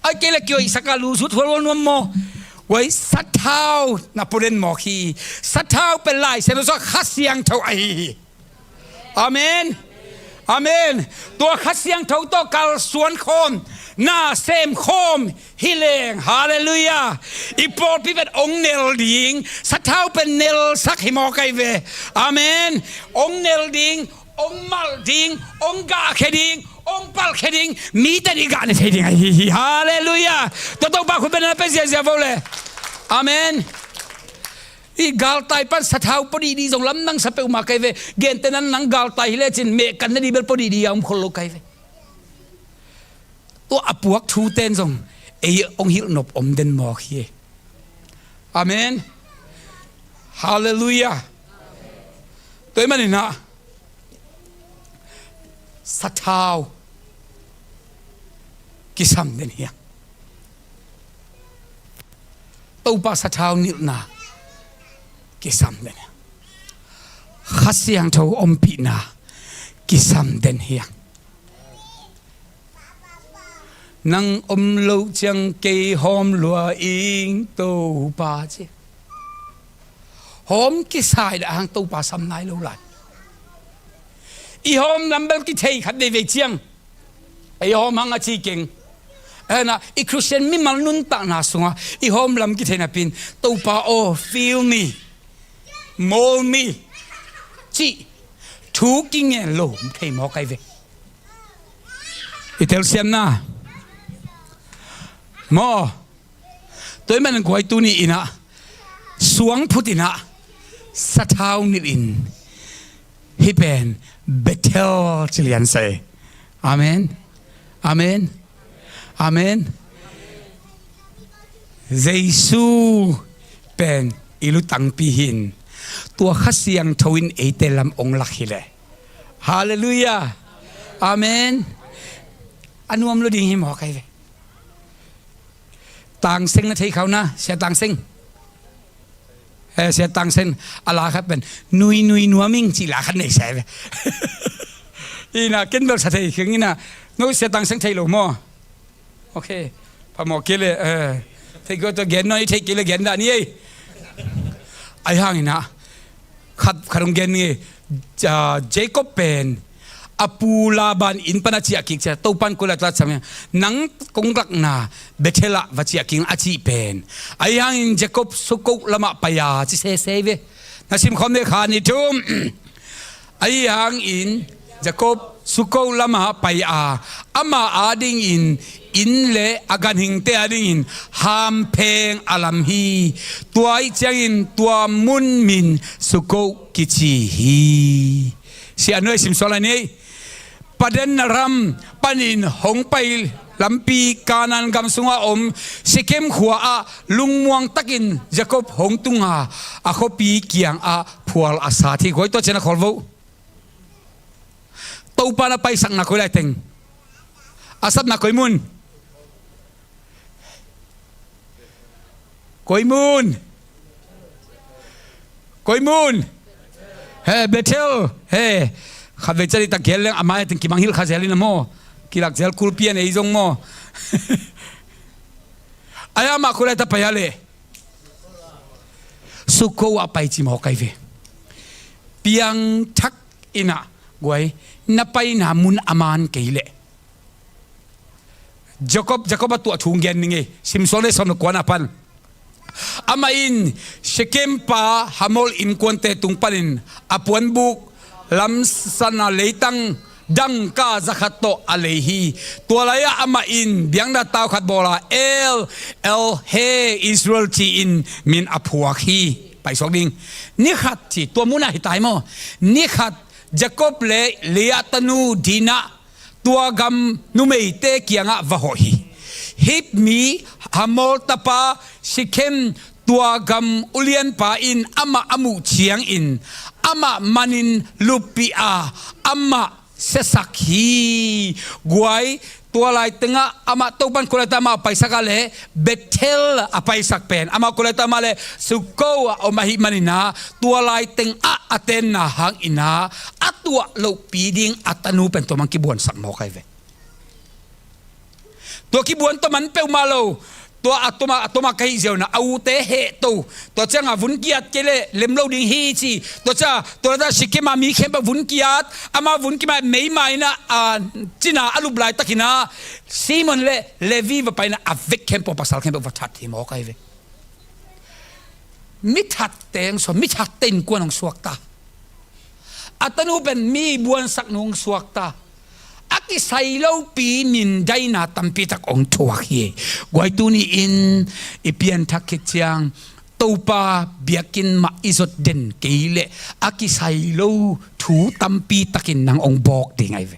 Ai kei le kioih sak a lusut hualhual nuam maw? Guai, sathau na pua den mawk hi. Sathau pen Lai Siangtho sungah Kha Siangtho ahi hi. Amen. Amen. Tua Kha Siangtho tawh kalsuan khawm, na sem khawm hi leng. Halleluiah. I pawlpi pen ong nel ding, sathau pen nelsak hi mawk ai ve. Amen. Ong nel ding, ong malh ding, ong gahkhia ding, ong palhkhia ding, mite in i gah ne thei ding ahi hi. Halleluiah. Tua Topa khut bengna na pia ziahziah vo le. Amen. I galtai pan sathau pua dihdih zong lamdang sa peuhmah kei ve. Gentehna in nang galtai hi lecin mehkan na dih bel pua dihdih a om khol lo kei ve. Tua a puak thute in zong ei ong hilh nop om den mawk hi. Amen. Halleluiah. Tua ahih manin ah sathau kisam den hi hang. Topa sathau nilhna kisam den hi hang. Kha Siangtho ompihna kisam den hi hang. Nang om loh ciang kei hawm lua ing Topa ci. Hawm kisai dah hang Topa sam nai lo lai. I hawm lam bel kithei khat veivei ciang. Ei hawm hang a ci keng. Ahih hang i Khristian mimal nuntakna sungah i hawm lam kithei napi in, Topa aw, fill me, mold me cih thu kingen lo thei mawk ai ve. I telsiamna maw? Tua ahih manin guai tuni in ah suang phut in ah sathau nilh in, hih pen Bethel ci lian sa hi. Amen. Amen. Amen. Jesu pen i lutangpi hi in, tua Kha Siangtho in eite lam ong lak hi leh. Halleluiah. Amen. A nuam lo ding hi mawk ai ve. Tang Seng na thei kha uh na, Sia Tang Seng. Eh, Sia Tang Seng a la khat pen, nui nui nuam ing cih la khat nei sa ai ve. Ina ken bel sa thei keng ina, no Sia Tang Seng thei lo maw? Ok. Phamawh kei le, eh, thei kei tua gen nawn, i theih kei le gen dah ni ei. Ahih hang ina, khat, khat hong gen ni. Ah, Jacob pen a pu Laban inn pan a ciah kik ciang, Topan kua lai tla ciang, nang kong lakna Bethel ah va ciah kik a cih pen. Ahih hangin Jacob Sukkoth lamah pai a ci sese ve. Na simkhawm dek kha ni thum. Ahih hangin Jacob Sukkoth lamah pai a, amah adingin inn le a ganhingte adingin hampheng a lam hi. Tua ahih ciangin tua mun min Sukkoth kici hi. Sia nuai simsual a nei. Padan Aram panin hong pai lampi Kanaan gam sungah om Shekhem khua ah lungmuang takin Jacob hong tung a, a khuapi kiangah phual a sat hi. Guai, tua ciang a khawl vo. Topa na paisakna koi lai teng? A sapna koi mun? Koi mun? Koi mun? He, Bethel. He. Khatvei ciang i tak gel leng a mai teng kimang hilh kha zel in a maw. Kilak zel kulpi a nei zong maw. Ai, amah koi lai ta pai a leh? Sukkoth ah pai ci mawk ai ve. Piangthak in ah guai, na paina mun a man kei leh. Jacob, Jacob a tuah thu gen ning ei. Simsual le sawm le kuana pan. Amah in Shekhem pa Hamor innkuante tung panin a puanbuk lamsang a leitang dangka zakhat tawh a lei hi. Tua lai-ah amah in biakna tau khat bawl a, El, El He Israel ci-in min a phuak hi. Paisuak ding. Ni khat ci, tua munah hi tai maw? Ni khat Jacob le Leah tanu Dinah tua gam numeite kiangah va hawh hi. Hit mi Hamor tapa Shekhem tua gam ulianpa in amah a muh ciangin amah manin luppih a, amah siasak hi. Guai, tua lai tengah amah Topan kua lai tengah amah a paisak ah le Bethel a paisak pen amah kua lai tengah amah le Sukkoth a om ahih manin ah, tua lai tengah a tenna hangin ah a tuah lohpi ding a tanu pen tua mah kibuansak mawk ahi ve. Tua kibuan tua man peuhmah lo. Tua a tua mah, a tua mah ka hih ziau in ah a ute heh to. Tua ciangah vun ki-at kei leh lem lo ding hi ci. Tua ciangah tua laitak Shekhem a mi khempeuh vun ki-at, amah vun ki-at, meima in ah, a, cina a lup laitakin ah Simeon le Levi va pai in ah a vek khempeuh, pasal khempeuh va that hi mawk ahi ve. Mi thatte hong suak, mi thatte innkuan hong suak ta. A tanu pen mi buansak nu hong suak ta. A kisai lopi mindaina tampi tak hong thuak hi. Guai, tuni-in i pianthak khit ciang Topa biakinn mah i zot den kei leh a kisai lo thu tampi takin nang hong bawk ding ahi ve.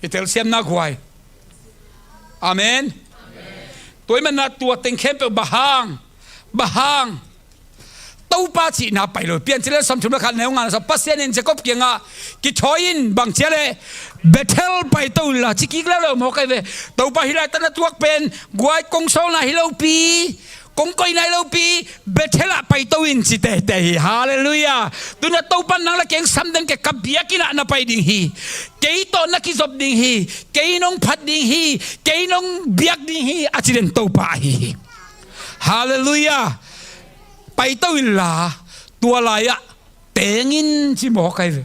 I telsiamna guai. Amen. Tua ahih manin ah tua teng khempeuh bang hang, bang hang Topa cihna pai lo. Piancil sawmthum le khat, neu nga na sa, Pasian in Jacob kiangah kithawi in, bang ci a leh, Bethel paito inla, ci kik leuleu mawk ahi ve. Topa hih laitak na tuak pen guai, kong sawlna hi lopi, kong koihna hi lopi, Bethel ah paito in ci teitei hi. Halleluiah. Tu-in ah Topa in nang le kei hong sam den kei, ka biakinn ah na pai ding hi. Kei tawh na kizop ding hi. Kei nong phat ding hi. Kei nong biak ding hi, a ci den Topa ahi hi. Halleluiah. Paito inla, tua lai-ah teng in ci mawk ahi ve.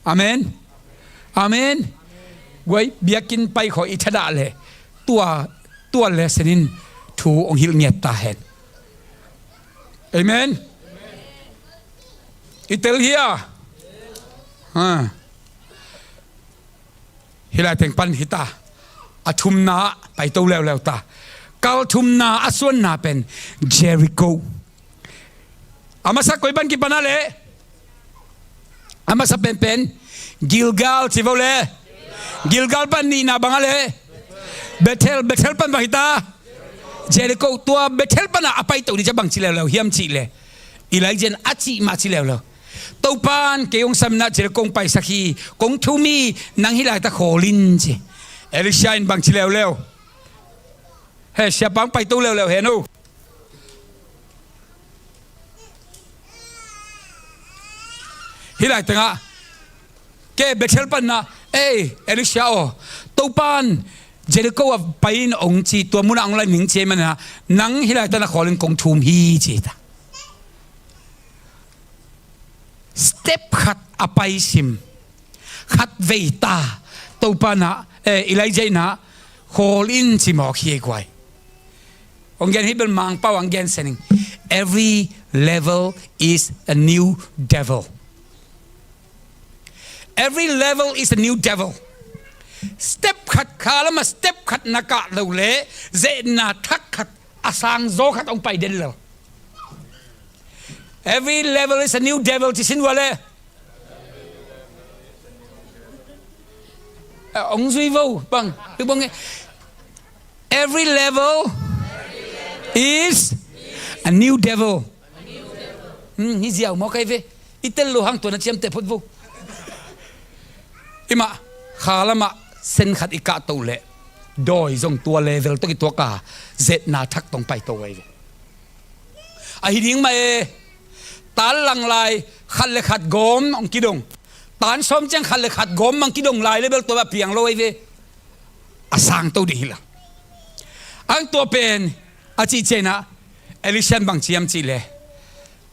Amen. Amen. Guai, biakinn pai khawng i thadah leh tua, tua lesson in thu hong hilh ngiat ta hen. Amen. I tel hia? Ha. Hih lai teng pan hi ta. A thumna paito leuleu ta. Kal thumna a suanna pen Jericho. A masa koi pan kipan a leh? A masa penpen Gilgal ci vo le. Gilgal pan nihna bang a leh? Bethel. Bethel pan bang hi ta? Jericho. Tua Bethel pan a paito ni ca bang ci leuleu hiam cih leh, Elijah in a cih mah ci leuleu. Topa in kei hong sam in ah Jericho hong paisak hi, kong thum hi, nang hih laitak khawl in ci. Elisha in bang ci leuleu? He, siapa hong paito leuleu hen o. Hih lai tengah, kei Bethel pan ah, ei, Elisha aw, Topa in Jericho ah pai in hong ci, tua munah hong la ning ci ahih manin ah, nang hih laitak na khawl in, kong thum hi ci ta. Step khat a pai sim. Khat vei ta. Topa in ah, eh, Elijah in ah, khawl in ci mawk hi ei guai. Hong gen hi bel Mangpau hong gen sening. Every level is a new devil. Every level is a new devil. Step khat, khalam ah step khat na kah lo leh, ze-etna thak khat, a sangzaw khat hong pai den lo. Every level is a new devil ci sin ua leh. Eh, hong zui vo bang. Every level is a new devil. Hmm, hi ziau mawk ahi ve. I tel lo hang tua na ciamteh phot vo. I mah, khalam ah sen khat i kah to leh, dawi zong tua level tawh kituak a, ze-etna thak tawh hong paito ahi ve. Ahi ding mah e. Tan lang lai khat le khat gawm hong kidong. Tan sawm ciang khat le khat gawm hong kidong lai leh bel tua bang piang lo ahi ve. A sangto ding hi lo. Ang tua pen a cih ciangin ah, Elisha in bang ci hiam cih leh,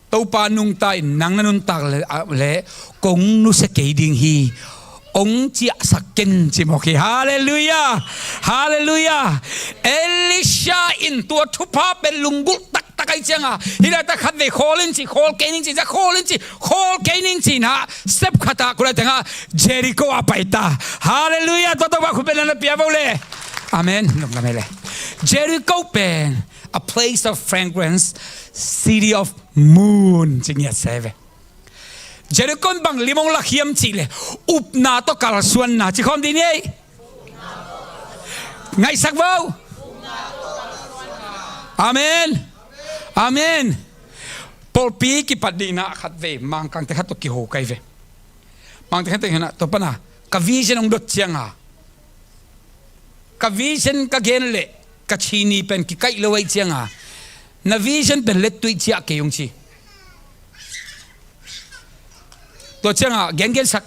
Topa nungta in, nang na nuntak leh, ah, leh kong nusia kei ding hi. Hong ciahsak ken ci mawk hi. Halleluiah. Halleluiah. Elisha in tua thupha pen lunggulh taktak ahih ciangin, hih laitak khat vei khawl in ci, khawl kei ning ci, za khawl in ci, khawl kei ning ci-in ah, step khat ah, kua lai tengah, Jericho ah pai ta. Halleluiah. Tua Topa khut beng na pia vo leh. Amen. Lungdam ei leh. Jericho pen A place of fragrance, city of moon, ci ngiat sa hi ve. Jericho in bang lim hong lak hiam cih leh, upna tawh kalsuanna, ci khawm dih ni ei. Ngaihsak vo. Amen. Amen. Pawlpi kipat dihna khatvei Mangkangte khat tawh kiho ka hi ve. Mangte khat tawh kiho na, tua pan a ka vision hong dot ciang a, ka vision ka gen leh ka chini pen kikaih lo ahih ciang a, na vision pen lettuih ciah kei hong ci. Tua ciang a gengensak,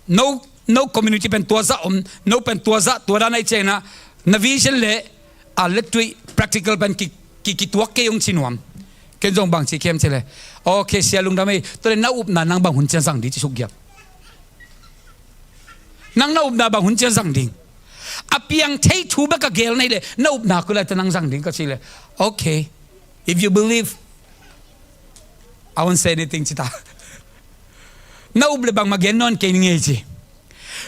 no, no community pen tua zah om, no pen tua zah tua dan ahih ciangin ah, na vision leh a lettuih practical pen ki, ki, kituak kei hong ci nuam. Ken zong bang ci hiam cih leh, okay, sia lungdam ei, tua leh na upna nang bang hun ciang zang ding ci suk giap. Nang na upna bang hun ciang zang ding? A piang thei thu bek a gel na hih leh, na upna koi lai-a nang zang ding ka cih leh, okay, if you believe, I won't say anything, ci ta. Na up leh bangmah gen nawn kei ning ei ci.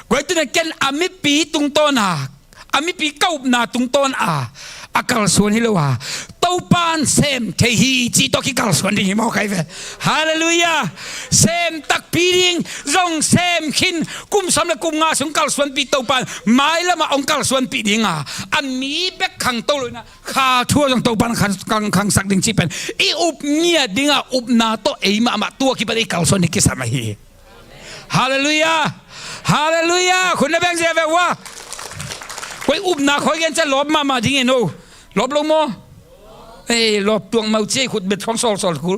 Guai, tu-in ah ken a mipi tungtawn a, a mipi ka upna tungtawn a, a kalsuan hi lo a, Topa'n sem thei hi cih tawh kikalsuan ding hi mawk ahi ve. Halleluiah. Sem takpi ding, zong sem khin, kum sawm leh kum nga sung kalsuanpih Topa'n mailam ah hong kalsuanpih ding a, a mi bek khangto lo-in ah, kha thu ah zong Topa'n khang, khang, khangsak ding cih pen i up ngiat ding a, upna tawh ei mahmah tu a kipan i kalsuan ding kisam ahi hi. Halleluiah. Halleluiah. Khut na beng zia ve ua. Koi upna khawng gen ciang lawp mahmah ding e no. Lawp lo maw? Ei, lawp tuak mah uh ci ei, khut bet khawng sawlsawl kul.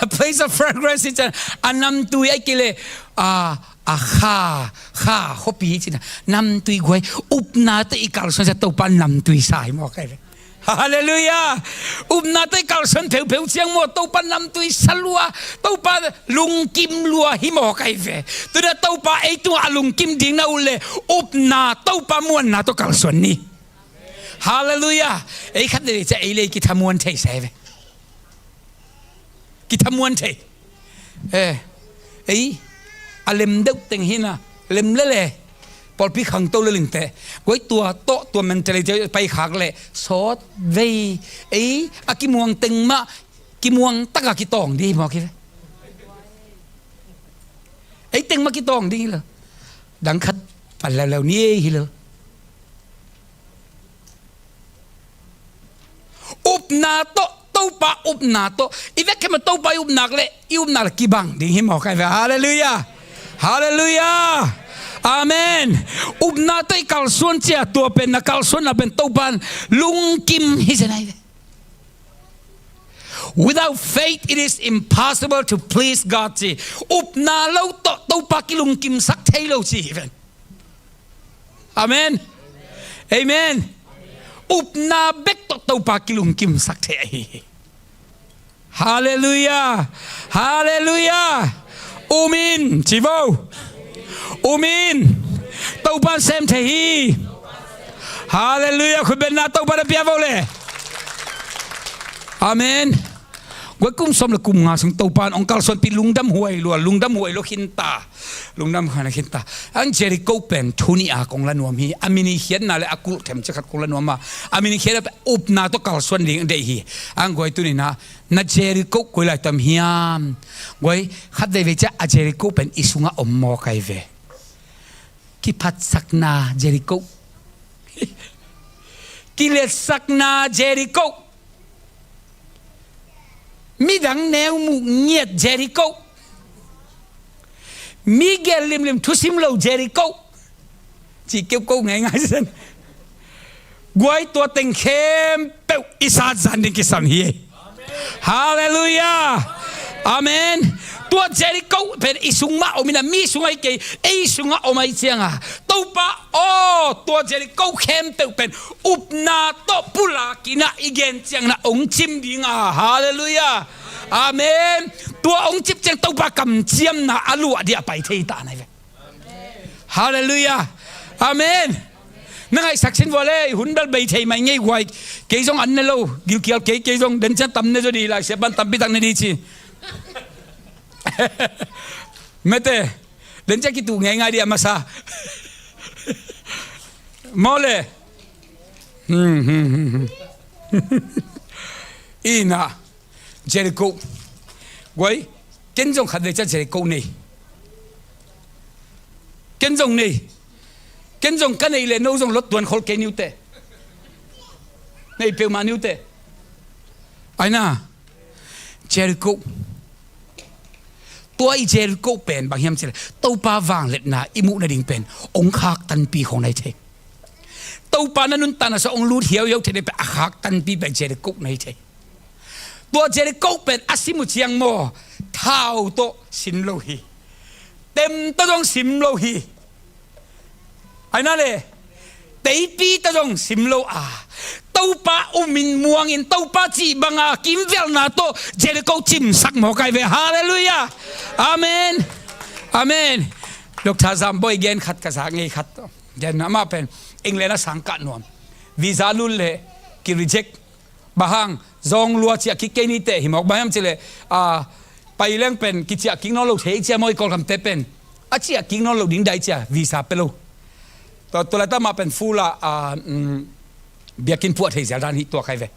A place of fragrance hi ciang a namtui ahih kei leh, a, a kha, kha khuapi hi ci-in ah, namtui guai, upna tawh i kalsuan ciang Topa namtui sa hi mawk ahi ve. Halleluiah. Upna tawh i kalsuan pheupheu ciang maw, Topa namtui sa lua, Topa lungkim lua hi mawk ahi ve. Tu-in ah Topa ei tungah a lungkim ding na ut leh, upna Topa muanna tawh kalsuan ni. Halleluiah. Ei khat leh ciang ei leh kithamuan thei sa hi ve. Kithamuan thei. Eh, ei, a lem deuh teng hi-in ah, lem lel e. Pawlpi khangto lel inteh. Guai, tua tawh, tua mentality pai khak leh, sawt vei. Ei, a kimuang teng mah, kimuang tak a kitawng ding hi mawk hi ve. Ei teng mah kitawng ding hi lo. Dang khat pan leuleu ni ei hi lo. Upna tawh, Topa upna tawh. I vek khempeuh Topa i upna leh, i upna leh kibang ding hi mawk ahi ve. Halleluiah. Halleluiah. Amen. Upna tawh i kalsuan ciang tua pen na kalsuanna pen Topa'n lungkim hi zen ahi ve. Without faith, it is impossible to please God, ci. Upna lo tawh Topa kilungkimsak thei lo ci hi ven. Amen. Amen. Upna bek tawh Topa kilungkimsak thei ahi hi. Halleluiah. Halleluiah. Amen. Ci vo. Amen. Topa'n sem thei hi. Halleluiah. Khut betna Topa'n a pia vo le. Amen. Guai, kum sawm leh kum nga sung Topa'n hong kalsuanpih, lungdam huai lua, lungdam huai lua khinta. Lungdam huai lua khinta. Ang Jericho pen thu nih a kong la nuam hi. A min i khiatna leh a kulh themcik khat kong la nuam a. A min i khiatna pen upna tawh kalsuan ding deih hi. Ang guai, tuni-in ah na Jericho koi lai-ah om hiam? Guai, khat veivei ciang a Jericho pen i sungah om mawk ahi ve. Kiphatsakna Jericho. Kiletsakna Jericho. Midang neu muh ngiat Jericho. Mi gel limlim, thusim lo Jericho. Ci keuh ko ngeingai zen. Guai, tua teng khempeuh i sat zan ding kisam hi. Halleluiah. Amen. Tua Jericho pen i sung mah om in ah, mi sung ahi kei, ei sungah om ahih ciang a, Topa aw, tua Jericho khempeuh pen upna tawh pulak in ah i gen ciangin ah hong cim ding a. Halleluiah. Amen. Tua hong cip ciang Topa kamciamna a luah ding a pai thei ta na hi ve. Halleluiah. Amen. Na ngaihsak sin vua le, hun bel bei thei mai ngei guai. Kei zong an ne lo, gilkial kei, kei zong den ciang tam ne zaw ding, Laisiangtho pan tampi tak ne ding ci. Mete, den ciang kituh ngeingai ding a masa. Maw le. Hmm, hmm, hmm, hmm. Ina, Jericho. Guai, ken zong khat vei ciang Jericho nei. Ken zong nei. Ken zong ka nei leh no zong lot tuan khol kei ni uh teh. Nei peuhmah ni uh teh. Aina, Jericho. Tua i Jericho pen bang hiam cih leh Topa vangliatna i muh nading pen hong khaktanpi khong na hi thei. Topa na nuntakna sung hong lut hiauhiau thei ding pen a khaktanpi pen Jericho na hi thei. Tua Jericho pen a sim uh ciang maw, thau tawh sim lo hi. Tem tawh zong sim lo hi. Aina le, teipi tawh zong sim lo a, Topa umin muangin Topa cih banga kimvelna tawh Jericho cimsak mawk ai ve. Halleluiah. Amen. Amen. Doctor Zambawi gen khat ka za ngei khat. Gen amah pen England a sangkah nuam. Visa lut leh ki reject. Bang hang, zong lua ciah kik kei ni teh hi mawk. Bang hiam cih leh, a, pai leng pen kiciah kik nawn lo thei cia maw i Kawlgamte pen. A ciah kik nawn lo ding dai cia visa pe lo. Tua, tua laita mah pen full a, a, mm, biakinn puah thei zial dan hi tua kai ve.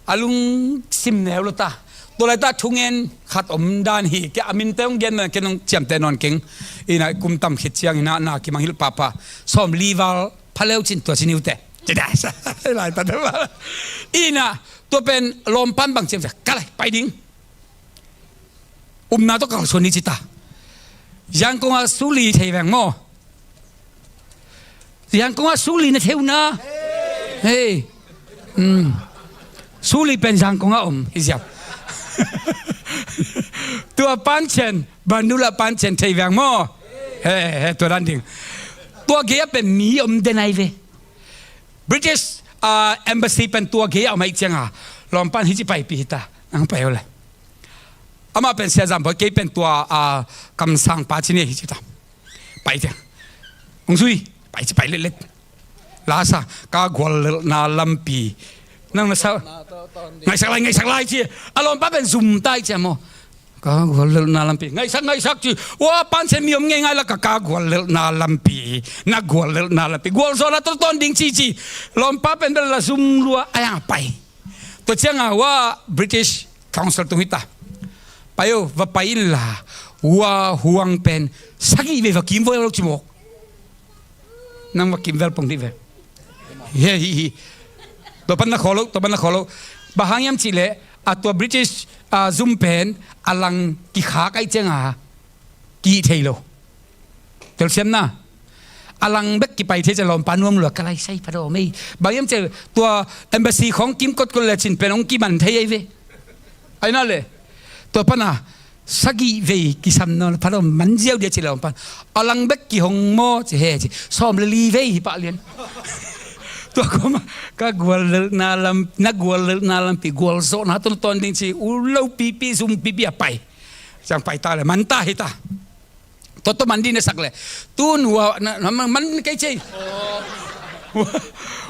A lungsim neu lo ta. Tua laita thungen khat om dan hi. Kei a minte hong gen mah ken hong ciamteh nawn keng. Ina kum tam khit ciang ina na kimangngilh pahpah. Sawmli val pha leu cin tua ci ni uh teh. Ci dai sa, lai ta deuh a. Ina, tua pen lawmpan bang ciam sa, ka lai, pai ding. Umna tawh kalsuan ni ci ta. Yangon ah suli thei veng maw. Yangon ah suli na thei uh na. Hei. Hmm. Suli pen Yangon ah om, hi ziau. Tua pancen, bandula pancen thei veng maw. He, he, tua dan ding. Tua gei ah pen mi om den ai ve. British, ah, embassy pen tua gei a om ahih cianga lawmpan hici paipih hita, nang pai uh le. Amah pen Sia Zam Bawi, kei pen tua, ah, kamsang pa ci ni hi ci ta. Pai ciang. Hong zui, pai ci pai letlet. Lasa, ka guallelhna lampi. Nang na sa, ngaihsak lai, ngaihsak lai ci. A lawmpa pen zum ta ahih ciang maw. Ka guallelhna lampi. Ngaihsak, ngaihsak ci. Ua, pancen mi om ngeingai la ka, ka guallelhna lampi. Na guallelhna lampi. Gualzawhna tawh tawn ding ci ci. Lawmpa pen bel la zum lua a yang pai. Tua cianga ua British Council tung hita. Pai o, va pai inla. Ua huang pen sagih vei va kim voi lo ci mawk. Nang va kimvel pong dih ve. Hi, hi, hi. Tua pan na kholo, tua pan na kholo. Bang hang hiam cih leh, a tua British, a, zum pen, a lang kikhak ahih cianga, kihih thei lo. Telsiamna. A lang bek kipai thei ciang lawmpa nuam lua ka lai sai pha daw mei. Bang hiam cih leh, tua embassy khong kim kotkot le cin pen hong kiman thei ahi ve. Aina le. Tua pana, sagih vei kisam nawn pha lo man ziau dia ci lawmpan. A lang bek kihong maw ci he ci. Sawm le li vei hi pah lian. Tua koma ka guallelhna lam, na guallelhna lampi gualzawhna tawh tawn ding ci. U lo pipi zum pipi a pai. Ciang pai ta le man ta hi ta. Tua tua man ding na sak le. Tun ua na, na man, man kei ci.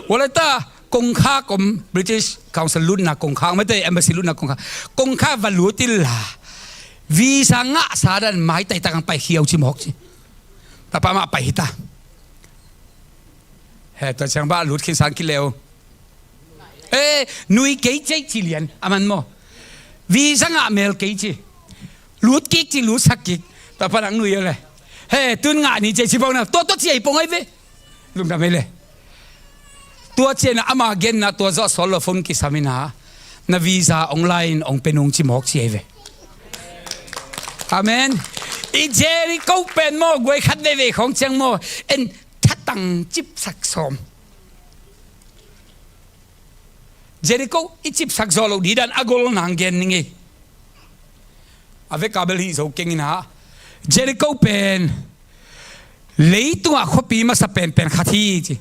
Ua le ta. Kongkhak om, British Council lutna kongkhak, mate embassy lutna kongkhak. Kongkhak va lut inla. Visa ngahsa dan maitai tak ang pai khiau ci mawk ci. Tapa mah pai hita. He, tua ciang bah lut khin sang kileu. Eh, nui kei ceih ci lian, a man maw. Visa ngah mel kei ci. Lut kik ci, lut sak kik. Tapa nang nui le. He, tun ngah ni ceih ci pong na. Tua, tua ci ei pong ai ve. Lungdam ei le. Tua ciang a ama genna tua zawh sawl lo phone kisam ina. Na visa online hong pe nung ci mawk ci ei ve. Amen. I Jericho pen maw guai khat veivei khawng ciang maw. En thatang cipsak sawm. Jericho i cipsak zawh loh dih dan a gol nang gen ning ei. A veka bel hih zo keng ina. Jericho pen leitungah khuapi masa penpen khat hi ci.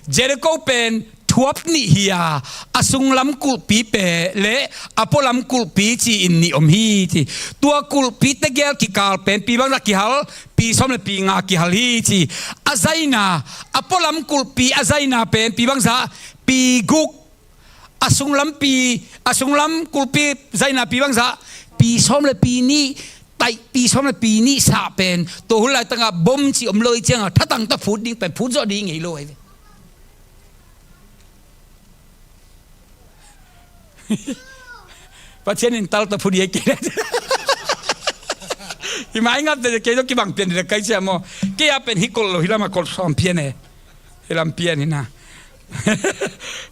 Jericho pen thuap nih hi a, a sunglam kulhpi pen le a pualam kulhpi ci-in nih om hi ci. Tua kulhpi tegel kikal pen pi bangzah kihal, pi sawm le pi nga kihal hi ci. A zaina, a pualam kulhpi a zaina pen pi bangzah, pi guk. A sunglampi, a sunglam kulhpi zainapi bangzah, pi sawm le pi nih, taih pi sawm le pi nih sah pen, tua hun laitangah bom cih om lo i ciangah, thatang tawh phut ding pen, phut zawh ding ngei lo ahi ve. Pathian in tal tawh phu ding hi kei. Hi mai ngap te kei zong kibang pian ding kai cia maw. Kei a pen hi kol lo hi lama kol sawm pian e. Hi lam pian hi na.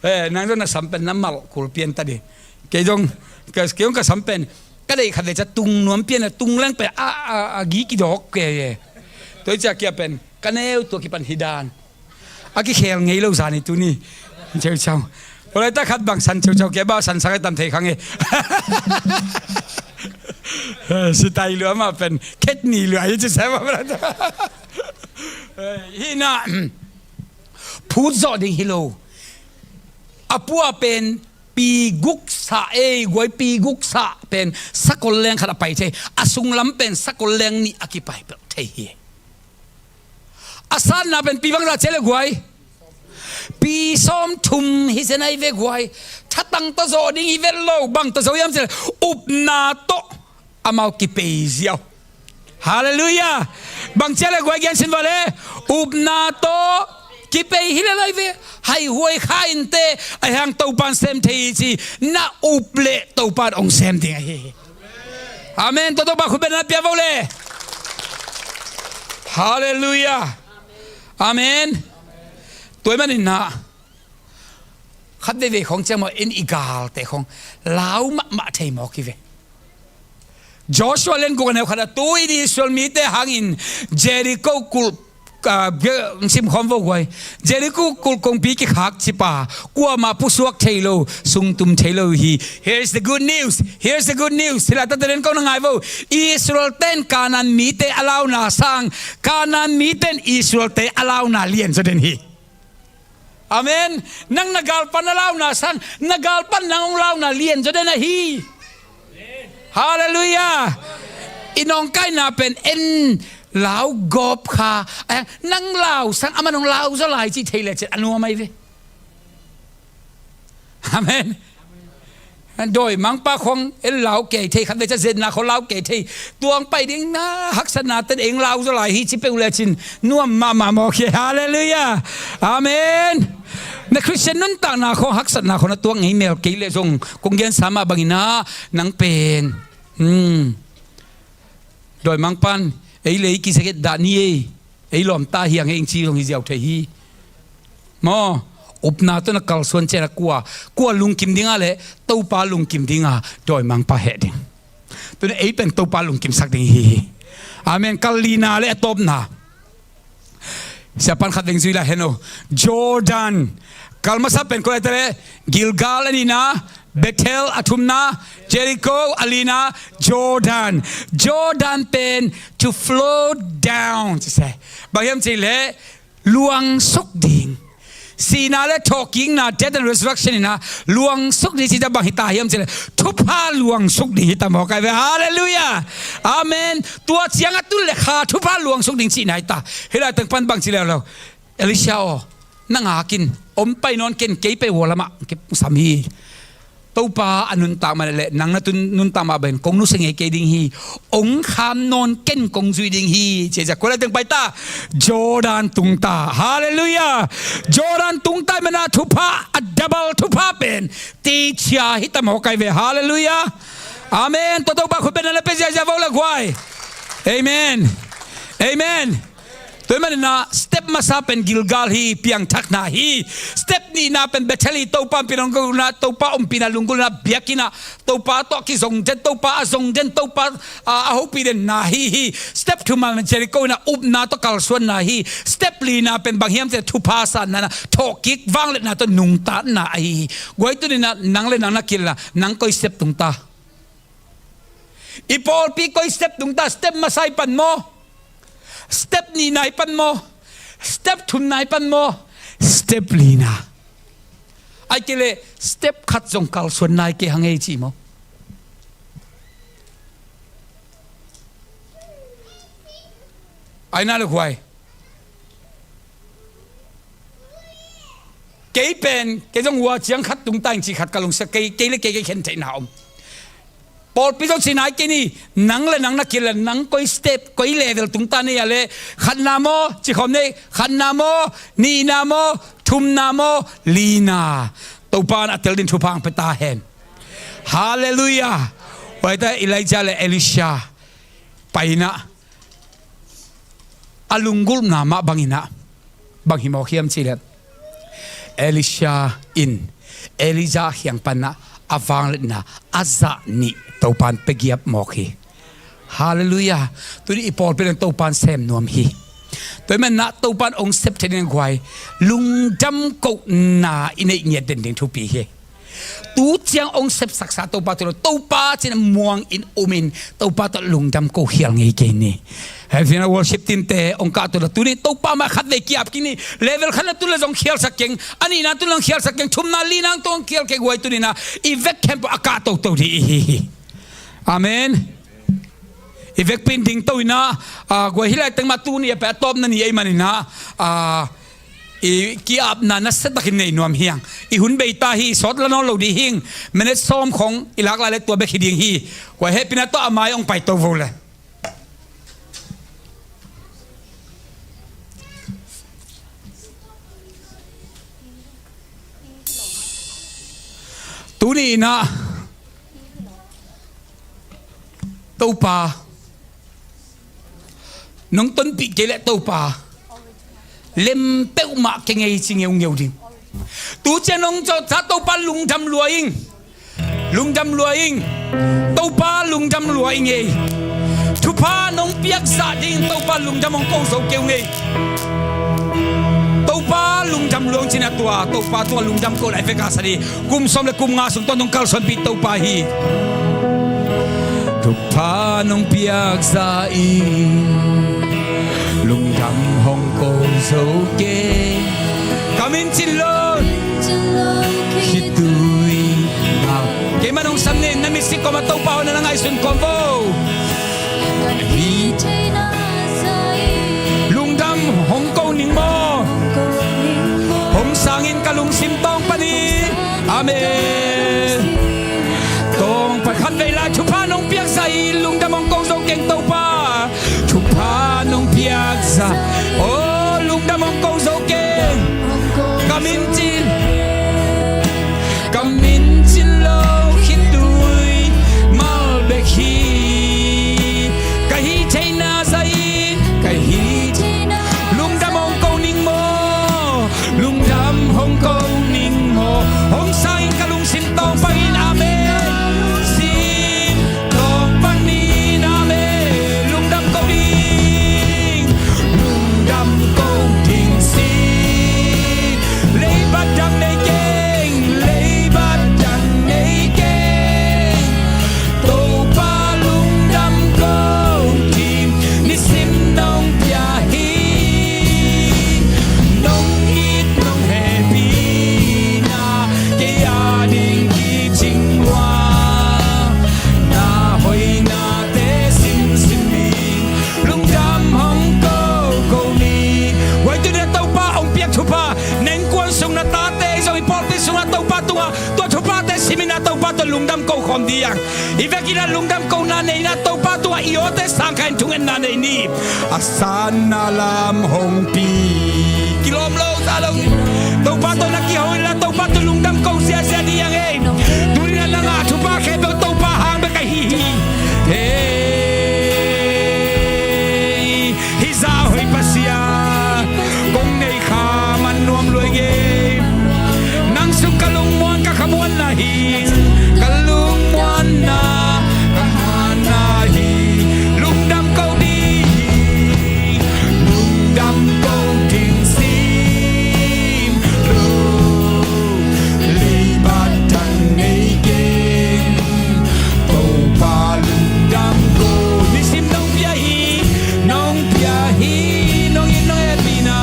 Eh, nang zong na sam pen na mal kul pian ta ding. Kei zong, kei zong ka sam pen ka deih khat vei cia tung nuam pian a tung leng pen a, a, a gi kidawk kei e. Tua hi cia kia pen ka neu tua kipan hi dan. A kikhel ngei lo zani tuni. Ceucau. Pawlai ta khat bang san ceucau kei ba san sang ai tam thei kha ngei. Sitai lua ma pen khet ni lua hi ci sa ma pawlai ta. Hi na, phut zawh ding hi lo. A pua pen pi guk sa ei guai pi guk sa pen sakol leng khat a pai thei. A sunglam pen sakol leng nih a kipai peuh thei hi. A sanna pen pi bangza cia le guai. Pi sawm thum hi zen ai ve guai. Thatang ta zawh ding hi vet lo bang ta zo hiam cia le upna tawh amau kipei ziau. Halleluiah. Bang cia le guai gen sin va le upna tawh kipei hi le lai ve. Hai huai kha inte a hang Topan sem thei hi ci na up le Topan ong sem ding ahi hi. Amen. Tua Topa khut beng na pia vo le. Halleluiah. Amen. Tua hi manin na khat veivei khong ciang maw in i galte khong lau mahmah thei mawk hi ve. Joshua lian guk a neu khat a tu in Israel mite hangin Jericho kulh ah, ge-, simkhawm vo guai. Jericho kulh kongpi kikhak cipa kuamah pusuak thei lo, sungtum thei lo hi. Here's the good news. Here's the good news. Hi la ta talen kong na ngai vo. Israel ten Kanan mite a launa sang, Kanan miten Israel te a launa lian zaw den hi. Amen. Nang na galpan a launa sang, na galpan nang hong launa lian zaw den ahi. Halleluiah. I nawngkaina pen en lau gawp kha. Ai, nang lau sang, aman hong lau zaw lai cih thei le cin a nuam ai ve. Amen. Dawimangpa khong en lau kei thei, khat vei cia zetna khong lau kei thei. Tuang pai ding na haksatna ten eng lau zaw lai hi ci peuh le cin nuam mahmah mawk hi. Halleluiah. Amen. Na Christian nuntakna khong haksatna khong na tuak ngei mel kei le zong kong gen sa mah bangin ah nang pen. Hmm. Dawimangpan ei le ei kisaket dah ni ei. Ei lawmta hiang heng ci zong hi ziau thei hi. Maw, upna tawh na kalsuan ciang a kua, kua lungkim dinga le Topa lungkim dinga dawimangpa heh ding. Tuna ei pen Topa lungkimsak ding hi hi. Amen. Kal lina le a tawpna. Siapan khat veng zui la heno. Jordan. Kal masa pen kua le Gilgal a nina, Bethel a thumna, Jericho a lina, Jordan. Jordan pen to flow down ci se. Bang hiam ci le luangsuk ding. Sihna le thawhkikna, death and resurrection ina luangsuk ding ci ta bang hita hiam ci le thupha luangsuk ding hita mawk ai ve. Halleluiah. Amen. Tua ciang a tul le kha thupha luangsuk ding cihna hita. Hi lai teng pan bang ci le lo. Elisha aw, na ngak in, om pai nawn ken kei pen hua lamah kipusam hi. Topa a nuntak mah le nang na tun nuntak mah bangin kong nusia ngei kei ding hi. Ong kham nawn ken kong zui ding hi. Cia cia kua le teng pai ta. Jordan tung ta. Halleluiah. Jordan tung ta mana thupha, a double thupha pen teicia hita mawk ai ve. Halleluiah. Amen. Tua Topa khut pen na le pe ziazia vo le guai. Amen. Amen. Tua hi manin ah step masa pen Gilgal hi, piangthakna hi. Step nihna pen Bethel hi, Topa ompihna lunggulhna, Topa ompihna lunggulhna, biakinn ah Topa tawh kizong den, Topa a zong den, Topa a, a hopih denna hi hi. Step thumna pen Jericho ina upna tawh kalsuanna hi. Step lina pen bang hiam ci le thupha sanna, thawhkik vangliatna tawh nungtatna ahi hi. Guai tuni-in ah nang le nang na kilna, nang koi step tung ta. I pawlpi koi step tung ta, step masa i pan maw? Step nihna i pan maw? Step thumna i pan maw? Step lina. Ai kei le step khat zong kalsuan nai kei hang ei ci maw? Ai na le huai. Kei pen, kei zong hua ciang khat tung ta ing ci khat ka lungsia, kei, kei le kei, kei khen theihna om. Pawlpi zong ci nai kei ni, nang le nang na kilna, nang koi step, koi level tung ta nei a le, khatna maw, ci khawm nei, khatna maw, nihna maw, thumna maw, lina. Topa in a tel din thupha ang pe ta hen. Halleluiah. Huaite Elijah le Elisha pai-in ah, a lunggulhna mah bangin ah, bang hi mawk hiam cih leh, Elisha in Elijah kiang pan ah a vangliatna a zah nih Topa'n pia giap mawk hi. Halleluiah. Tuni i pawlpi in Topa'n sem nuam hi. Tua ahih manin ah Topa'n hong sep thei ding guai, lungdam kohna i neih ngiat den ding thupi hi. Tu ciang hong sepsaksa Topa tungah, Topa ci-in muang in um in, Topa tawh lungdam ko khial ngei kei ni. Hih worship team-te hong kah tungah, tuni Topa mah khatvei ki-ap kik ni. Level khat na tun leh zong khialsak keng, a nihna tun leh zong khialsak keng, thumna lina tawh hong khial kei guai, tuni-in ah i vek khempeuh a kah toto ding i hi hi. Amen. I vekpi-in dingto in ah, ah, guai, hih lai teng mah tuni a pai a tawpna ni ahih manin ah, ah, i ki-apna nasia takin nei nuam hi hang. I hun bei ta hi, sawt la nawn lo ding hi hang. Minute sawm khong i lak lai leh tua bek hi ding hi. Guai, hehpihna tawh a mai hong paito vo le. Tuni-in ah, Topa, nong tonpih kei leh Topa, lem peuhmah kei ngei ci ngeungeu ding. Tu ciang nong cawhsa Topa lungdam lua ing. Lungdam lua ing. Topa lungdam lua ing ei. Thupha nong piak zah ding Topa lungdam hong ko zo kei ung ei. Topa lungdam lua ung ci-in ah tua, Topa tua lungdam ko lai vek a sa ding. Kum sawm le kum nga sung tawntung kalsuanpih Topa hi. Thupha nong piak zah in lungdam hong ko zo kei. Ka min cin lo khitui. Keimah nong sam ning, na misi kawm a Topa hong na ngaihsun kawm vo. Lungdam hong ko ning maw? Hong sang in ka lungsim tawng pan in. Amen. Tawng pan khatvei lai, thupha nong piak zah in lungdam hong ko zo keng Topa. Thupha nong piak zah, oh, lungdam hong ko zo keng. Ka min cin, ka min cin lo khitui mal bek hi. Ka hih theihna zah in, ka hih theihna, lungdam hong ko ning maw? Lungdam hong ko ning maw? Hong sang in ka lungsim tawng pan in, amen. Sim tawng pan in, amen. Lungdam ko ding, lungdam ko ding sim. Leibat dang nei keng, leibat dang nei keng. Topa lungdam ko ding, nisim nong pia hi. Nong it nong hehpihna, kei a ding kicing lua. Na hoihnate simsim in, lungdam hong ko ko ni. Guai, tuni-in Topa hong piak thupha, na innkuan sung, na tate zong, i pawlpi sungah Topa tungah tua thuphate sim in ah Topa tawh lungdam ko khawm ding. I vekin ah lungdam kohna nei in ah Topa tungah i awte sang kha in thungetna nei ni. A sanna lam hong pi. Kilawm lo sa lo. Topa tawh na kiho in ah Topa tawh lungdam ko ziazia ding ei. Tuni-in ah nang a thupha khempeuh Topa hang bek ahi hi. Hei, hih zah hoih Pasian kong nei kha man nuam lua ing ei. Nang sung ka lungmuan, ka khamuanna hi. Ka lungmuanna, ka khamuanna hi. Lungdam ko ding, lungdam ko ding sim lo. Leibat dang nei keng, Topa lungdam ko. Nisim nong pia hi, nong pia hi. Nong it nong hehpihna,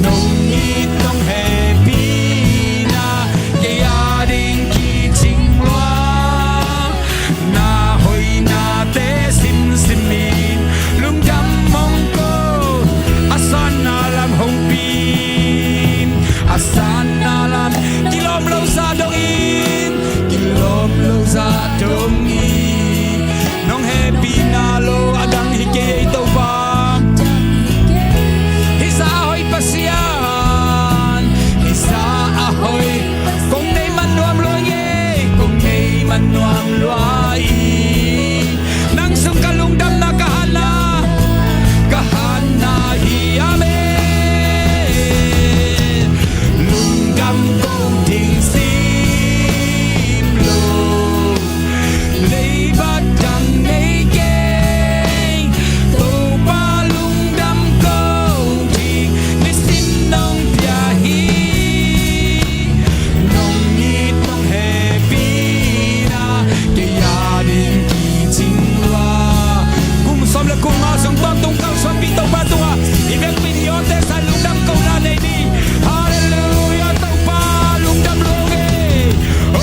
nong it nong hehpihna, kei a ding kicing lua. Na hoihnate simsim in, lungdam hong ko. A sanna lam hong pi in, a sanna lam. Kilawm lo zah dong in, kilawm lo zah dong in. Nong hehpihna lo a dang hi kei ei Topa. Hih zah a hoih Pasian, hih zah a hoih. Kong nei man nuam lua ing ei, kong nei man nuam lua hi. Nang sung ka lungdamna ka hatna, ka hatna hi. Amen. Lungdam ko ding sim lo, leibat dang nei kei. Topa lungdam ko ding nisim nong pia hi. Nong it nong hehpihna kei a ding kicing lua. Kum sawm le kum nga sung tawntung kalsuanpih Topa tungah i vekpi in i awte sa lungdam kohna nei ni. Halleluiah, Topa lungdam lua ung ei. Oh,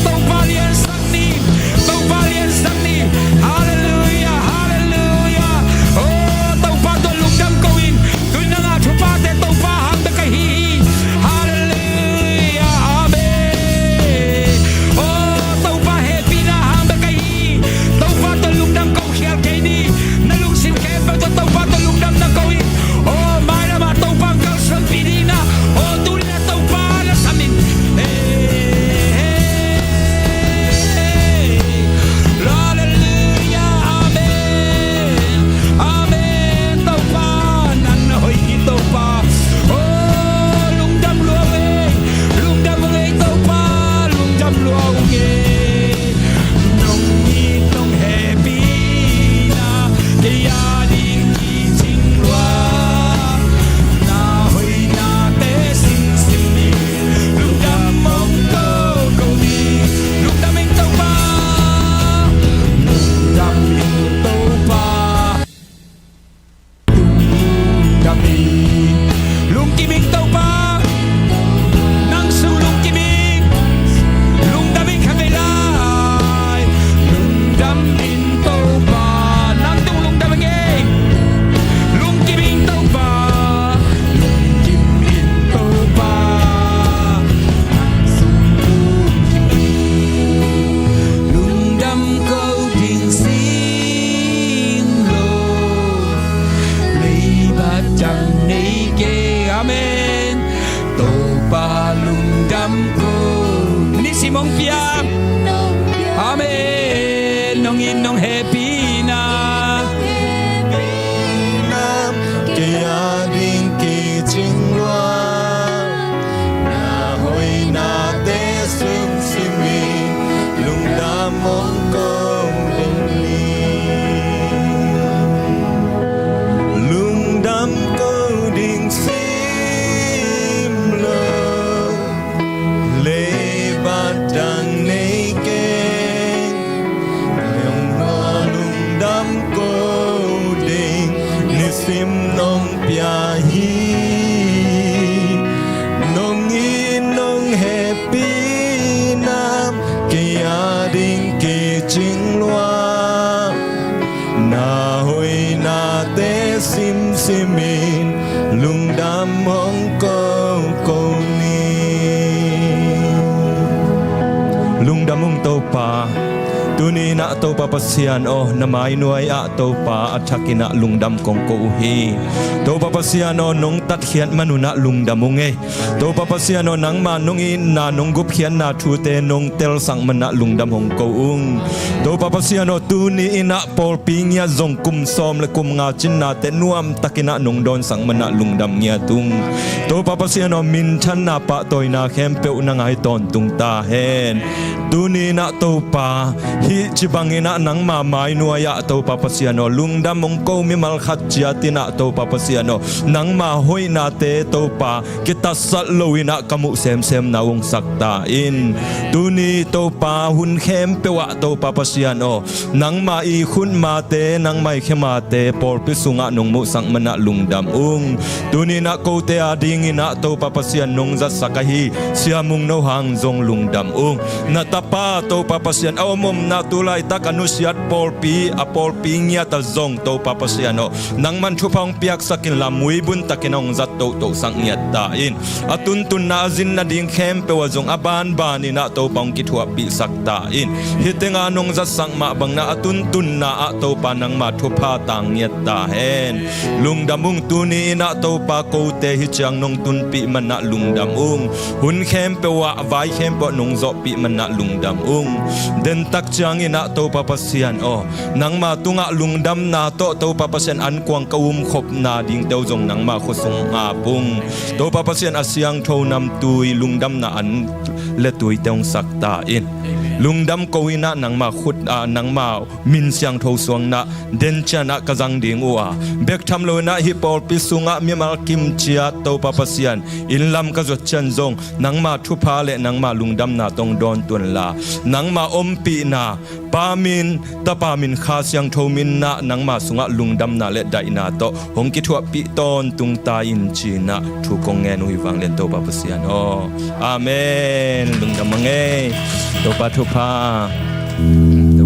Topa liansak ni, Topa liansak ni. Halleluiah, halleluiah. Oh, Topa tawh lungdam ko ing. Tuni nang a thupate Topa hang bek ahi hi. Halleluiah, amen. Oh, Topa hehpihna hang bek ahi hi. Topa tawh lungdam ko khial kei ni. Na lungsim khempeuh tawh Topa tawh lungdam na ko ing. Oh, mailam ah Topa hong kalsuanpih ding na. Oh, tuni na Topa na sam in. Hey, hey, hey. Halleluiah, amen. Amen. Topa, nang na hoih hi Topa. Oh, lungdam lua ung ei. Lungdam ung ei Topa. Lungdam lua ung ei. Nong it nong hehpihna kei a ding kicing lua. Na hoihnate simsim in lungdam hong ko ko ni. Lungdam ing Topa. Lungdam ing Topa. Lungdam ing, lungkim ing Topa. Nang sung lungkim ing. Lungdam ing kha vei lai. Lungdam ing Topa. Nang tung lungdam ing ei. Lungkim ing Topa. Lungkim ing Topa. Nang sung lungkim ing. Lungdam ko ding sim lo. Leibat dang nei kei. Amen. Topa lungdam ko. Nisim hong pia. Amen. Nong it nong hehpihna kei a ding kicing lua. Na hoihnate simsim in lungdam hong ko ding ni. Lungdam ko ding sim lo. Leibat dang nei kei. Nong lungdam ko ding nisim nong pia hi. Nong it nong hehpihna kei a ding kicing lua. Na hoihnate simsim in lungdam hong ko ko ni. Lungdam ung Topa. Tuni in ah Topa Pasian aw, na mainuai ah Topa a thakin ah lungdam kong ko uh hi. Topa Pasian aw, nong tatkhiat man un ah lungdam ung ei. Topa Pasian aw, nangma nong itna nong gupkhiatna thute nong telsak man ah lungdam hong ko ung. Topa Pasian aw, tuni in ah pawlpi ngiat zong kum sawm le kum nga cinnate nuamtakin ah nong dawnsak man ah lungdam ngiat ung. Topa Pasian aw, minthanna pahtawina khempeuh na ngai tawntung ta hen. Tuni in ah Topa, hih ci bangin ah nangma mainuai ah Topa Pasian aw, lungdam hong ko mimal khat ciat in ah Topa Pasian aw, nangma hoihnate Topa kitatsat lo in ah ka muh semsem na hong sak ta in. Tuni Topa, hun khempeuh ah Topa Pasian aw, nangma i khutmate, nangma i khemate pawlpi sungah nong muhsak man ah lungdam ung. Tuni in ah kote a dingin ah Topa Pasian nong zatsak ahi Sia Mung No hang zong lungdam ung. Na tapa Topa Pasian a om omna tu laitak a nusiat pawlpi, a pawlpi ngiat ah zong Topa Pasian aw, nangman thupha hong piaksak inla muibun takin ah hong zat tohtohsak ngiat ta in. A tuntunna a zin nading khempeuh ah zong a banban in ah Topa hong kithuahpihsak ta in. Hih tengah nong zatsak mah bangin ah a tuntunna ah Topa nangma thupha tang ngiat ta hen. Lungdam ung. Tuni in ah Topa kote hih ciang nong tunpih manin ah lungdam ung. Hun khempeuh ah vai khempeuh ah nong zawhpih manin ah lungdam ung. Dentak ciangin ah Topa Pasian aw, nangma tungah lungdamna tawh Topa Pasian ankuang ka umkhopna dingte uh zong nangma khut sung ap ung. Topa Pasian a siangtho namtui lungdamna an le tuite hong sak ta in. Lungdam ko in ah nangma khut ah nangma min siangtho suangin ah den ciangin ah ka zang ding uh a, bek tham loin ah hih pawlpi sungah mimal kim ciat Topa Pasian inn lam ka zuat ciang zong nangma thupha le nangma lungdamna tawh hong dawn tuan la, nangma ompihna Pa min, Tapa min, Kha Siangtho min ah nangma sungah lungdamna le daihna tawh hong kithuahpih tawntung ta in ci-in ah thu kong ngen uh hi vang, Topa Pasian aw. Amen. Lungdam a ngei. Topa thupha.